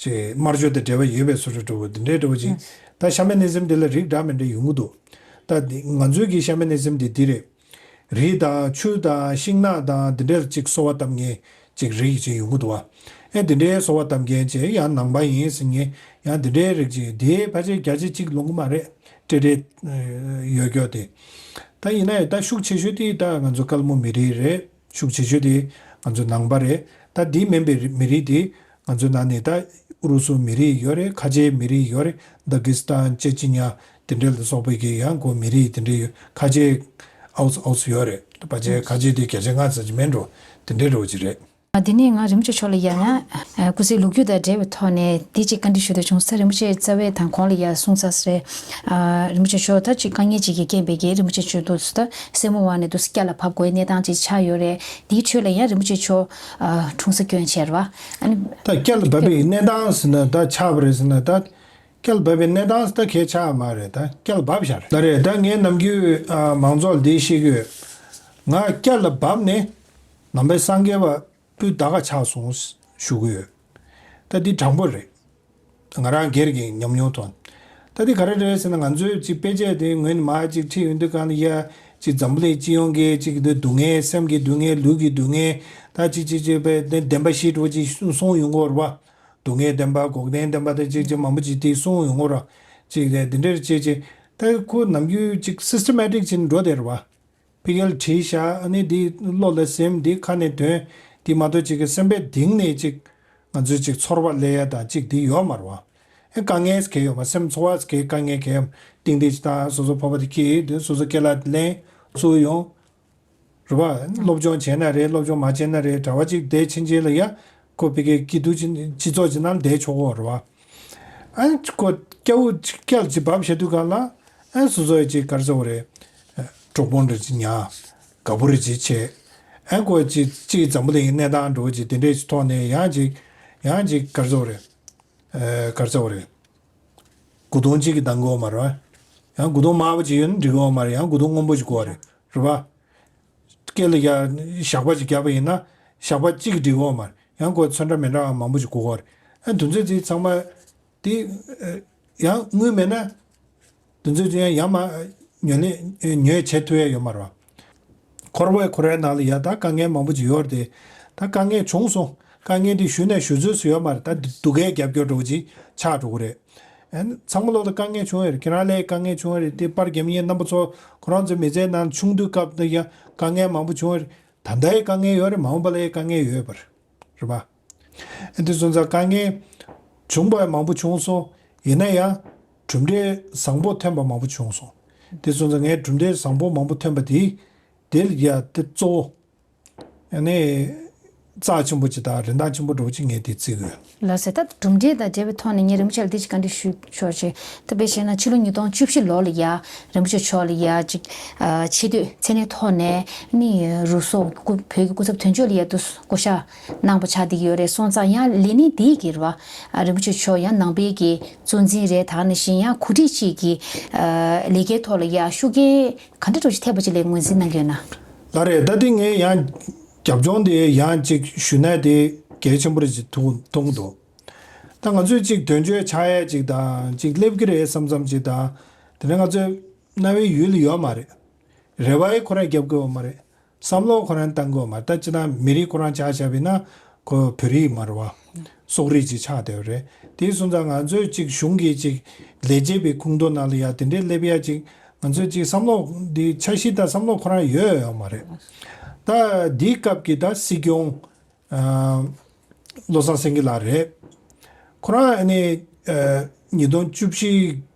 ཅེ་དམར་ཆོས་དང་འབྲེལ་བ་ཡོད་པའི་བཟོ་འདྲ་འདྲ་བོ་འདི་འདྲའི་འདྲ་བོ་ཅིག་ད་ཤ་མེ་ནི་ཛིམ་འདི་ལ་རིགས་འདྲ་མི་འདྲ་ཡོང་གི་འདུག་ད་འདི་ང་ཚོའི་གི་ཤ་མེ་ནི་ཛིམ་འདི་འདི་རེད། རི་དང་ཆུ་དང་ཤིང་ནགས་དང་འདི་འདྲའི་ཅིག་གསོལ་བ་བཏབ་མཁན་ཅིག་རིགས་ཅིག་ཡོང་གི་འདུག་བ། ཨེ་འདི་འདྲའི་གསོལ་བ་བཏབ་མཁན་ཅིག་ཡང་ནང་པ་ཡིན་ཟེར་མཁན་ཡང་འདི་འདྲའི་རིགས་ཅིག་དེའི་ཕལ་ཆེར་བརྒྱ་ཆ་གཅིག་ལོང་གི་མ་རེད། སྤྲེལ་སྤྲེལ་ཡོད་སྐྱོ་དེ། ད་ཡིན་ན་ཡང་ད་ཤུགས་ཆེ་ཤོས་དེ་ད་ང་ཚོ་ཀལ་མུ་མི་རིགས་རེད། ཤུགས་ཆེ་ཤོས་དེ་ང་ཚོ་ནང་པ་རེད། ད་དེ་མིན་པའི་མི་རིགས་དེ་ང་ཚོའི་ནང་ནས་ད་ཨུ་རུ་སུ་མི་རིགས་ཡོད་རེད། ཁ་ཆེའི་མི་རིགས་ཡོད་རེད། དཱ་ཀིས་ཏན་ཅེ་ཅི་ཉ་དེ་འདྲ་ལ་སོགས་པའི་གི་ཡང་ཁོ་མི་རིགས་དེ་འདྲ་ཡོད། ཁ་ཆེ་ཨའུ་ཨའུ་ཡོད་རེད། ཕལ་ཆེར་ཁ་ཆེ་དེ་བརྒྱ་ཆ་ལྔ་ཙམ་ཅིག་མིན་འགྲོ། དེ་འདྲའི་འགྲོ་ཅིག་རེད། ཨ་དེ་ནས་ང་རིན་པོ་ཆེ་མཆོག་ལ་ཡང་ཡང་སྐུ་ཚེའི་ལོ་རྒྱུས་དང་འབྲེལ་བའི་ཐོག་ནས་དེ་ཅིག་བཀའ་འདྲི་ཞུ་འདོད་བྱུང་། ས་རིན་པོ་ཆེ་རྩ་བའི་དང་གོང་ལ་ཡང་གསུངས་ཚར་རེད། ཨ་རིན་པོ་ཆེ་མཆོག་ད་ཅིག་དཀའ་ངལ་ཅིག་གི་རྐྱེན་པས་ཀྱི་རིན་པོ་ཆེ་མཆོག་འདུག་ད་སེར་མོ་བ་ནས་འདུག་སྐྱ་ལ་བབས་དགོས་གནས་སྟངས་ཅིག་ཆགས་ཡོད་རེད། དེའི་ཁྲོད་ལ་ཡང་རིན་པོ་ཆེ་མཆོག་ཨ་འཁྲུངས་ས་སྐྱོན་བྱས་རེད་བ། ཨ་ནི། ད་སྐྱ་ལ་བབས་པའི་གནས་སྟངས་ཟེར་ན་ད་ཆགས་པ་རེད་ཟེར་ན་ད། སྐྱ་ལ་བབས་པའི་གནས་སྟངས་ད་གས་ཆགས་མ་རེད། ད་སྐྱ་ལ་བབས་ཤག་རེད། ད་རེད། ད་ངས་ནམ་རྒྱུན་ཨ་མང་ཚོགས་ལ་འདི་བཤད་ཀྱི་ཡོད། ང་སྐྱ་ལ་བབས་ནས་ནང་པའི་སངས་རྒྱས་པ་སྤུས་དག་ག་ཆགས་སོང་ཞུ་གི་ཡོད། ད་འདི་དྲང་པོ་རེད། ང་རང་སྒེར་གྱི་ཉམས་མྱོང་ཐོག་ད་འདི་ག་རེ་རེད་ཟེར་ན་ང་ཚོའི་ཅིག་དཔེ་ཆ་དེ་ངོས་ནས་མར་ཅིག་ཁྲིད་ཡོང་དུས་གང་ལ་ཡ་ཅིག་འཛམ་བུ་གླིང་སྤྱི་ཡོངས་ཀྱི་ཅིག་འདི་སྡུག་བསྔལ། སེམས་ཀྱི་སྡུག་བསྔལ། ལུས་ཀྱི་སྡུག་བསྔལ། ད་ཅིག་ཅིག་ཅིག་དཔེ་བདེན་པ་བཞི་འདྲ་བོ་ཅིག་གསུངས་ཡོང་གི་ཡོད་རེད་བ། སྡུག་བསྔལ་བདེན་པ། འགོག་བདེན་བདེན་པ་དང་ཅིག་ཅིག་མང་པོ་ཅིག་དེ་གསུངས་ཡོང་གི་རེད། ཅིག་རེད། འདི་འདྲར་བྱས་ཅིག་ད་ཁོ་ནམ་རྒྱུན་ཅིག་སིས་ཊེ་མེ་ཊིག་ཅིག་འགྲོ་བསྡད་རེད་བ། ཕ་གིར་བྲིས་བཞག་ཨ་ནི་འདི་བློ་ལ་ཟིན། འདི་ཁ་ནས་འདོན། འདི་མ་གཏོགས་ཅིག་གི་སེམས་པའི་གཏིང་ནས་ཅིག་ང་ཚོས་ཅིག་ཚོར་བ་སླེབས་ཡ་དང་ཅིག་འདི་ཡོད་མ་རེད་བ། དཀའ་ངལ་གང་ཡང་ཡོད་མ་རེད། སེམས་ཚོར་བ་གང་ཡང་དཀའ་ངལ་གང་ཡང་ཡོད་མ་རེད། གཏིང་སྒྲིལ་ཅིག་བཏང་། སོ་སོ་ཕོར་པ་དེ་འཁྱེར། དེ་སོ་སོ་སྐེ་ལ་ལེན། ཚུར་ཡོང་། རེད་པ། སློབ་སྦྱོང་བྱས་ན་རེད། སློབ་སྦྱོང་མ་བྱས་ན་རེད། གྲྭ་པ་གཅིག་བསྡད་ཕྱིན་ཆད་ལ་ཡ། ཁོ་ཕ་གིའི་སྐྱིད་སྡུག་ཅིག་སྤྱི་ཚོགས་ཅིག་ནང་བསྡད་ཆོག་གོ། རེད་པ། ཨ་ཁོ་སྐྱ་བོ་གཅིག་སྐྱ་ལ་ཅིག་བབས་བྱས་དུས་སྒང་ལ། ཨ་སོ་སོ་ཡི་ཅིག་ག་རེ་ཟེར་དགོས་རེད། གྲོགས་པོ་འདྲ་ཅིག་ཉར། དགའ་པོ་རེ་ཅིག་བྱས། ཨ་ཁོ་ཅིག་ཅིག་འཛམ་བུ་གླིང་གི་གནས་སྟངས་འདྲ་བོ་ཅིག་དེ་འདྲས་ཅིག་ཐོག་ནས་ཡང་ཅིག་ཡང་ཅིག་ག་རེ་ཟེར་དགོས་རེད། ཨ་ག་རེ་ཟེར་དགོས་རེད། དགུ་སྟོང་གཅིག་གིས་འདང་དགོས་མ་རེད། ཡང་དགུ་སྟོང་དམར་པོ་ཅིག་ཡོད་ན་འགྲིག་གི་ཡོད་མ་རེད། ཡང་དགུ་སྟོང་སྔོན་པོ་ཅིག་དགོས་རེད། རེད་པ། སྐེ་ལ་ཡ་ཞགས་པ་ཅིག་བརྒྱབ་པ་ཡིན་ན། ཞགས་པ་གཅིག་གིས་འགྲིག་གི་ཡོད་མ་རེད། ཡང་ཁོ་ཚོན་ཁྲ་མི་འདྲ་བ་མང་པོ་ཅིག་དགོས་ཀྱི་ཡོད་རེད། ཨ་དེ་ཚོ་ཅིག་ཚང་མ་དེ་ཡང་དངུལ་མེད་ན། དེ་ཚོ་ཅིག་ཡང་ཡང་མ་ཉོ་ལེན་ཉོས་བྱེད་ཐུབ་ཡ་ཡོད་མ་རེད་པ། འཁོར་བའི་འཁོར་བའི་ནང་ལ་ཡ་ད་དཀའ་ངལ་མང་པོ་ཅིག་ཡོད་རེད་དེ། ད་དཀའ་ངལ་བྱུང་སོང་། དཀའ་ངལ་དེ་ཞུས་ནས་ཞུ་ཚོད་སུ་ཡོད་མ་རེད། ད་སྡུག་སྐད་རྒྱབ་སྐྱོར་འདྲ་བོ་ཅིག་ཆགས་འགྲོ་གི་རེད། ཨན། ཚང་མ་ལོག་ལ་དཀའ་ངལ་བྱུང་ཡོད་རེད། ཁྱེད་རང་ལའི་དཀའ་ངལ་བྱུང་ཡོད་རེད། དེ་པར་རྒྱབ་མཁན་རྣམ་པ་ཚོ་ཁོ་རང་ཚོའི་མི་ཚེའི་ནང་ཆུང་དུས་སྐབས་ནས་ཡང་དཀའ་ངལ་མང་པོ་བྱུང་ཡོད་རེད། ད་ལྟའི་དཀའ་ངལ་ཡོད་རེད། མ་འོངས་པ་ལའི་དཀའ་ངལ་ཡོད་པ་རེད། རེད་པ། ཨ་དེ་སོང་ཙང་དཀའ་ངལ་བྱུང་བ་མང་པོ་བྱུང་སོང་། ཡིན་ན་ཡང་གྲུབ་འབྲས་བཟང་པོ་ཐོན་པ་མང་པོ་བྱུང་སོང་། དེ་སོང་ཙང་ངས་གྲུབ་འབྲས་བཟང་པོ་མང་པོ་ཐོན་པ་དེ་དེ་ལ་ཡ་དེ་གཙོ་བོ། ཨ་ནི་རྩ་ཆེན་པོ་ཅིག་དང་རིན་ཐང་ཆེན་པོ་འདྲ་བོ་ཅིག་ངས་དེ་བརྩི་གི་ཡོད། ལགས་སོ། ད་གྲུབ་འབྲས་དང་འབྲེལ་བའི་ཐོག་ནས་ངས་རིན་པོ་ཆེ་ལ་འདི་ཅིག་བཀའ་འདྲི་ཞུ་ཆོག་ཅིག་ད་དཔེ་བྱས་ན་ཕྱི་ལོ་ཉིས་སྟོང་བཅུ་བཞི་ལོ་ལ་ཡ་རིན་པོ་ཆེ་མཆོག་ལ་ཡ་ཅིག་ཨ་ཆེ་བསྟོད་མཚན་གནས་ཐོག་ནས་ནི་རུ་སོ་སྐུ་བོད་ཀྱི་སྐུ་ཚབ་དོན་གཅོད་ལ་ཡ་དུ་བསྐོ་བཞག་གནང་པ་ཆགས་བསྡད་ཀྱི་ཡོད་རེད། སོང་ཙང་ཡང་ལས་གནས་འདི་གི་རེད་པ། ཨ་རིན་པོ་ཆེ་མཆོག་ཡང་ནང་པའི་གི་གཙོ་འཛིན་རེད། ད་ག་ནང་བཞིན་ཡང་གོ་སྒྲིག་ཅིག་གི་ཨ་ལས་ཀའི་ཐོག་ལ་ཡ་ཤུགས་རྐྱེན་ག་འདྲ་འདྲ་ཅིག་ཐེབས་པ་ཅིག་ལ་ངོས་འཛིན་གནང་གི་ཡོད་ན། ལགས་རེད། ད་དེ་ངས་ཡང་རྒྱབ་ལྗོངས་དེ་ཡང་ཅིག་ཞུས་ན་དེ་གལ་ཆེན་པོ་རེད་ཅེས་མཐོང་མཐོང་གི་འདུག་ད་ང་ཚོས་ཅིག་དོན་གཅོད་ཆགས་ཡ་ཅིག་དང་ཅིག་སླེབས་ཀྱི་རེད་བསམ་བསམ་ཅིག་དང་། དེ་ནས་ང་ཚོའི་རྣ་བའི་ཡུལ་ལ་ཡོད་མ་རེད། རེ་བ་ཡང་ཁོ་རང་རྒྱབ་ཀྱི་ཡོད་མ་རེད། བསམ་བློ་ཁོ་རང་བཏང་གི་ཡོད་མ་རེད། ད་སྤྱིར་བཏང་མི་རིགས་ཁོ་རང་ཆ་བཞག་པ་ཡིན་ན་ཁོ་བོད་རིགས་མ་རེད་པ། སོག་རིགས་ཅིག་ཆགས་བསྡད་པ་རེད། དེ་སོང་ཙང་ང་ཚོས་ཅིག་གཞུང་གི་ཅིག་ལས་བྱེད་པའི་ཁོངས་གཏོགས་ནང་ལ་ཡ་དེ་འདྲའི་སླེབས་ཡ་ཅིག་ང་ཚོས་ཅིག་བསམ་བློ་འདི་འཆར་གཞི་དང་བསམ་བློ་ཁོ་རང་ཡོད་ཡོད་མ་རེད། ད་འདིའི་སྐབས་ཀྱི་ད་སྲིད་སྐྱོང་ཨ་བློ་བཟང་སེང་གེ་ལགས་རེད། ཁོ་རང་ཨ་ནི་ཨ་ཉིས་སྟོང་བཅུ་བཞི་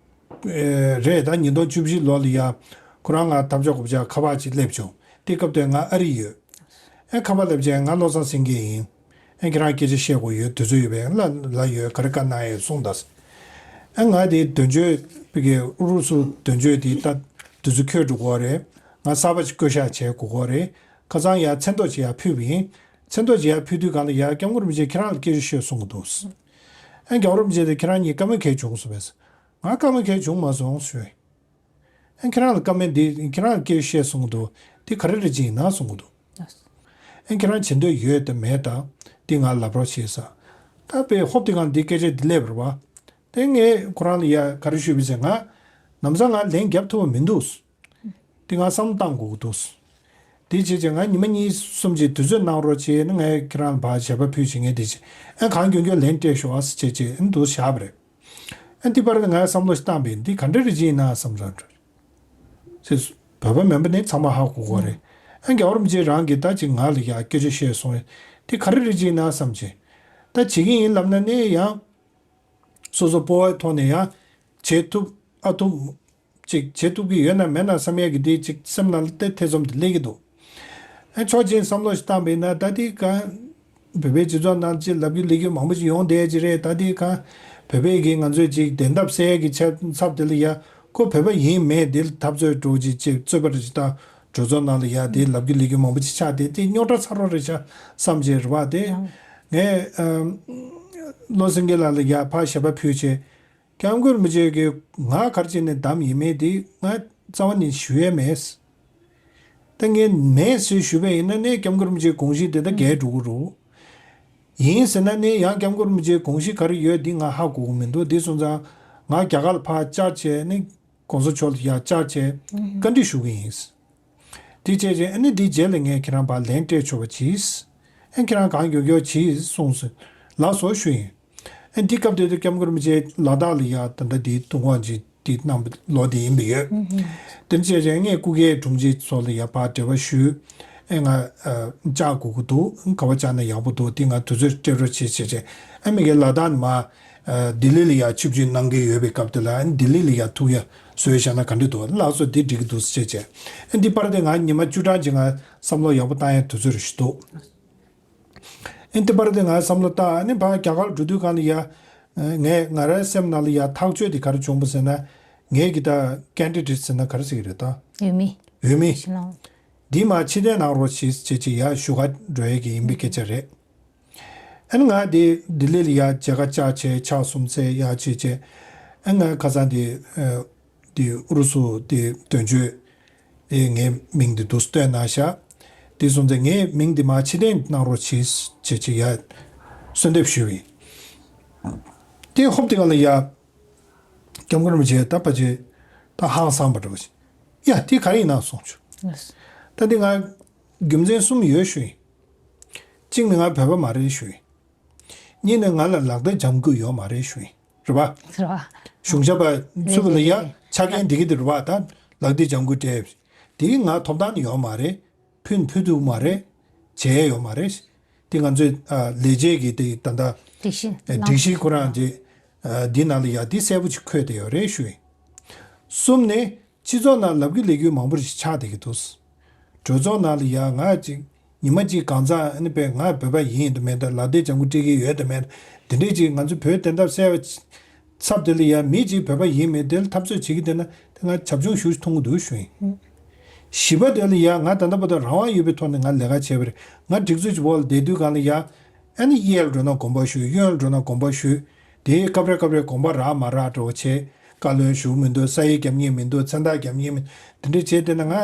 ཨ་རེད། ད་ཉིས་སྟོང་བཅུ་བཞི་ལོ་ལ་ཡ་ཁོ་རང་ང་ཐབས་ཇུས་གོ་ཆ་ཁ་པར་ཅིག་སླེབས་བྱུང་། དེ་སྐབས་དེ་ང་ཨ་རི་ཡོད། ཨ་ཁ་པར་སླེབས་བྱས་ང་བློ་བཟང་སེང་གེ་ཡིན། ཨ་ཁྱེད་རང་སྐད་ཆ་བཤད་དགོས་ཡོད། དུས་ཚོད་ཡོད་པས་ལ་ལ་ཡོད། ག་རེ་བཀའ་གནང་ཡོད་གསུངས་དང་། ཨ་ང་དེ་དོན་གཅོད་པའི་ཨུ་རུ་སུ་དོན་གཅོད་དེ་ད་དུས་ཚོད་འཁྱོལ་འགྲོ་གི་རེད། ང་གསར་པ་ཅིག་བསྐོ་བཞག་བྱེད་དགོས་ཀྱི་རེད། ཁ་སང་ཡར་མཚན་ཐོ་ཅིག་ཡར་ཕུལ་བ་ཡིན། མཚན་ཐོ་ཅིག་ཡར་ཕུལ་དུས་སྒང་ལ་ཡར་སྐྱབས་མགོན་རིན་པོ་ཆེས་ཁྱེད་རང་ལ་སྐད་ཆ་ཤོད་གསུང་གི་འདུག་ཨ་སྐྱབས་མགོན་རིན་པོ་ཆེ་དེ་ཁྱེད་རང་གཉིས་བཀའ་མོལ་གང་ཡང་བྱུང་སོང་བས། ང་བཀའ་མོལ་གང་ཡང་བྱུང་མ་སོང་ཞུས། ཨ་ཁྱེད་རང་ལ་བཀའ་མོལ་འདི་ཁྱེད་རང་ལ་སྐད་ཆ་བཤད་གསུང་གི་འདུག་དེ་ག་རེ་རེད་ཅེ་ཡིན་ན་གསུང་གི་འདུག་ཨ་ཁྱེད་རང་བྱེད་འདོད་ཡོད་དམ་མེད་དམ་དེ་ང་ལབ་རོགས་བྱེད་ཟེར། ད་དཔེ་ཧོབ་དེ་སྒང་འདི་སྐད་ཆ་འདི་སླེབས་རེད་པ། དེ་ངས་ཁོ་རང་ལ་ཡ་ག་རེ་ཞུས་པ་ཟེར། ང་ལམ་སང་ང་ལན་རྒྱབ་ཐུབ་པ་མི་འདུག་དེ་ང་བསམ་བློ་བཏང་དགོས་ཀྱི་འདུག་དེ་བྱས་བྱས་ང་ཉི་མ་གཉིས་གསུམ་ཅིག་དུས་ཚོད་གནང་རོགས་བྱས་ནས་ངས་ཁྱེད་རང་ལ་ཕར་ཞལ་པར་ཕུལ་བྱས་ངས་དེ་བྱས། ཨ་གང་མགྱོགས་མགྱོགས་ལན་སྤྲད་ཤོག་ཨ་ཟེར་བྱས་བྱས་ཨ་འདུག་བཞག་པ་རེད། ཨ་འདི་བར་ལ་ངས་བསམ་བློ་ཞིག་བཏང་པས་འདི་ག་འདྲ་རེད་ཅེ་ཡིན་ན་བསམ་བློ་འདྲ་ཟེར། བོད་པ་མིན་པ་ནི་ཚང་མ་ཧ་གོ་གོ་རེད། ཨ་རྒྱལ་བ་རིན་པོ་ཆེ་རང་གིས་ད་ཅིག་ང་ལ་ཡ་སྐད་ཆ་བཤད་སོང་། དེ་ག་རེ་རེད་ཅེ་ཡིན་ན་བསམ་བྱས། ད་བྱེད་ཀྱི་ཡིན་ལབ་ན་ནི་ཡང་སོ་སོ་སྤོབས་པའི་ཐོག་ནས་ཡང་བྱེད་ཐུབ་ཨ་ཐུབ། ཅིག་བྱེད་ཐུབ་ཀྱི་ཡོད་ན་མེད་ན་བསམ་ཡས་ཀྱི་དེ་ཅིག་སེམས་ནང་ལ་དེ་ཐེ་ཚོམ་དེ་སླེབས་ཀྱི་འདུག་ཨ་ཕྱོགས་གཅིག་བསམ་བློ་ཞིག་བཏང་པས་ན་ད་དེ་གང་བོད་པའི་སྤྱི་ཚོགས་ནང་ཅིག་ལབ་རྒྱུ་ལས་རྒྱུ་མང་པོ་ཞིག་ཡོང་བསྡད་ཀྱི་རེད། ད་དེ་གང་བོད་པའི་གི་ང་ཚོས་ཅིག་བདེན་ཐབས་གསལ་གྱི་ཆ་ཚབ་དེ་ལ་ཡ་ཁོ་བོད་པ་ཡིན་མེད་དེ་ལ་འཐབ་རྩོད་འགྲོ་ཅིག་ཅིག་རྩོད་པ་རེ་ཅིག་དང་གྲོས་ཚོགས་ནང་ལ་ཡ་དེ་ལབ་རྒྱུ་ལས་རྒྱུ་མང་པོ་ཅིག་ཆགས་དེ་དེ་རྙོག་དྲ་ཚ་རོགས་རེད་ཤག་བསམ་བྱས་རེད་བ། དེ་ངས་བློ་སེང་གེ་ལགས་ལ་ཡ་ཕར་ཞལ་པར་ཕུལ་བྱས། སྐྱབས་མགོན་རིན་པོ་ཆེ་གིས་ང་ག་རེ་བྱས་ནས་བདམས་ཡིན་མིན་དེ་ང་རྩ་བ་ནས་ཞུ་ཡས་མེད། ད་ངས་མེད་ཟེར་ཞུས་པ་ཡིན་ན་ནི་སྐྱབས་མགོན་རིན་པོ་ཆེའི་དགོངས་གཞི་དེ་ད་འགལ་འགྲོ་གི་རེད། ཡིན་ཟེར་ན་ནི་ཡང་སྐྱབས་མགོན་རིན་པོ་ཆེའི་དགོངས་གཞི་ག་རེ་ཡོད་འདི་ང་ཧ་གོ་གི་མི་འདུག་དེ་སོང་ཙང་ང་རྒྱ་གར་ལ་ཕར་བཅར་བྱས་ནི་གོང་ས་མཆོག་ལ་ཡར་བཅར་བྱས་བཀའ་འདྲི་ཞུ་གི་ཡིན། དེ་བྱས་རྗེས་ཨ་ནི་དེའི་རྗེས་ལ་ངས་ཁྱེད་རང་ཕར་ལན་སྤྲད་ཆོག་པ་གྱིས། ཨ་ཁྱེད་རང་གང་མགྱོགས་མགྱོགས་གྱིས་གསུངས་སོང་། ལགས་སོ་ཞུ་ཡིན། ཨ་འདི་སྐབས་དེ་དུས་སྐྱབས་མགོན་རིན་པོ་ཆེ་ལ་དྭགས་ལ་ཡ་ད་ལྟ་དེའི་ཐུགས་དགོངས་ཅིག་དེ་གནང་བའི་ལོ་དེ་ཡིན་པ་ཡོད། དེ་བྱས་རྗེས་ངས་སྐུ་སྒེར་དྲུང་ཆེ་ཚོ་ལ་ཡ་ཕར་འབྲེལ་བ་ཞུས། ཨ་ང་ཨ་བཅར་དགོས་ཀྱི་འདུག་ག་པར་བཅར་ན་ཡག་པོ་འདུག་དེ་ང་དུས་ཚོད་སྤྲད་རོགས་བྱེད་བྱས་བྱས། ཨ་མི་གི་ལ་དྭགས་ནས་མར་ ལྡི་ལི་ལ་ཡ་ཆིབས་བསྒྱུར་གནང་གི་ཡོད་པའི་སྐབས་དེ་ལ་ལྡི་ལི་ལ་ཡ་ཐུག་ཡ་བཟོས་བཞག་ན་ག་འདྲ་འདུག་ལགས་སོ་འདི་འགྲིག་གི་འདུག་ཟེར་བྱས། འདི་པར་དེ་ང་ཉི་མ་བཅུ་གྲངས་ཅིག་ང་བསམ་བློ་ཡག་པོ་བཏང་ཡ་དུས་ཚོད་རེ་ཞིག་འདུག་ཨེ་འདི་པར་དེ་ང་བསམ་བློ་བཏང་ཨ་ནི་ཕར་རྒྱ་གར་འགྲོ་དུས་གང་ལ་ཡ། ངས་ང་རའི་སེམས་ནང་ལ་ཡ་ཐག་གཅོད་དེ་ག་རེ་བྱུང་པ་ཟེར་ན། ངས་གི་ད་ཀེན་ཌི་ཌེ་ཊི་ཟེར་ན་ག་རེ་ཟེར་གི་རེད་ད། འོས་མི། འོས་མི། ཕྱི་ནང་། འདི་མ་ཕྱིར་འཐེན་གནང་རོགས་ཞེས་བྱས་ཅིག་ཡ་ཞུ་ག་འགྲོ་ཡས་ཀྱི་ཡིན་པའི་སྐད་ཆ་རེད། ཨ་ནི་ང་དེ་ལྡི་ལི་ལ་ཡ་མཇལ་ཁ་བཅར་བྱས་ཕྱག་གསུམ་འཚལ་ཡ་བྱས་བྱས། ཨ་ང་ཁ་སང་དེ་དེ་ཨུ་རུ་སུ་དེ་དོན་གཅོད་དེ་ངའི་མིང་དེ་འདུག་སྟོན་གནང་ཤག་དེ་སོང་ཙང་ངའི་མིང་དེ་མ་ཕྱིར་འཐེན་གནང་རོགས་བྱེད་བྱས་བྱས་ཡ་གསོལ་འདེབས་ཞུས་པ་ཡིན། དེ་ཧོབ་དེ་ག་ལ་ཡ་སྐྱབས་མགོན་རིན་པོ་ཆེ་ད་ཕལ་ཆེར་ད་ཧང་སངས་པ་འདྲ་བོ་ཞིག་ཡ་དེ་ག་རེ་ཡིན་ན་གསུངས་བྱུང་། ད་དེ་ང་རྒྱུ་མཚན་གསུམ་ཡོད་ཞུས་ཡིན། གཅིག་ནི་ང་བོད་པ་མ་རེད་ཞུས་ཡིན། གཉིས་ནི་ང་ལ་ལག་བརྡ་སྦྱང་དགོས་ཡོད་མ་རེད་ཞུ་ཡིན། རེད་པ། རེད་པ། གཞུང་ཞབས་པ་ཚུད་པ་ལ་ཡ་རེད་རེད་ཆ་རྐྱེན་འདི་གི་འདི་རེད་པ་ད་ལག་བརྡ་སྦྱང་དགོས་འདྲ། དེ་ང་ཐོབ་ཐང་ནི་ཡོད་མ་རེད། ཕུལ་ཕུལ་ཐུབ་མ་རེད། བྱས་ཡོད་མ་རེད། དེ་ང་ཚོའི་ལས་བྱེད་ཀྱི་དེ་ད་ལྟ་སྒྲིག་གཞི་སྒྲིག་གཞི་ཁོ་རང་དེ་འདི་ནང་ལ་ཡ་དེ་གསལ་པོ་ཅིག་འཁོད་བསྡད་ཡོད་རེད་ཞུ་ཡིན། གསུམ་ནི། སྤྱི་ཚོགས་ནང་ལབ་ཀྱི་ལས་འགུལ་མང་པོ་ཞིག་ཆགས་བསྡད་ཀྱི་འདུག་གྲོས་ཚོགས་ནང་ལ་ཡ་ང་ཅིག་ཉི་མ་གཅིག་གང་ཚང་ཨ་ནི་པས་ང་བོད་པ་ཡིན་དང་མེད་དང་ལག་བརྡའི་སྦྱང་གུ་སྤྲད་ཀྱི་ཡོད་དང་མེད་དེ་འདྲས་ཅིག་ང་ཚོ་བོད་དོན་དག་གསལ་བའི་ཚབ་དེ་ལ་ཡ་མི་གཅིག་བོད་པ་ཡིན་མེད་དེ་ལ་འཐབ་རྩོད་བྱེད་ཀྱི་བསྡད་ན་དེ་ང་བྱབ་ཆུང་ཞུ་མཐོང་གི་འདུག་ཞུ་ཡིན། བཞི་པ་དེ་ལ་ཡ་ང་ད་ལྟ་བར་དུ་རང་དབང་ཡོད་པའི་ཐོག་ནས་ང་ལས་ཀ་བྱས་པ་རེད། ང་སྒྲིག་འཛུགས་ཀྱི་འོག་ལ་བསྡད་དུས་གང་ལ་ཡ་ཨ་ནི་གཡས་ལ་འགྲོ་ན་དགོངས་པ་ཞུ་གཡོན་ལ་འགྲོ་ན་དགོངས་པ་ཞུ། དེའི་སྐབས་རེ་སྐབས་རེ་དགོངས་པ་རག་མ་རག་འདྲ་བོ་བྱས། བཀའ་བློན་ཞུ་མི་འདུག་ས་ཡིག་རྒྱབ་མཁན་མི་འདུག་མཚན་རྟགས་རྒྱབ་མཁན་མི་འདུག་དེ་འདྲས་བྱས་བསྡད་ན་ང་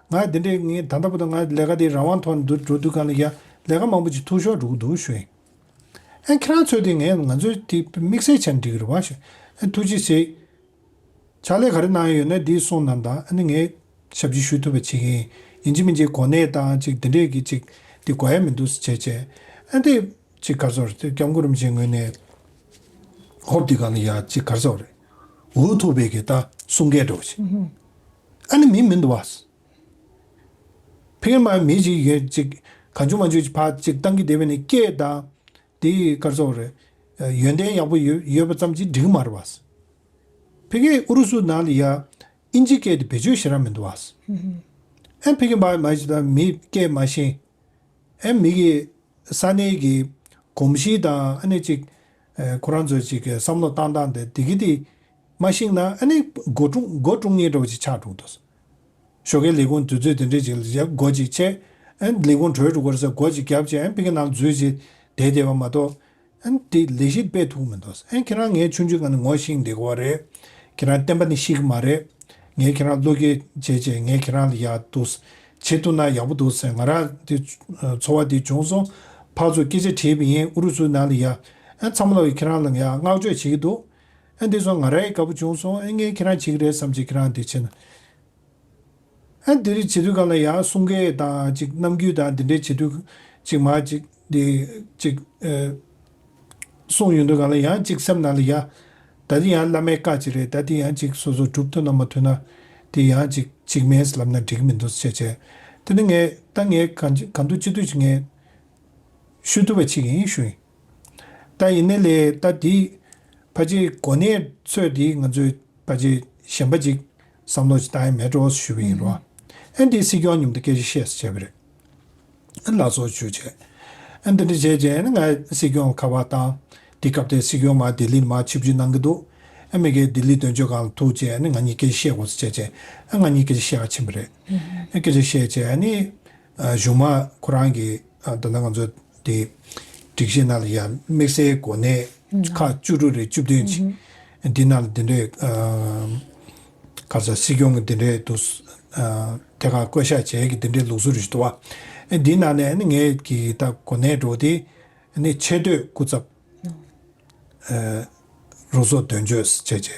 ང་དེ་འདྲས་ངས་ད་ལྟ་བར་དུ་ང་ལས་ཀ་དེ་རང་དབང་ཐོག་ནས་འགྲོ་འགྲོ་དུས་གང་ལ་ཡ་ལས་ཀ་མང་པོ་ཅིག་ཐུག་ཤོར་འགྲོ་གི་འདུག་ཞུ་ཡིན། ཨ་ཁྱེད་རང་ཚོས་དེ་ངས་ང་ཚོས་དེ་དམིགས་བསལ་བྱས་ནས་འགྲིག་གི་རེད་བ་ཞུ། ཨ་ཐུགས་རྗེ་ཆེ། ཕྱག་ལས་ག་རེ་གནང་ཡོད་ན་དེ་གསུངས་གནང་དང་ཨ་ནི་ངས་ཞབས་ཕྱི་ཞུ་ཐུབ་པ་བྱེད་ཀྱི་ཡིན། ཡིན་གཅིག་མིན་གཅིག་གོ་གནས་དང་ཅིག་དེ་འདྲས་ཀྱི་ཅིག་དེ་དགོས་ཡ་མི་འདུག་ཟེར་བྱས་བྱས་ཨ་དེ། ཅིག་ག་རེ་ཟེར་དགོས་རེད། སྐྱབས་མགོན་རིན་པོ་ཆེའི་ངོས་ནས་ཧོབ་དེ་ག་ལ་ཡ་ཅིག་ག་རེ་ཟེར་དགོས་རེད། འུ་ཐུག་པའི་གི་ད་གསུང་སྐད་འདྲ་བོ་ཞིག་ཨ་ནི་མི་མི་འདུག་བ། ཕ་གིར་མ་མི་ཅིག་ཡོད་ཅིག་གང་བྱུང་མང་བྱུང་ཅིག་ཕར་ཅིག་བཏང་གི་བསྡད་པ་ནི་སྐད་དང་དེ་ག་རེ་ཟེར་དགོས་རེད། ཡོན་ཏན་ཡག་པོ་ཡོད་ཡོད་པ་ཙམ་གྱིས་འགྲིག་གི་མ་རེད་བ། ཕ་གིར་ཨུ་རུ་སུ་ནང་ལ་ཡ་ཨིན་ཇི་སྐད་དེ་བེད་སྤྱོད་ཞེ་དྲག་མི་འདུག་བ། ཨ་ཕ་གིར་མ་མ་ཅིག་ད་མི་སྐད་མ་ཤེས། ཨེ་མི་གི་ས་གནས་ཀྱི་གོམས་གཤིས་དང་ཨ་ནི་ཅིག་ཨེ་ཁོ་རང་ཚོའི་ཅིག་གི་བསམ་བློ་བཏང་སྟངས་དེ་དེ་གི་དེ་མ་ཤེས་ན་ཨ་ནི་མགོ་ཀྲུང་མགོ་ཀྲུང་ཉེ་འདྲ་བོ་ཅིག་ཆགས་འགྲོ་འདུག་ཞོགས་ཀའི་ལས་ཁུངས་དུས་ཚོད་དེ་འདྲས་ཅིག་ལ་ཡ་སྒོ་ཅིག་ཕྱེ། ཨ་ནི་ལས་ཁུངས་གྲོལ་འགྲོ་དགོས་རེད་ཟེར་སྒོ་ཅིག་བརྒྱབ་བྱས་ཨ་ནི་ཕ་གི་ནང་འཛུལ་བྱས་བསྡད་བསྡད་པ་མ་གཏོགས། ཨ་ནི་དེ་ལས་གཞི་སྤེལ་ཐུབ་མི་འདུག་ཨ་ནི་ཁྱེད་རང་ངའི་ཆུང་ཆུང་སྒང་ནས་ངོ་ཤེས་བསྡད་དགོས་པ་རེད། ཁྱེད་རང་བསྟན་པ་ནི་ཤེས་ཀྱི་མ་རེད། ངས་ཁྱེད་རང་བློ་སྐྱེད་བྱས་བྱས་ངས་ཁྱེད་རང་ལ་ཡག་འདུག་བྱེད་ཐུབ་ན་ཡག་པོ་འདུག་ཟེར་ང་རང་དེ་ཚོར་བ་དེ་བྱུང་སོང་། ཕར་ཚུར་སྐད་ཆ་དྲིས་པ་ཡིན་ཨུ་རུ་སུའི་ནང་ལ་ཡ། ཨ་ཚང་མ་ལ་ཁྱེད་རང་ལ་ཡ་བསྔགས་བརྗོད་བྱེད་ཀྱི་འདུག་ཨ་འདི་ཚོ་ང་རང་ཡི་དགའ་པོ་བྱུང་སོང་ཨ་ངས་ཁྱེད་རང་བྱེད་ཀྱི་རེད་བསམ་བྱས་ཁྱེད་རང་དེ་བྱས་ན། ཨ་འདི་རིགས་བྱེད་དུས་གང་ལ་ཡང་གསུང་སྐད་དང་ཅིག་རྣམ་འགྱུར་དང་འདི་འདྲའི་བྱེད་དུས་ཅིག་མ་ཅིག་འདི་ཅིག་ཨ་གསུང་ཡོང་དུས་གང་ལ་ཡང་ཅིག་སེམས་ནང་ལ་ཡ། ད་འདི་ཡང་བླ་མའི་བཀའ་ཅིག་རེད། ད་འདི་ཡང་ཅིག་སོ་སོ་སྒྲུབ་ཐུབ་ན་མ་ཐུབ་ན་འདི་ཡང་ཅིག་ཅིག་མེད་ལབ་ན་འགྲིག་གི་མི་འདུག་ཟེར་བྱས། དེ་ནི་ངས་ད་ངས་གང་ཅི་གང་ཐུབ་ཅི་ཐུབ་ཅིག་ངས་ཞུ་ཐུབ་པ་བྱེད་ཀྱི་ཡིན་ཞུ་ཡིན། ད་ཡིན་ནའི་ལས་ད་འདི་ཕལ་ཆེར་གོ་གནས་ཚོད་འདི་ང་ཚོས་ཕལ་ཆེར་གཞན་པ་ཅིག་བསམ་བློ་ཅིག་བཏང་ཡ་མེད་འགྲོ་ཞུས་པ་ཡིན་རོ། ཨ་འདི་སྲིད་སྐྱོང་མཉམ་དུ་སྐད་ཆ་བཤད་ཟེར་བྱས་པ་རེད། ཨ་ལགས་སོ་ཞུས་བྱས། ཨ་འདི་འདྲ་བྱས་བྱས་ཨ་ནི་ང་སྲིད་སྐྱོང་ཁ་པར་བཏང་། འདི་སྐབས་དེ་སྲིད་སྐྱོང་མར་ལྡི་ལིར་མར་ཆིབས་བསྒྱུར་གནང་གི་འདུག་ཨ་མི་གིས་ལྡི་ལི་དོན་གཅོད་ཁང་ལ་ཐུག་བྱས་ཨ་ནི་ང་གཉིས་སྐད་ཆ་བཤད་དགོས་ཟེར་བྱས་བྱས་ཨ་ང་གཉིས་སྐད་ཆ་བཤད་ག་ཕྱིན་པ་རེད། ཨ་སྐད་ཆ་བཤད་བྱས་ཨ་ནི། གཞུང་མང་ཁོ་རང་གི་ད་ལྟ་ང་ཚོ་དེ་སྒྲིག་གཞི་ནང་ལ་ཡང་དམིགས་བསལ་གོ་གནས་ཁག་བཅུ་དྲུག་རེ་བཅུ་བདུན་ཅིག་འདི་ནང་ལ་འདི་འདྲའི་ག་ས་སྲིད་སྐྱོང་གི་འདི་འདྲའི་འདུག་ཐད་ཀར་བསྐོ་བཞག་བྱས་ཀྱི་འདི་འདྲའི་ལུགས་སྲོལ་རེ་ཞིག་འདུག་བ། འདི་ནང་ནས་ནི་ངས་ཀྱི་ད་གོ་གནས་འགྲོ་དེ་ནི་ཆེས་མཐོའི་སྐུ་ཚབ། རུ་ཚོགས་དོན་གཅོད་བྱས་བྱས།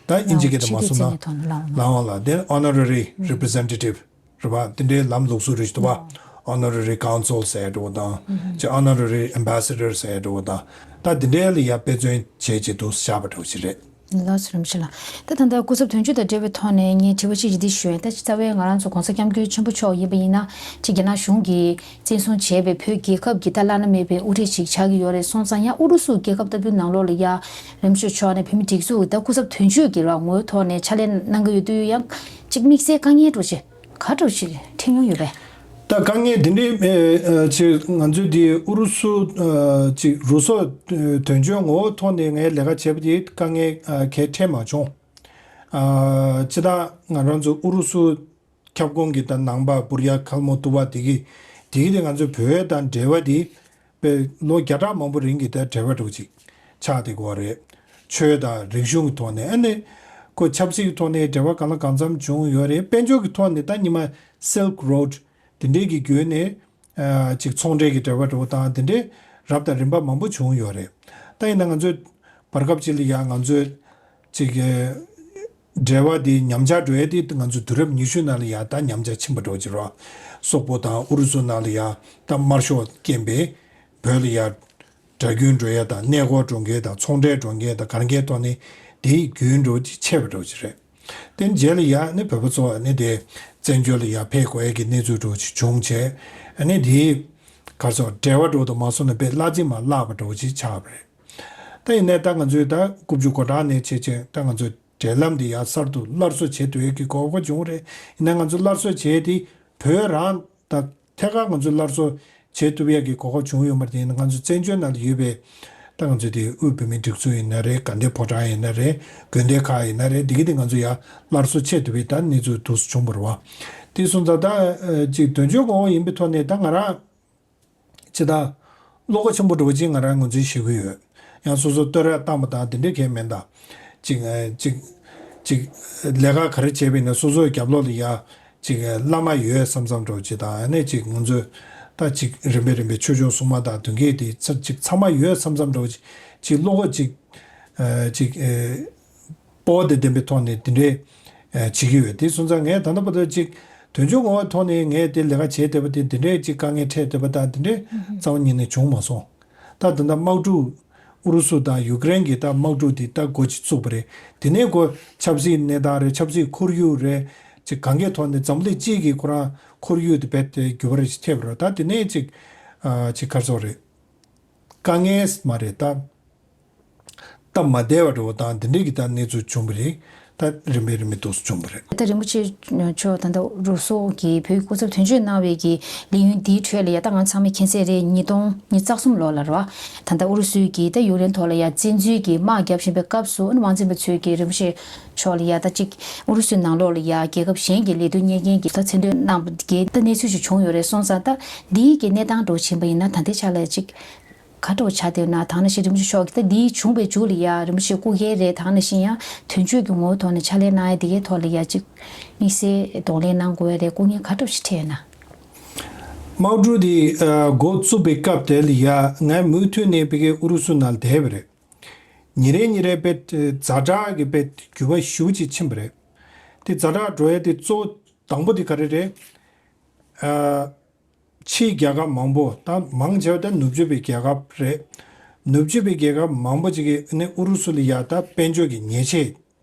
ད་ཨིན་ཇི་སྐད་དུ་མ་སོང་ན་ལའང་ལ་དེ་ཨོ་ནོ་རེ་རི་རི་པི་རི་ཛེན་ཊེ་ཊིབ་རེད་པ། དེ་འདྲའི་ལམ་ལུགས་སྲོལ་རེ་ཞིག་འདུག་པ། ཨོ་ནོ་རེ་རི་ཀའུན་སིལ་ཟེར་ཡ་འདྲ་བོ་དང་། ཅེ་ཨོ་ནོ་རེ་རི་ཨེམ་བྷེ་སེ་ཌར་ཟེར་ཡ་འདྲ་བོ་དང་། ད་དེ་འདྲའི་ལ་ཡ་དཔེ་མཚོན་བྱས་བྱས་འདུག་བཞག་པ་འདྲ་བོ་ཞིག་རེད། ལགས་སོ། རིན་པོ་ཆེ་ལགས། ད་ད་ལྟ་སྐུ་ཚབ་དོན་གཅོད་དང་འབྲེལ་བའི་ཐོག་ནས་ངས་དྲི་བ་གཅིག་ཅིག་འདི་ཞུ་ཡིན། ད་རྩ་བའི་ང་རང་ཚོ་༸གོང་ས་༸སྐྱབས་མགོན་ཆེན་པོ་མཆོག་ཡིན་པ་ཡིན་ན་ཅིག་རྒྱ་ནག་གཞུང་གིས་བཙན་བཟུང་བྱས་པའི་བོད་རྒྱལ་ཁབ་ཀྱི་ད་བླ་ན་མེད་པའི་དབུ་ཁྲིད་ཅིག་ཆགས་ཀྱི་ཡོད་རེད། སོང་ཙང་ཡང་ཨུ་རུ་སུ་རྒྱལ་ཁབ་ལྟ་བུའི་ནང་ལོགས་ལ་ཡ་རིན་པོ་ཆེ་མཆོག་ནས་བོད་མི་སྒྲིག་འཛུགས་ཀྱི་ད་སྐུ་ཚབ་དོན་གཅོད་ཀྱི་ར་ངོ་བོའི་ཐོག་ནས་ཕྱག་ལས་གནང་གི་ཡོད་དུས་ཡང་ཅིག་དམིགས་བསལ་དཀའ་ངལ་འདྲ་བོ་ཅིག་ག་འདྲ་བོ་ཅིག་འཕྲད་མྱོང་ཡོད་པས། ད་དཀའ་ངལ་འདི་འདྲའི་ཨ་ཅིག་ང་ཚོས་འདི་ཨུ་རུ་སུ་ཨ་ཅིག་རུ་སོག་དོན་གཅོད་ངོ་བོ་ཐོག་ནས་ངས་ལས་ཀ་བྱས་པ་དེ་དཀའ་ངལ་ཨ་གལ་འཕྲད་མ་བྱུང་། ཨ་སྤྱིར་བཏང་ང་རང་ཚོ་ཨུ་རུ་སུ་ཁྱབ་ཁོངས་ཀྱི་ད་ནང་པ་བུར་ཡ་ཁལ་མོ་ཏུ་བ་དེ་གི་དེ་གི་དེ་ང་ཚོ་བོད་དང་འབྲེལ་བ་དེ་པའི་ལོ་བརྒྱ་ཕྲག་མང་པོ་རིང་གི་ད་འབྲེལ་བ་འདྲ་བོ་ཅིག་ཆགས་བསྡད་ཀྱི་ཡོད་རེད། ཆོས་དང་རིག་གཞུང་གི་ཐོག་ནས་ཨ་ནི་ཁོ་ཆབ་སྲིད་ཀྱི་ཐོག་ནས་འབྲེལ་བ་གང་ལ་གང་འཚམ་བྱུང་ཡོད་རེད། དཔལ་འབྱོར་གྱི་ཐོག་ནས་ད་ཉི་མ་Silk Road་དེ་འདྲའི་གི་བརྒྱུད་ནས་ཨ་ཅིག་ཚོང་འབྲེལ་གྱི་འབྲེལ་བ་འདྲ་བོ་དང་དེ་འདྲའི་རབ་དང་རིམ་པ་མང་པོ་བྱུང་ཡོད་རེད། ད་ཡིན་ན་ང་ཚོས་བར་སྐབས་ཅིག་ལ་ཡང་ང་ཚོས་ཅིག་གི་འབྲེལ་བ་དེ་ཉམས་ཆག་འགྲོ་ཡ་དེ་ང་ཚོ་དུས་རབས་ཉི་ཤུ་ནང་ལ་ཡ་ད་ཉམས་ཆག་ཕྱིན་པ་འདྲ་བོ་ཅིག་རེད། སོག་པོ་དང་ཨུ་རུ་སུ་ནང་ལ་ཡ་ད་དམར་ཤོག་རྐྱེན་པས་བོད་ལ་ཡ་དགྲ་རྒྱུན་འགྲོ་ཡ་དང་གནས་སྐོར་འགྲོ་མཁན་དང་ཚོང་འབྲེལ་འགྲོ་མཁན་དང་ག་རེ་མཁན་ཐོག་ནས་དེའི་རྒྱུན་འགྲོ་ཅིག་ཆད་པ་འདྲ་བོ་ཅིག་རེད། དེ་རྗེས་ལ་ཡ་ནི་བོད་པ་ཚོ་ནི་དེ་བཙན་བྱོལ་ལ་ཡ་ཕེབས་དགོས་ཡ་གི་གནས་ཚུལ་འདྲ་བོ་ཅིག་བྱུང་བྱས་ནི་དེའི་ག་རེ་ཟེར་འབྲེལ་བ་འདྲ་བོ་དང་མ་སོང་ནས་དཔེ་སླ་རྩི་མ་བརླག་པ་འདྲ་བོ་ཅིག་ཆགས་པ་རེད། ད་ཡིན་ནའི་ད་ང་ཚོས་ད་རྐུབ་ཀྱུ་སྒོ་འགྲམ་ནས་བྱས་བྱས་ད་ང་ཚོས་འབྲེལ་ལམ་འདི་ཡང་གསར་དུ་སླར་གསོ་བྱེད་ཐུབ་ཡས་ཀྱི་གོ་སྐབས་བྱུང་རེད། ཡིན་ན་ང་ཚོ་སླར་གསོ་བྱས་ཏེ་བོད་རང་ད་ཐད་ཀར་ང་ཚོས་སླར་གསོ་བྱེད་ཐུབ་ཡས་ཀྱི་གོ་སྐབས་བྱུང་ཡོད་མ་རེད། ཡིན་ན་ང་ཚོ་བཙན་བྱོལ་ནང་ལ་ཡོད་པའི་ད་ང་ཚོ་དེ་དབུས་བོད་མིའི་སྒྲིག་འཛུགས་ཡིན་ན་རེད། དགའ་ལྡན་ཕོ་བྲང་ཡིན་ན་རེད། དགོན་སྡེ་ཁག་ཡིན་ན་རེད། འདི་གི་དེ་ང་ཚོ་ཡང་སླར་གསོ་བྱེད་ཐུབ་པའི་ད་གནས་ཚུལ་འདུག་སེ་བྱུང་བ་རེད་བ། དེ་སོང་ཙང་ད་ཅིག་དོན་གཅོད་ངོ་བོ་ཡིན་པའི་ཐོག་ནས་ད་ང་རང་ཅི་ད་བློ་ཁ་ཆེན་པོ་འདྲ་བོ་ཅིག་ང་རང་ངོས་འཛིན་བྱེད་ཀྱི་ཡོད། ཡང་སོ་སོ་བསྟོད་ར་བཏང་བ་དང་དེ་འདྲའི་གང་ཡང་མིན་ད། ཅིག་ཅིག་ཅིག་ལས་ཀ་ག་རེ་བྱས་པ་ཡིན་ན་སོ་སོའི་རྒྱབ་ལོགས་ལ་ཡ་ཅིག་བླ་མ་ཡོད་བསམ་བསམ་འདྲ་བོ་ཅིག་དང་ཨ་ནི་ཅིག་ང་ཚོས་ད་ཅིག་རིམ་པས་རིམ་པས་ཆོས་སྐྱོང་སྲུང་མ་དང་དོན་གྱི་དེ་ཚ་ཅིག་ཚང་མ་ཡོད་བསམ་བསམ་འདྲ་བོ་ཅིག་ཅིག་བློ་ཁ་ཅིག་ཅིག་སྤོབས་པ་དེ་ལྡན་པའི་ཐོག་ནས་དེ་འདྲའི་བྱེད་ཀྱི་ཡོད། དེ་སོང་ཙང་ངས་ད་ལྟ་བར་དུ་ཅིག་དོན་གཅོད་ངོ་བོའི་ཐོག་ནས་ངས་དེ་ལས་ཀ་བྱེད་བསྡད་པ་དེ་དེ་འདྲའི་ཅིག་དཀའ་ངལ་འཕྲད་བསྡད་པ་དང་དེ་འདྲའི་རྩ་བ་ཉིད་ནས་བྱུང་མ་སོང་། ད་ད་ལྟ་དམག་འཁྲུག་ཨུ་རུ་སུ་དང་ཡུ་ཀེ་རེན་གྱི་ད་དམག་འཁྲུག་དེ་ད་འགོ་ཅིག་བཙུགས་པ་རེད། དེ་ནས་ཁོ་ཆབ་སྲིད་གནས་སྟངས་རེད། ཆབ་སྲིད་ཁོར་ཡུག་རེད། ཅིག་གང་གའི་ཐོག་ནས་འཛམ་གླིང་སྤྱི་གི་ཁོ་རང་ཁོར་ཡུག་དེ་རྦད་དེ་འགྱུར་བ་རེ་ཞིག་ཐེབས་པ་རེད། ད་དེ་ནས་ཅིག་ཅིག་ག་རེ་ཟེར་རེད། དཀའ་ངལ་མ་རེད་ད། སྟབས་མ་བདེ་བ་འདྲ་བོ་དང་དེ་འདྲའི་གི་ད་གནས་ཚུལ་བྱུང་བ་རེད། ད་རིམ་པས་རིམ་པས་འདུག་སེ་བྱུང་བ་རེད། ད་རིན་པོ་ཆེ་མཆོག་ད་ལྟ་རུ་སོག་གི་བོད་སྐུ་ཚབ་དོན་གཅོད་གནང་བའི་གི་ལས་ཡུན་འདིའི་ཁྲོད་ལ་ཡ་ད་ང་ཚང་མས་མཁྱེན་གསལ་རེད། ཉིས་སྟོང་ཉི་ཤུ་རྩ་གསུམ་ལོ་ལ་རེད་བ། ད་ལྟ་ཨུ་རུ་སུའི་གི་ད་ཡུཀ་རེན་ཐོག་ལ་ཡ་བཙན་འཛུལ་གི་དམག་བརྒྱབ་བཞིན་པའི་སྐབས་སུ་ཨ་ནི་དབང་འཛིན་པ་ཚོས་གི་རིན་པོ་ཆེ་མཆོག་ལ་ཡ་ད་ཅིག་ཨུ་རུ་སུའི་ནང་ལོགས་ལ་ཡ་རྒྱལ་ཁབ་གཞན་གྱི་ལས་དོན་གཉེར་མཁན་གྱི་ད་མཚན་འདོན་གནང་བ་གི་ད་གནས་ཚུལ་ཞིག་བྱུང་ཡོད་རེད། སོང་ཙང་ད་འདིའི་གི་གནས་སྟངས་འདྲ་བོ་ཕྱིན་པ་ཡིན་ན་ད་ལྟའི་ཆ་ལ་ཅིག་ག་འདྲ་བོ་ཆགས་བསྡད་ན། ད་ནང་བཞིན་རིན་པོ་ཆེ་མཆོག་གིས་ད་འདིའི་བྱུང་བའི་མཇུག་ལ་ཡ་རིན་པོ་ཆེ་སྐུ་སྒེར་རེད། ད་ནང་བཞིན་ཡང་དོན་གཅོད་ཀྱི་ངོ་བོའི་ཐོག་ནས་ཕྱག་ལས་གནང་ཡ་འདི་གའི་ཐོག་ལ་ཡ་ཅིག་དམིགས་བསལ་གདོང་ལེན་གནང་དགོས་ཡ་རེད། སྐུ་ངལ་ག་འདྲ་བོ་ཞིག་འཕྲད་ཡོད་ན། དམག་འཁྲུག་འདི་འགོ་བཙུགས་པའི་སྐབས་དེ་ལ་ཡ་ངས་མུ་མཐུད་ནས་ཕ་གིའི་ཨུ་རུ་སུ་ནང་བསྡད་པ་རེད། ཉིན་རེ་ཉིན་རེ་དཔེ་ཛ་དྲག་གི་དཔེ་འགྱུར་བ་ཞེ་པོ་ཅིག་ཕྱིན་པ་རེད། དེ་ཛ་དྲག་འགྲོ་ཡ་དེ་གཙོ་བོ་དང་པོ་དེ་ག་རེ་རེད། ཕྱིའི་རྒྱལ་ཁབ་མང་པོ་དང་མང་ཆེ་བ་དེ་ནུབ་ཕྱོགས་པའི་རྒྱལ་ཁབ་རེད། ནུབ་ཕྱོགས་པའི་རྒྱལ་ཁབ་མང་པོ་ཅིག་གིས་ཨ་ནི་ཨུ་རུ་སུ་ལ་ཡ་ད་དཔལ་འབྱོར་གྱི་ཉེས་ཆད་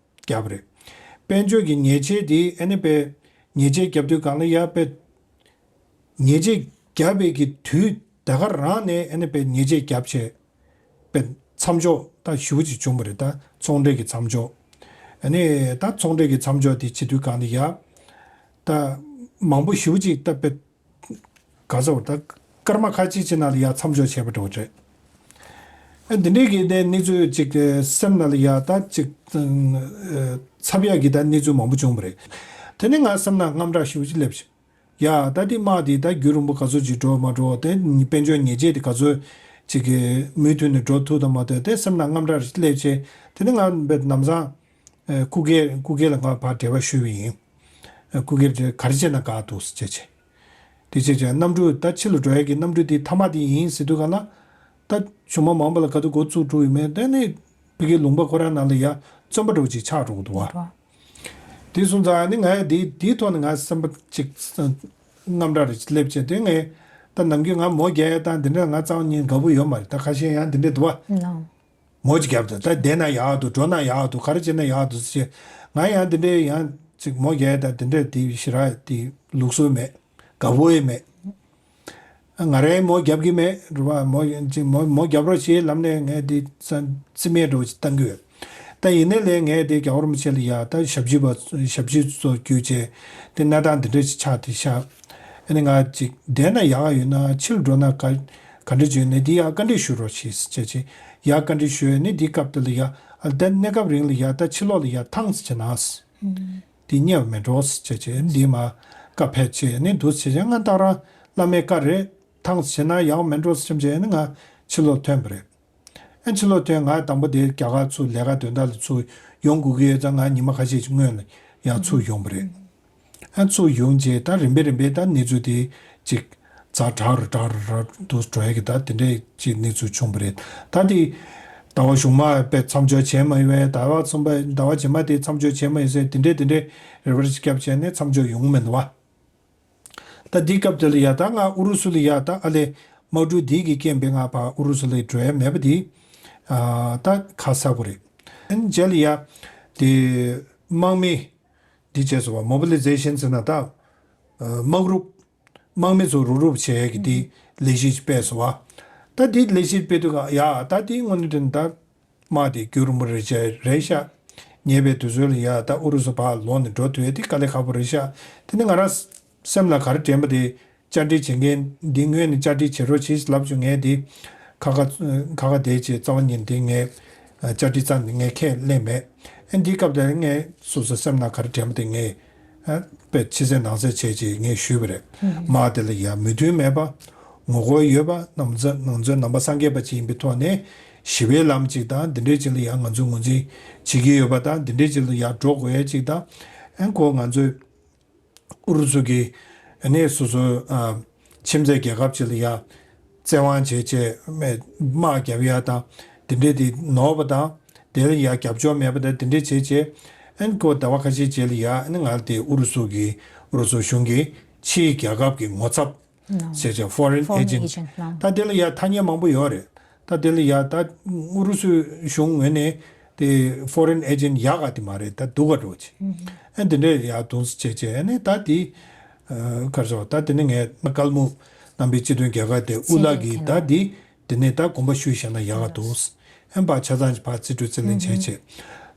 བརྒྱབ་རེད། དཔལ་འབྱོར་གྱི་ཉེས་ཆད་དེ་ཨ་ནི་དཔེ་ཉེས་ཆད་བརྒྱབ་དུས་སྒང་ལ་ཡ་དཔེ་ཉེས་ཆད་བརྒྱབ་པའི་གི་དུས་ད་ག་རང་ནས་ཨ་ནི་དཔེ་ཉེས་ཆད་བརྒྱབ་བྱས་དཔེ་མཚམས་འཇོག་ད་ཞེ་པོ་ཅིག་བྱུང་བ་རེད། ད་ཚོང་འབྲེལ་གྱི་མཚམས་འཇོག་ཨ་ནི་ད་ཚོང་འབྲེལ་གྱི་མཚམས་འཇོག་དེ་བྱེད་དུས་སྒང་ལ་ཡ་ད་མང་པོ་ཞེ་པོ་ཅིག་ད་དཔེ་ག་ཟེར་བ་ད་སྐར་མ་ཁ་ཅིག་ཅིག་ནང་ལ་ཡ་མཚམས་འཇོག་བྱས་པ་འདྲ་བོ་རེད། ཨ་འདི་འདྲའི་གི་དེ་གནས་ཚུལ་ཅིག་སེམས་ནང་ལ་ཡ་ད་ཅིག་ཚབ་ཡག་གི་ད་གནས་ཚུལ་མང་པོ་བྱུང་བ་རེད། དེ་ནས་ང་སེམས་ནང་དངངས་སྐྲག་ཞེ་པོ་ཅིག་སླེབས་བྱུང་། ཡ་ད་འདི་དམག་འདི་ད་རྒྱུན་རིང་པོ་ག་ཚོད་ཅིག་འགྲོ་མ་འགྲོ། དེ་དཔལ་འབྱོར་ཉེས་ཆད་དེ་ག་ཚོད་ཅིག་གི་མུ་མཐུད་ནས་འགྲོ་ཐུབ་དང་མ་ཐུབ། དེ་སེམས་ནང་དངངས་སྐྲག་རེ་སླེབས་བྱས། དེ་ནས་ང་དཔེ་ལམ་སང་སྐུ་སྒེར་སྐུ་སྒེར་ལ་ང་ཕར་འབྲེལ་བ་ཞུས་པ་ཡིན། སྐུ་སྒེར་དེ་ག་རེ་བྱས་ན་དགའ་འདུག་ཟེར་བྱས་བྱས། དེ་བྱས་བྱས་གནམ་གྲུ་ད་ཕྱི་ལ་འགྲོ་ཡ་གི་གནམ་གྲུ་དེ་མཐའ་མ་དེ་ཡིན་ཟེར་དུས་ག་ལ་ད་ཆུང་མ་མང་པོ་ལ་ག་དུས་འགོ་བཙུགས་འགྲོ་ཡོད་མེད་དེ་ནི་ཕ་གིའི་ལུང་པ་ཁོ་རང་ནང་ལ་ཡ་བཙོན་པ་འདྲ་བོ་ཅིག་ཆགས་འགྲོ་གི་འདུག་བ། དེ་སོང་ཙང་ནི་ང་ཡ་དེ་དེའི་ཐོག་ནས་ང་སེམས་པ་ཅིག་དངངས་སྐྲག་རེ་སླེབས་བྱས། དེ་ངས་ད་ནམ་རྒྱུན་ང་མོ་རྒྱག་ཡ་དང་འདི་འདྲ་ང་རྩ་བ་ཉིད་དགའ་པོ་ཡོད་མ་རེད། ད་ཁ་ཤས་ཡང་འདི་འདྲ་འདུག་བ། ནོ། མོ་ཅིག་བརྒྱབ་དང་ད་བསྡད་ན་ཡག་འདུག་འགྲོ་ན་ཡག་འདུག་ག་རེ་བྱེད་ན་ཡག་འདུག་ཟེར། ང་ཡང་དེ་འདྲའི་ཡང་ཅིག་མོ་རྒྱག་ཡ་དང་དེ་འདྲ་དེ་ཞེ་དྲག་དེ་ལུགས་སྲོལ་མེད། དགའ་པོ་ཡང་མེད། ང་རའི་མོ་རྒྱབ་ཀྱི་མེད་རེད་བ། མོ་ཅིག་མོ་མོ་རྒྱབ་རོགས་བྱེད་ལབ་ནས་ངས་དེ་རྩ་རྩིས་མེད་འདྲ་བོ་ཅིག་བཏང་གི་ཡོད། ད་ཡིན་ནའི་ལས་ངས་དེ་རྒྱལ་བ་རིན་པོ་ཆེ་ལ་ཡ་ད་ཞབས་ཕྱི་བ་ཞབས་ཕྱི་ཚོ་བརྒྱུད་བྱས་དེ་གནས་སྟངས་འདི་འདྲ་ཞིག་ཆགས་དེ་ཤག་ཨ་ནི་ང་ཅིག་བསྡད་ན་ཡག་ཡོད་ན་ཕྱིར་འགྲོ་ན་ག་ག་འདྲ་བྱས་ཡོད་ན་འདི་ཡར་བཀའ་འདྲི་ཞུ་རོགས་བྱེད་ཟེར་བྱས་བྱས་ཡར་བཀའ་འདྲི་ཞུ་ཡོད་ནི་འདི་སྐབས་དེ་ལ་ཡ་ཨ་ད་གནས་སྐབས་རིང་ལ་ཡ་ད་ཕྱི་ལོགས་ལ་ཡ་ཐང་ཟེར་བྱས་ན་འདི་རྙེད་པ་མེད་འགྲོ་ཟེར་བྱས་བྱས་འདི་མ་བཀའ་ཕེབས་བྱས་ནི་འདུག་ཟེར་བྱས་ང་ཏག་རང་བླ་མའི་བཀའ་རེད། ཐང་ཟེར་བྱས་ན་ཡག་མེད་འགྲོ་ཟེར་བྱས་བྱས་ནི་ང་ཕྱི་ལོགས་ཐོན་པ་རེད། ཨ་ཕྱི་ལོགས་ཐོན་ང་དང་པོ་དེ་རྒྱ་གར་ཚུར་ལས་ཀ་དོན་དག་ལ་ཚུར་ཡོང་དགོས་ཀྱི་ཡོད་ཙང་ང་ཉི་མ་ཁ་ཤས་ཤིག་སྔོན་ལ་ཡང་ཚུར་ཡོང་པ་རེད། ཨ་ཚུར་ཡོང་རྗེས་ད་རིམ་པས་རིམ་པས་ད་གནས་ཚུལ་དེ་ཅིག་ཛ་དྲག་རུ་དྲག་རུ་དྲག་རུ་འགྲོ་ཡ་གི་ད་དེ་འདྲས་ཅིག་གནས་ཚུལ་བྱུང་པ་རེད། ད་དེ་ཟླ་བ་གཞུག་མ་དཔེ་མཚམས་འཇོག་བྱས་མ་ཡོང་བས་ཟླ་བ་གསུམ་པ་ཟླ་བ་རྗེས་མ་དེ་མཚམས་འཇོག་བྱས་མ་ཡོང་ཟེར་དེ་འདྲས་དེ་འདྲས་རེ་བ་ཅིག་བརྒྱབ་བྱས་ནས་མཚམས་འཇོག་ཡོང་མེད་འདུག་བ། ད་འདི་སྐབས་དེ་ལ་ཡ་ད་ང་ཨུ་རུ་སུ་ལ་ཡ་ད་ཨ་ལས་དམག་འཁྲུག་འདི་གི་རྐྱེན་པས་ང་ཕར་ཨུ་རུ་སུ་ལ་འགྲོ་ཡ་མེད་པ་འདི་ཨ་ད་ཁ་གསལ་པོ་རེད། ཨ་ནི་རྗེས་ལ་ཡ་དེ་དམག་མི་འདི་བྱས་སོང་བ། མོ་བི་ལི་ཛེ་ཤན་ཟེར་ན་ད་ཨ་དམག་རུབ་དམག་མི་ཚོ་རུབ་རུབ་བྱེད་ཡ་གི་འདི་ལས་གཞི་ཞིག་སྤེལ་སོང་བ། ད་འདི་ལས་གཞི་སྤེལ་དུས་ཀ་ཡ་ད་འདི་དངོས་གནས་དྲན་ད་དམག་དེ་རྒྱུན་རིང་པོ་རེ་བྱས་རེད་ཤག་ཉེ་བའི་དུས་ཚོད་ལ་ཡ་ད་ཨུ་རུ་སུ་ཕར་ལོག་ནས་འགྲོ་ཐུབ་ཡ་དེ་དཀའ་ལས་ཁག་པོ་རེད་ཤག་དེ་ནི་ང་རང་སེམས་ལ་ག་རེ་དྲན་པ་དེ་བཅར་འདྲི་བྱེད་མཁན་འདི་ངོས་ནས་བཅར་འདྲི་བྱེད་རོགས་བྱེད་ལབ་བྱུང་། ངས་དེ་ཁ་ཁ་ཁ་ཁ་བསྡད་བྱས་རྩ་བ་ཉིད་དེ་ངས་བཅར་འདྲི་རྩ་ནས་ངས་ཁས་ལེན་མེད། ཨ་འདི་སྐབས་དེར་ངས་སོ་སོ་སེམས་ལ་ག་རེ་དྲན་པ་དེ་ངས་ཨ་དཔེ་ཕྱི་གསལ་ནང་གསལ་བྱས་བྱས་ངས་ཞུས་པ་རེད། དམག་དེ་ལ་ཡ་མོས་མཐུན་མེད་པ། ངོ་རྒོལ་ཡོད་པ། ནམ་ཚ་ང་ཚོའི་ནང་པ་སངས་རྒྱས་པ་ཅིག་ཡིན་པའི་ཐོག་ནས་ཞི་བའི་ལམ་ཅིག་དང་འདི་འདྲའི་ཅིག་ལ་ཡང་ང་ཚོས་ངོས་འཛིན་བྱེད་ཀྱི་ཡོད་པ་དང་འདི་འདྲའི་ཅིག་ལ་ཡང་འགྲོ་དགོས་ཡ་ཅིག་དང་། ཨན་ཁོ་ང་ཚོས་ཨུ་རུ་སུ་གི་ཨ་ནི་སོ་སོ་ཨ་ཁྱིམ་མཚེས་རྒྱལ་ཁབ་ཅིག་ལ་ཡང་བཙན་དབང་བྱས་བྱས་དམག་རྒྱབ་ཡ་དང་འདི་འདྲའི་དེ་ནོར་བ་དང་དེ་ལ་ཡང་རྒྱབ་སྐྱོར་མེད་པ་དང་འདི་འདྲའི་བྱས་བྱས་ཨན་ཁོ་ཟླ་བ་ཁ་ཤས་རྗེས་ལ་ཡང་ཨ་ནི་ང་དེ་ཨུ་རུ་སུ་གི་ཨུ་རུ་སུ་གཞུང་གི་ཕྱིའི་རྒྱལ་ཁབ་ཀྱི་ངོ་ཚབ། ཟེར་བྱས་foreign agent། ད་དེ་ལ་ཡ་ཐ་སྙད་མང་པོ་ཡོད་རེད། ད་དེ་ལ་ཡ་ད་ཨུ་རུ་སུའི་གཞུང་ངོས་ནས་དེ་foreign agent་ཡག་ག་དེ་མ་རེད། ད་སྡུག་ག་འགྲོ་ཆེ། ཨ་དེ་འདྲས་ཡ་དུང་སེ་བྱས་བྱས་ཨ་ནི་ད་དེ་གར་སོ་ད་དེ་ནི་ངས་ཀལ་མུ་རྣམ་པའི་སྤྱི་མཐུན་རྒྱལ་ཁབ་དེ་དབུ་བླ་གིས་ད་དེ་དེ་ནས་ད་དགོངས་པ་ཞུས་བཞག་ན་ཡག་ག་འདུག་ཨ་ནི་ཕར་ཆ་ཚང་ཕར་རྩིས་སྤྲོད་རྩིས་ལེན་བྱས་བྱས་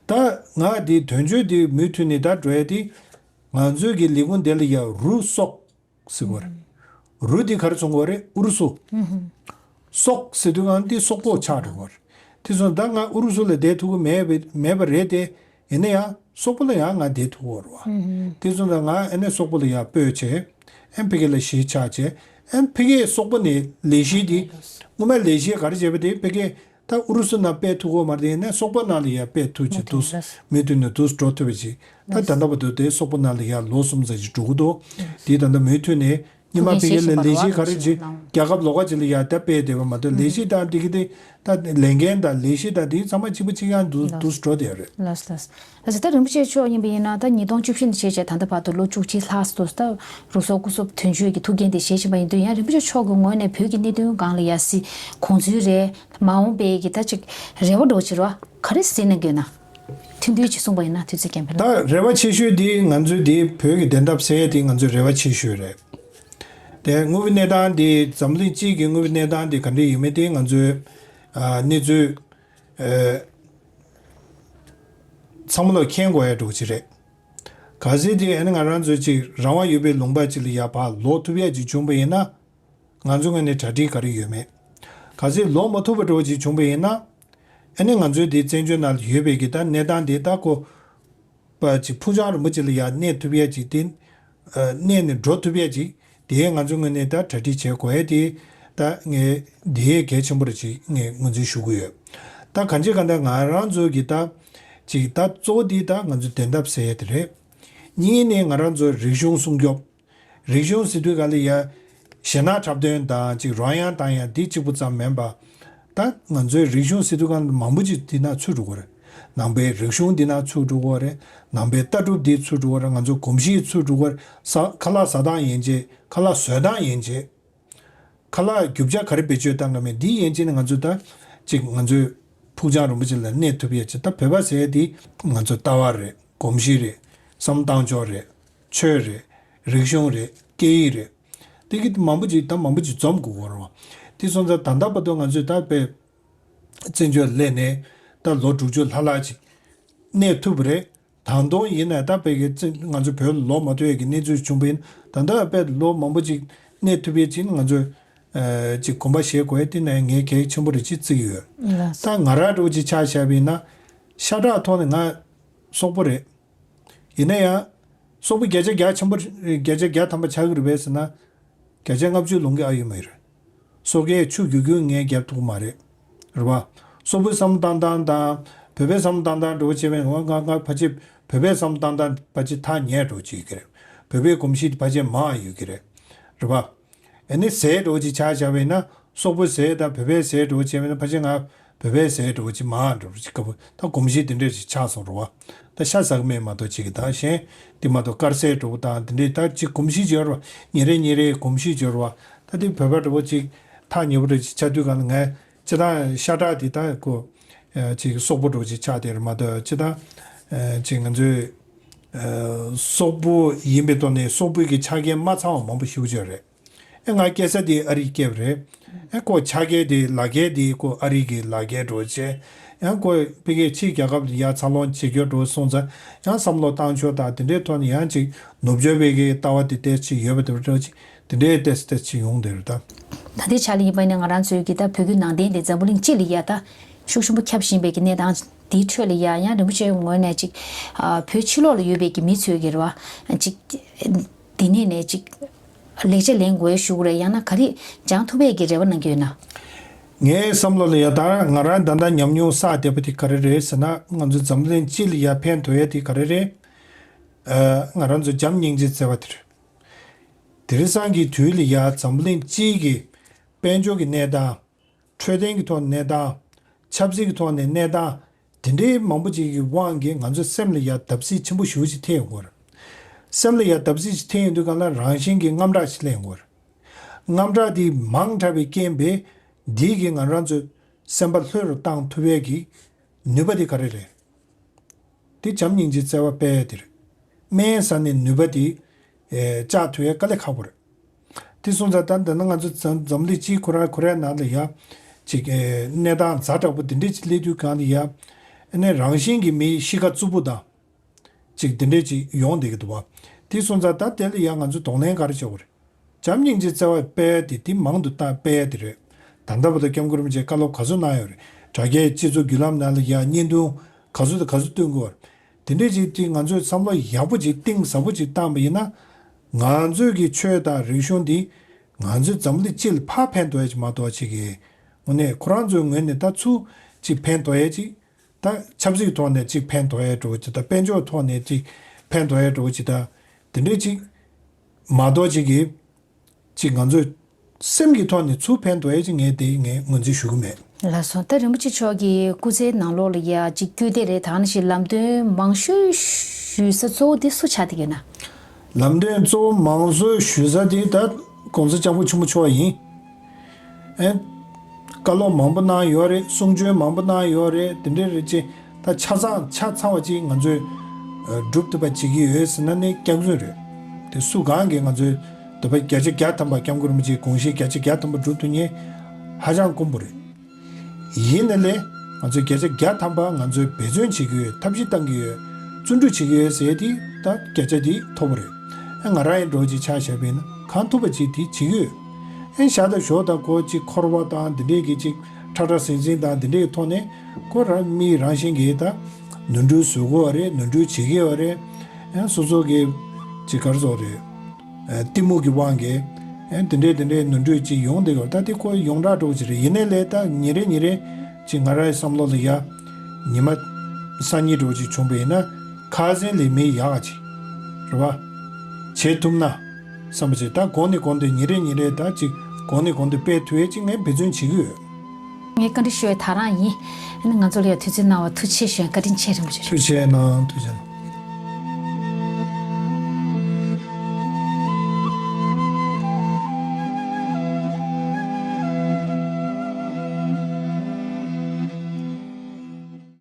ད་ང་དེ་དོན་གཅོད་དེ་མུ་མཐུད་ནས་ད་འགྲོ་ཡ་དེ་ང་ཚོའི་གི་ལས་ཁུངས་དེ་ལ་ཡ་རུ་སོག་ཟེར་གོ་རེད། རུ་འདི་ག་རེ་མཚོན་གོ་རེད། ཨུ་རུ་སུ། སོག་ཟེར་དུས་གང་འདི་སོག་པོ་ཆགས་འགྲོ་གོ་རེད། དེ་སོང་ད་ང་ཨུ་རུ་སུ་ལ་བསྡད་ཐུབ་ཀྱི་མེད་པ་མེད་པ་རེད་དེ། ཡིན་ན་ཡང་སོག་པོ་ལ་ཡང་ང་བསྡད་ཐུབ་ཀྱི་ཡོད་རེད་བ། དེ་སོང་ད་ང་ཨ་ནི་སོག་པོ་ལ་ཡང་སྤོས་བྱས། ཨན་ཕ་གི་ལ་གཞིས་ཆགས་བྱས། ཨན་ཕ་གིའི་སོག་པོ་ནས་ལས་གཞི་འདི། སྔོན་མ་ལས་གཞི་ག་རེ་བྱས་པ་དེ་ཕ་གི་ད་ཨུ་རུ་སུ་ནང་སྤེལ་ཐུབ་ཀྱི་མ་རེད། ཡིན་ན་སོག་པོ་ནང་ལ་ཡང་སྤེལ་ཐུབ་ཅིག་འདུག་མི་མཐུན་ནས་འདུག་འགྲོ་ཐུབ་པ་ཅིག་ད་ད་ལྟ་བར་དུ་དེ་སོག་པོ་ནང་ལ་ཡང་ལོ་གསུམ་ཙམ་ཅིག་འགྲོ་གི་འདུག་དེ་ད་ལྟ་མུ་མཐུད་ནས་ཉི་མ་ཕ་གི་ལ་ལས་གཞི་ག་རེ་ཅིག་རྒྱལ་ཁབ་ལོགས་ཀ་ཅིག་ལ་ཡང་ད་སྤེལ་བསྡད་པ་མ་གཏོགས་ལས་གཞི་དང་དེ་གི་དེ་ད་ལས་འགན་དང་ལས་གཞི་དང་དེ་ཚང་མ་གཅིག་པ་གཅིག་རྐྱང་འདུག་འདུག་འགྲོ་བསྡད་ཡོད་རེད། ལགས་ལགས། ད་ལྟ་རིན་པོ་ཆེ་མཆོག་ཡིན་པ་ཡིན་ན་ད་ཉིས་སྟོང་བཅུ་བཞི་ནས་བྱས་བྱས་ད་ལྟ་བར་དུ་ལོ་བཅུ་གཅིག་ལྷག་ཙམ་ད་རུ་སོག་སྐུ་ཚབ་དོན་གཅོད་ཀྱི་ཐུགས་འགན་དེ་བཞེས་བཞིན་པ་ཡིན་དུས་ཡང་རིན་པོ་ཆེ་མཆོག་གི་ངོས་ནས་བོད་ཀྱི་གནད་དོན་སྒང་ལ་ཡ་སྲིད་གོང་ཚུལ་རེད། མ་འོངས་པའི་གི་ད་ཅིག་རེ་བ་འདྲ་བོ་ཅིག་རེད་བ། ག་རེ་ཟེར་ན་དགོས་ན། ཐུང་ཐུང་ཅིག་གསུངས་པ་ཡིན་ན་དུས་ཚོད་རྐྱེན་པས་ན། ད་རེ་བ་ཆེ་ཤོས་དེ་ང་ཚོའི་དེ་བོད་ཀྱི་བདེན་མཐའ་གསལ་ཡས་དེ་ང་ཚོའི་རེ་བ་ཆེ་ཤོས་རེད། དེ་དངོས་པོའི་གནས་སྟངས་དེ་འཛམ་གླིང་སྤྱི་གི་དངོས་པོའི་གནས་སྟངས་དེ་ག་འདྲ་ཡོད་མེད་དེ་ང་ཚོའི་ཨ་གནས་ཚུལ་ཨ་ཚང་མ་ལ་མཁྱེན་དགོས་ཡ་འདྲ་བོ་ཅིག་རེད། གལ་སྲིད་དེ་ཨ་ནི་ང་རང་ཚོ་ཅིག་རང་དབང་ཡོད་པའི་ལུང་པ་ཅིག་ལ་ཡ་ཕར་ལོག་ཐུབ་ཡ་ཅིག་བྱུང་པ་ཡིན་ན། ང་ཚོའི་ངོས་ནས་གྲ་སྒྲིག་ག་རེ་ཡོད་མེད། གལ་སྲིད་ལོག་མ་ཐུབ་པ་འདྲ་བོ་ཅིག་བྱུང་པ་ཡིན་ན། ཨ་ནི་ང་ཚོའི་དེ་བཙན་བྱོལ་ནང་ལ་ཡོད་པའི་གི་ད་གནས་སྟངས་དེ་ད་ཁོ་པ་ཅིག་ཕུགས་རྒྱང་རིང་པོ་ཅིག་ལ་ཡ་གནས་ཐུབ་ཡ་ཅིག་དེ། གནས་ནས་འགྲོ་ཐུབ་ཡ་ཅིག་དེ་ང་ཚོའི་ངོས་ནས་ད་གྲ་སྒྲིག་བྱེད་དགོས་ཡ་དེ་ད་ངས་དེ་གལ་ཆེན་པོ་རེད་ཅིག་ངས་ངོས་འཛིན་ཞུ་གི་ཡོད། ད་གང་ཅི་གང་ལྟར་ང་རང་ཚོའི་གི་ད་ཅིག་ད་གཙོ་བོ་དེ་ད་ང་ཚོའི་བདེན་མཐའ་གསལ་ཡ་དེ་རེད། གཉིས་ནས་ང་རང་ཚོའི་རིག་གཞུང་སྲུང་སྐྱོབ། རིག་གཞུང་ཟེར་དུས་ག་ལ་ཡ། གཞས་སྣ་འཁྲབ་སྟོན་དང་ཅིག་རོལ་དབྱངས་བཏང་ཡ་འདི་གཅིག་པུ་ཙམ་མིན་པ། ད་ང་ཚོའི་རིག་གཞུང་ཟེར་དུས་ག་ལ་མང་པོ་ཅིག་འདི་ན་ཚུད་འགྲོ་གི་རེད། ནང་པའི་རིག་གཞུང་འདི་ན་ཚུད་འགྲོ་གི་རེད། ནང་པའི་ལྟ་གྲུབ་འདི་ཚུད་འགྲོ་གི་རེད། ང་ཚོའི་གོམས་གཤིས་ཚུད་འགྲོ་གི་རེད། ས་ཁ་ལག་ཟ་སྟངས་ཡན་ཆད་ཁ་ལག་བཟོ་སྟངས་ཡན་ཆད། ཁ་ལག་རྒྱུ་ཆ་ག་རེ་བེད་སྤྱོད་བཏང་ག་མེད་འདི་ཡན་ཆད་ནི་ང་ཚོ་ད་ཅིག་ང་ཚོའི་ ཕུགས་རྒྱང་རིང་པོ་ཅིག་ལ་གནས་ཐུབ་ཡ་ཅིག་ད་བོད་པ་ཟེར་ཡ་དེ་ང་ཚོ་ལྟ་བ་རེད། གོམས་གཤིས་རེད། བསམ་བློ་བཏང་ཕྱོགས་རེད། ཆོས་རེད། རིག་གཞུང་རེད། སྐད་ཡིག་རེད། དེ་གི་མང་པོ་ཅིག་ད་མང་པོ་ཅིག་འཛོམས་དགོས་ཀྱི་ཡོད་རེད་བ། དེ་སོང་ཙང་ད་ལྟ་བར་དུ་ང་ཚོས་ད་དཔེ་བཙན་བྱོལ་སླེབས་ནས་ད་ལོ་དྲུག་ཅུ་ལྷག་ལྷག་ཅིག་གནས་ཐུབ་པ་རེད། ད་དུང་ཡིན་ནའི་ད་དཔེ་གི་བཙན་ང་ཚོ་བོད་ལ་ལོག་མ་ཐུབ་ཡས་ཀྱི་གནས་ཚུལ་བྱུང་བ་ཡིན། ད་ལྟ་དཔེ་ལོ་མང་པོ་ཅིག་གནས་ཐུབ་ཡས་ཅིག་ང་ཚོས་ཨ་ཅིག་གོམ་པ་བཞེས་དགོས་ཡས་དེ་ནས་ངས་གལ་ཆེན་པོ་རེད་ཅེས་བརྩི་གི་ཡོད། ལགས་སོ། ད་ང་རང་འདྲ་བོ་ཅིག་ཆ་བཞག་པ་ཡིན་ན་ཤ་ཁྲག་ཐོག་ནས་ང་སོག་པོ་རེད། ཡིན་ན་ཡང་སོག་པོ་བརྒྱ་ཆ་བརྒྱ་ཆེན་པོ་བརྒྱ་ཆ་བརྒྱ་ཐམ་པ་ཆགས་ཀྱི་རེད་པས་ཟེར་ན། བརྒྱ་ཆ་ལྔ་བཅུ་ལོངས་ཀྱི་ཨ་ཡོད་མ་རེད། སོ་སྐྱེས་ཆུ་རྒྱུག་རྒྱུག་ངས་རྒྱབ་ཐུབ་ཀྱི་མ་རེད། རེད་པ། སོག་པོའི་བསམ་བློ་བཏང་སྟངས་དང་བོད་པའི་བསམ་བློ་བཏང་སྟངས་འདྲ་བོ་བྱས་པས་ང་ང་ང་ཕལ་ཆེར་བོད་པའི་བསམ་བློ་བཏང་སྟངས་ཕལ་ཆེར་ཐག་ཉེ་འགྲོ་ཅིག་ཡོད་ཀྱི་རེད། བོད་པའི་གོམས་གཤིས་དེ་ཕལ་ཆེར་མང་ཡོད་ཀྱི་རེད། རེད་པ། ཨ་ནི་ཟས་འདྲ་བོ་ཅིག་ཆ་བཞག་པ་ཡིན་ན་སོག་པོའི་ཟས་དང་བོད་པའི་ཟས་འདྲ་བོ་བྱས་པ་ཡིན་ན་ཕལ་ཆེར་ང་བོད་པའི་ཟས་འདྲ་བོ་ཅིག་མང་འགྲོ་ཅིག་ཀ་བུ་ད་གོམས་གཤིས་དེ་འདྲ་ཞིག་ཆགས་སོང་རེད་པ། ད་ཤ་ཟ་གི་མེད་མ་གཏོགས་ཅིག་གི་ད་གཞན་དེ་མ་གཏོགས་དཀར་ཟས་འདྲ་བོ་དང་དེ་འདྲའི་ད་ཅིག་གོམས་གཤིས་ཅིག་ཡོད་རེད་པ། ཉིན་རེ་ཉིན་རེའི་གོམས་གཤིས་ཅིག་ཡོད་རེད་པ། ད་དེ་བོད་པ་འདྲ་བོ་ཅིག་ཐག་ཉེ་པོ་འདྲ་ཅིག་ཆགས་དུས་གང་ལ་ངས་སྤྱིར་བཏང་ཤ་ཁྲག་དེ་ད་ཁོ་ཅིག་སོག་པོ་འདྲ་བོ་ཅིག་ཆགས་བསྡད་རེད་མ་གཏོགས་སྤྱིར་བཏང་ཅིག་ང་ཚོའི་སོག་པོ་ཡིན་པའི་ཐོག་ནས་སོག་པོའི་གི་ཆ་རྐྱེན་མ་ཚང་བ་མང་པོ་ཞེ་པོ་ཅིག་ཡོད་རེད། ཨེ་ང་སྐྱེས་ས་དེ་ཨ་རིར་སྐྱེས་པ་རེད། ཨེ་ཁོ་ཆ་རྐྱེན་དེ་ལག་འཁྱེར་དེ་ཁོ་ཨ་རི་གི་ལག་འཁྱེར་འདྲ་བོ་བྱས། ཡང་ཁོ་ཕ་གིར་ཕྱིའི་རྒྱལ་ཁབ་ལ་ཡར་འཚར་ལོངས་བྱེད་རྒྱུ་འདྲ་བོ་སོང་ཙང་ཡང་བསམ་བློ་བཏང་ཕྱོགས་དང་དེ་འདྲའི་ཐོག་ནས་ཡང་ཅིག་ནུབ་ཕྱོགས་པའི་གི་ལྟ་བ་དེ་ཏོག་ཙམ་ཡོད་པ་དེ་འདྲ་ཅིག་དེ་འདྲའི་ཏོག་ཙམ་ཏོག་ཙམ་ཡོང་བསྡད་རེད་ད། ད་ལྟའི་ཆ་ལ་ཡིན་པ་ཡིན་ན་ང་རང་ཚོའི་གི་ད་བོད་བརྒྱུད་ནང་བསྟན་དེ་འཛམ་བུ་གླིང་སྤྱི་ལ་ཡ་ད་ཤུགས་ཆེན་པོ་ཁྱབ་བཞིན་པའི་གི་གནས་སྟངས་དེའི་ཁྲོད་ལ་ཡ་ཡང་རིན་པོ་ཆེའི་ངོས་ནས་ཅིག་ཨ་བོད་ཕྱི་ལོགས་ལ་ཡོད་པའི་གི་མི་ཚོའི་གི་རེད་བ་ཅིག་འདི་ནས་ནས་ཅིག་ལེགས་ཆ་ལེན་དགོས་ཞུ་གི་རེད། ཡང་ན་ག་རེ་སྦྱང་ཐུབ་པའི་གི་རེ་བ་གནང་གི་ཡོད་ན། ངའི་བསམ་བློ་ལ་ཡ་ད་ང་རང་ད་ལྟ་ཉམས་མྱོང་བསགས་བསྡད་པ་དེ་ག་རེ་རེད་ཟེར་ན་ང་ཚོ་འཛམ་གླིང་སྤྱི་ལ་ཡ་ཕན་ཐོགས་ཡ་དེ་ག་རེ་རེད། ཨ་ང་རང་ཚོ་བྱམས་སྙིང་རྗེ་བརྩེ་བ་དེ་རེད། དེང་སང་གི་དུས་ལ་ཡ་འཛམ་གླིང་སྤྱིའི་གི་དཔལ་འབྱོར་གྱི་གནས་སྟངས། འཕྲོད་བསྟེན་གྱི་ཐོག་ནས་གནས་སྟངས། ཆབ་སྲིད་ཀྱི་ཐོག་ནས་གནས་སྟངས། དེ་འདྲའི་མང་པོ་ཅིག་གི་དབང་གིས་ང་ཚོའི་སེམས་ལ་ཡ་བརྡབ་གསིག་ཆེན་པོ་ཞེ་པོ་ཅིག་ཐེབས་ཡོང་གི་ཡོད་རེད། སེམས་ལ་ཡ་བརྡབ་གསིག་ཅིག་ཐེབས་ཡོང་དུས་གང་ལ་རང་བཞིན་གྱི་དངངས་སྐྲག་ཅིག་སླེབས་ཡོང་གི་ཡོད་རེད། དངངས་སྐྲག་དེ་མང་དྲགས་པའི་རྐྱེན་པས་འདིས་ཀྱིས་ང་རང་ཚོའི་སེམས་པ་ལྷོད་རུ་བཏང་ཐུབ་ཡས་ཀྱི་ནུས་པ་དེ་ག་རེ་རེད། དེ་བྱམས་སྙིང་རྗེ་བརྩེ་བ་སྤེལ་ཡས་དེ་རེད། སྨན་ཟ་ནས་ནུས་པ་དེ་ཨེ་བཅག་ཐུབ་ཡས་དཀའ་ལས་ཁག་པོ་རེད། དེ་སོང་ཙང་ད་འདི་ན་ང་ཚོ་འཛམ་འཛམ་གླིང་སྤྱིའི་ཁོ་ར་ཁོ་རའི་ནང་ལ་ཡ་ཅིག་ཨེ་གནས་སྟངས་ཛ་དྲག་པོ་འདི་འདྲས་ཅིག་སླེབས་དུས་གང་ལ་ཡ་ཨ་ནི་རང་བཞིན་གྱིས་མིའི་གཤིས་ཀ་རྩུབ་པོ་དང་ཅིག་འདི་འདྲས་ཅིག་ཡོང་བསྡད་ཀྱི་འདུག་བ། དེ་སོང་ཙང་ད་དེ་ལ་ཡ་ང་ཚོས་གདོང་ལེན་ག་རེ་བྱེད་དགོས་རེད། བྱམས་སྙིང་རྗེ་བརྩེ་བ་སྤེལ་ཡ་དེ་དེ་མང་དུ་བཏང་སྤེལ་ཡ་དེ་རེད། ད་ལྟ་བར་དུ་སྐྱབས་མགོན་རིན་པོ་ཆེས་བཀའ་སློབ་ག་ཚོད་གནང་ཡོད་རེད། དྲ་རྒྱའི་སྤྱི་ཚོགས་བརྒྱུད་ལམ་ནང་ལ་ཡ་བརྙན་ཐུང་ག་ཚོད་དང་ག་ཚོད་སྟོན་དགོས་རེད། དེ་འདྲས་ཅིག་དེ་ང་ཚོས་བསམ་བློ་ཡག་པོ་ཅིག་གཏིང་ཟབ་པོ་ཅིག་བཏང་པ་ཡིན་ན། ང་ཚོས་ཀྱི་ཆོས་དང་རིག་གཞུང་འདི་ང་ཚོའི་འཛམ་གླིང་སྤྱི་ལ་ཕར་ཕན་ཐོགས་ཡ་ཅིག་མ་གཏོགས་ཅིག་གི་དངོས་གནས་ཁོ་རང་ཚོའི་ངོས་ནས་ད་ཚུར་ཅིག་ཕན་ཐོགས་ཡ་ཅིག་ད་ཆབ་སྲིད་ཐོག་ནས་ཅིག་ཕན་ཐོགས་ཡ་འགྲོ་ཅིག་དང་དཔལ་འབྱོར་ཐོག་ནས་ཅིག་ཕན་ཐོགས་ཡ་འགྲོ་ཅིག་དང་དེ་འདྲས་ཅིག་མ་གཏོགས་ཅིག་གི་ཅིག་ང་ཚོས་སེམས་ཀྱི་ཐོག་ནས་ཚུར་ཕན་ཐོགས་ཡ་ཅིག་ངས་དེ་ངས་ངོས་འཛིན་ཞུ་གི་མེད། ལགས་སོ། ད་རིན་པོ་ཆེ་མཆོག་གི་སྐུ་ཚེའི་ནང་ལོགས་ལ་ཡ་ཅིག་སྐུལ་འདེད་རེད་ད་ནི་ཞིག་ལམ་སྟོན་མང་ཤོས་ཞུས་ས་གཙོ་བོ་འདི་སུ་ཆགས་བསྡད་ཡོད་ན། ལམ་སྟོན་གཙོ་བོ་མང་ཤོས་ཞུས་ས་དེ་ད་༸གོང་ས་༸སྐྱབས་མགོན་ཆེན་པོ་མཆོག་ཡིན། ཨེ། བཀའ་སློབ་མང་པོ་གནང་ཡོད་རེད། གསུང་ཆོས་མང་པོ་གནང་ཡོད་རེད། དེ་འདྲའི་རེད་ཅེས་ད་ཆ་ཚང་ཆ་ཚང་བ་ཅིག་ང་ཚོས་ཨ་སྒྲུབ་ཐུབ་པ་བྱེད་ཀྱི་ཡོད་ཟེར་ན་ནི་སྐྱག་རྫུན་རེད། དེ་སུ་གང་གིས་ང་ཚོས་འདོད་པ་བརྒྱ་ཆ་བརྒྱ་ཐམ་པ་སྐྱབས་མགོན་རིན་པོ་ཆེའི་དགོངས་གཞི་བརྒྱ་ཆ་བརྒྱ་ཐམ་པ་སྒྲུབ་ཐུབ་མཁན་ཧ་ཅང་དཀོན་པོ་རེད། ཡིན་ནའི་ལས་ང་ཚོས་བརྒྱ་ཆ་བརྒྱ་ཐམ་པ་ང་ཚོས་འབད་བརྩོན་བྱེད་ཀྱི་ཡོད། ཐབས་ཤེས་བཏང་གི་ཡོད། བརྩོན་འགྲུས་བྱེད་ཀྱི་ཡོད་ཟེར་དེ་ད་བརྒྱ་ཆ་དེ་ཐོབ་པ་རེད། ཨ་ང་རང་ཡང་འགྲོ་ཅིག་ཆ་བཞག་པ་ཡིན་ན་གང་ཐུབ་པ་ཅིག་དེ་བྱེད་ཀྱི་ཡོད། ཨ་བཞག་དང་ཞོག་དང་ཁོ་ཅིག་འཁོར་བ་དང་འདི་འདྲས་ཀྱི་ཅིག་ཁྲག་ཁྲག་ཟིང་ཟིང་དང་འདི་འདྲས་ཀྱི་ཐོག་ནས་ཁོ་རང་མིའི་རང་བཞིན་གྱིས་ད་ནོར་འཁྲུལ་བཟོ་གི་ཡོད་རེད། ནོར་འཁྲུལ་བྱེད་ཀྱི་ཡོད་རེད། ཨ་སོ་སོ་གི་ཅིག་ག་རེ་ཟེར་དགོས་རེད། ཨ་གཏི་མུག་གི་དབང་གིས་ཨ་དེ་འདྲས་དེ་འདྲས་ནོར་འཁྲུལ་ཅིག་ཡོང་བསྡད་ཡོད། ད་དེ་ཁོ་ཡོངས་གྲགས་འདྲ་བོ་ཅིག་རེད། ཡིན་ནའི་ལས་ད་ཉིན་རེ་ཉིན་རེ་ཅིག་ང་རའི་བསམ་བློ་ལ་ཡ་ཉི་མ་སང་ཉིན་འདྲ་བོ་ཅིག་བྱུང་བ་ཡིན་ན་ཁ་སང་ལས་མི་ཡག་ག་ཅིག་རེད་བ། བྱེད་ཐུབ་ན་བསམ་པ་ཅིག་ད་གོང་ནས་གོང་དུ་ཉིན་རེ་ཉིན་རེ་ད་ཅིག་གོང་ནས་གོང་དུ་སྤེལ་ཐུབ་ཡས་ཅིག་ངས་འབད་བརྩོན་བྱེད་ཀྱི་ཡོད། ངས་བཀའ་འདྲི་ཞུ་བའི་ཐག་རང་ཡིན། ཨ་ནི་ང་ཚོ་ལ་ཡ་དུས་ཚོད་གནང་བ་ཐུགས་རྗེ་ཆེ་ཞུ། བཀའ་དྲིན་ཆེ་རིན་པོ་ཆེ། ཐུགས་རྗེ་གནང་། ཐུགས་རྗེ་གནང་།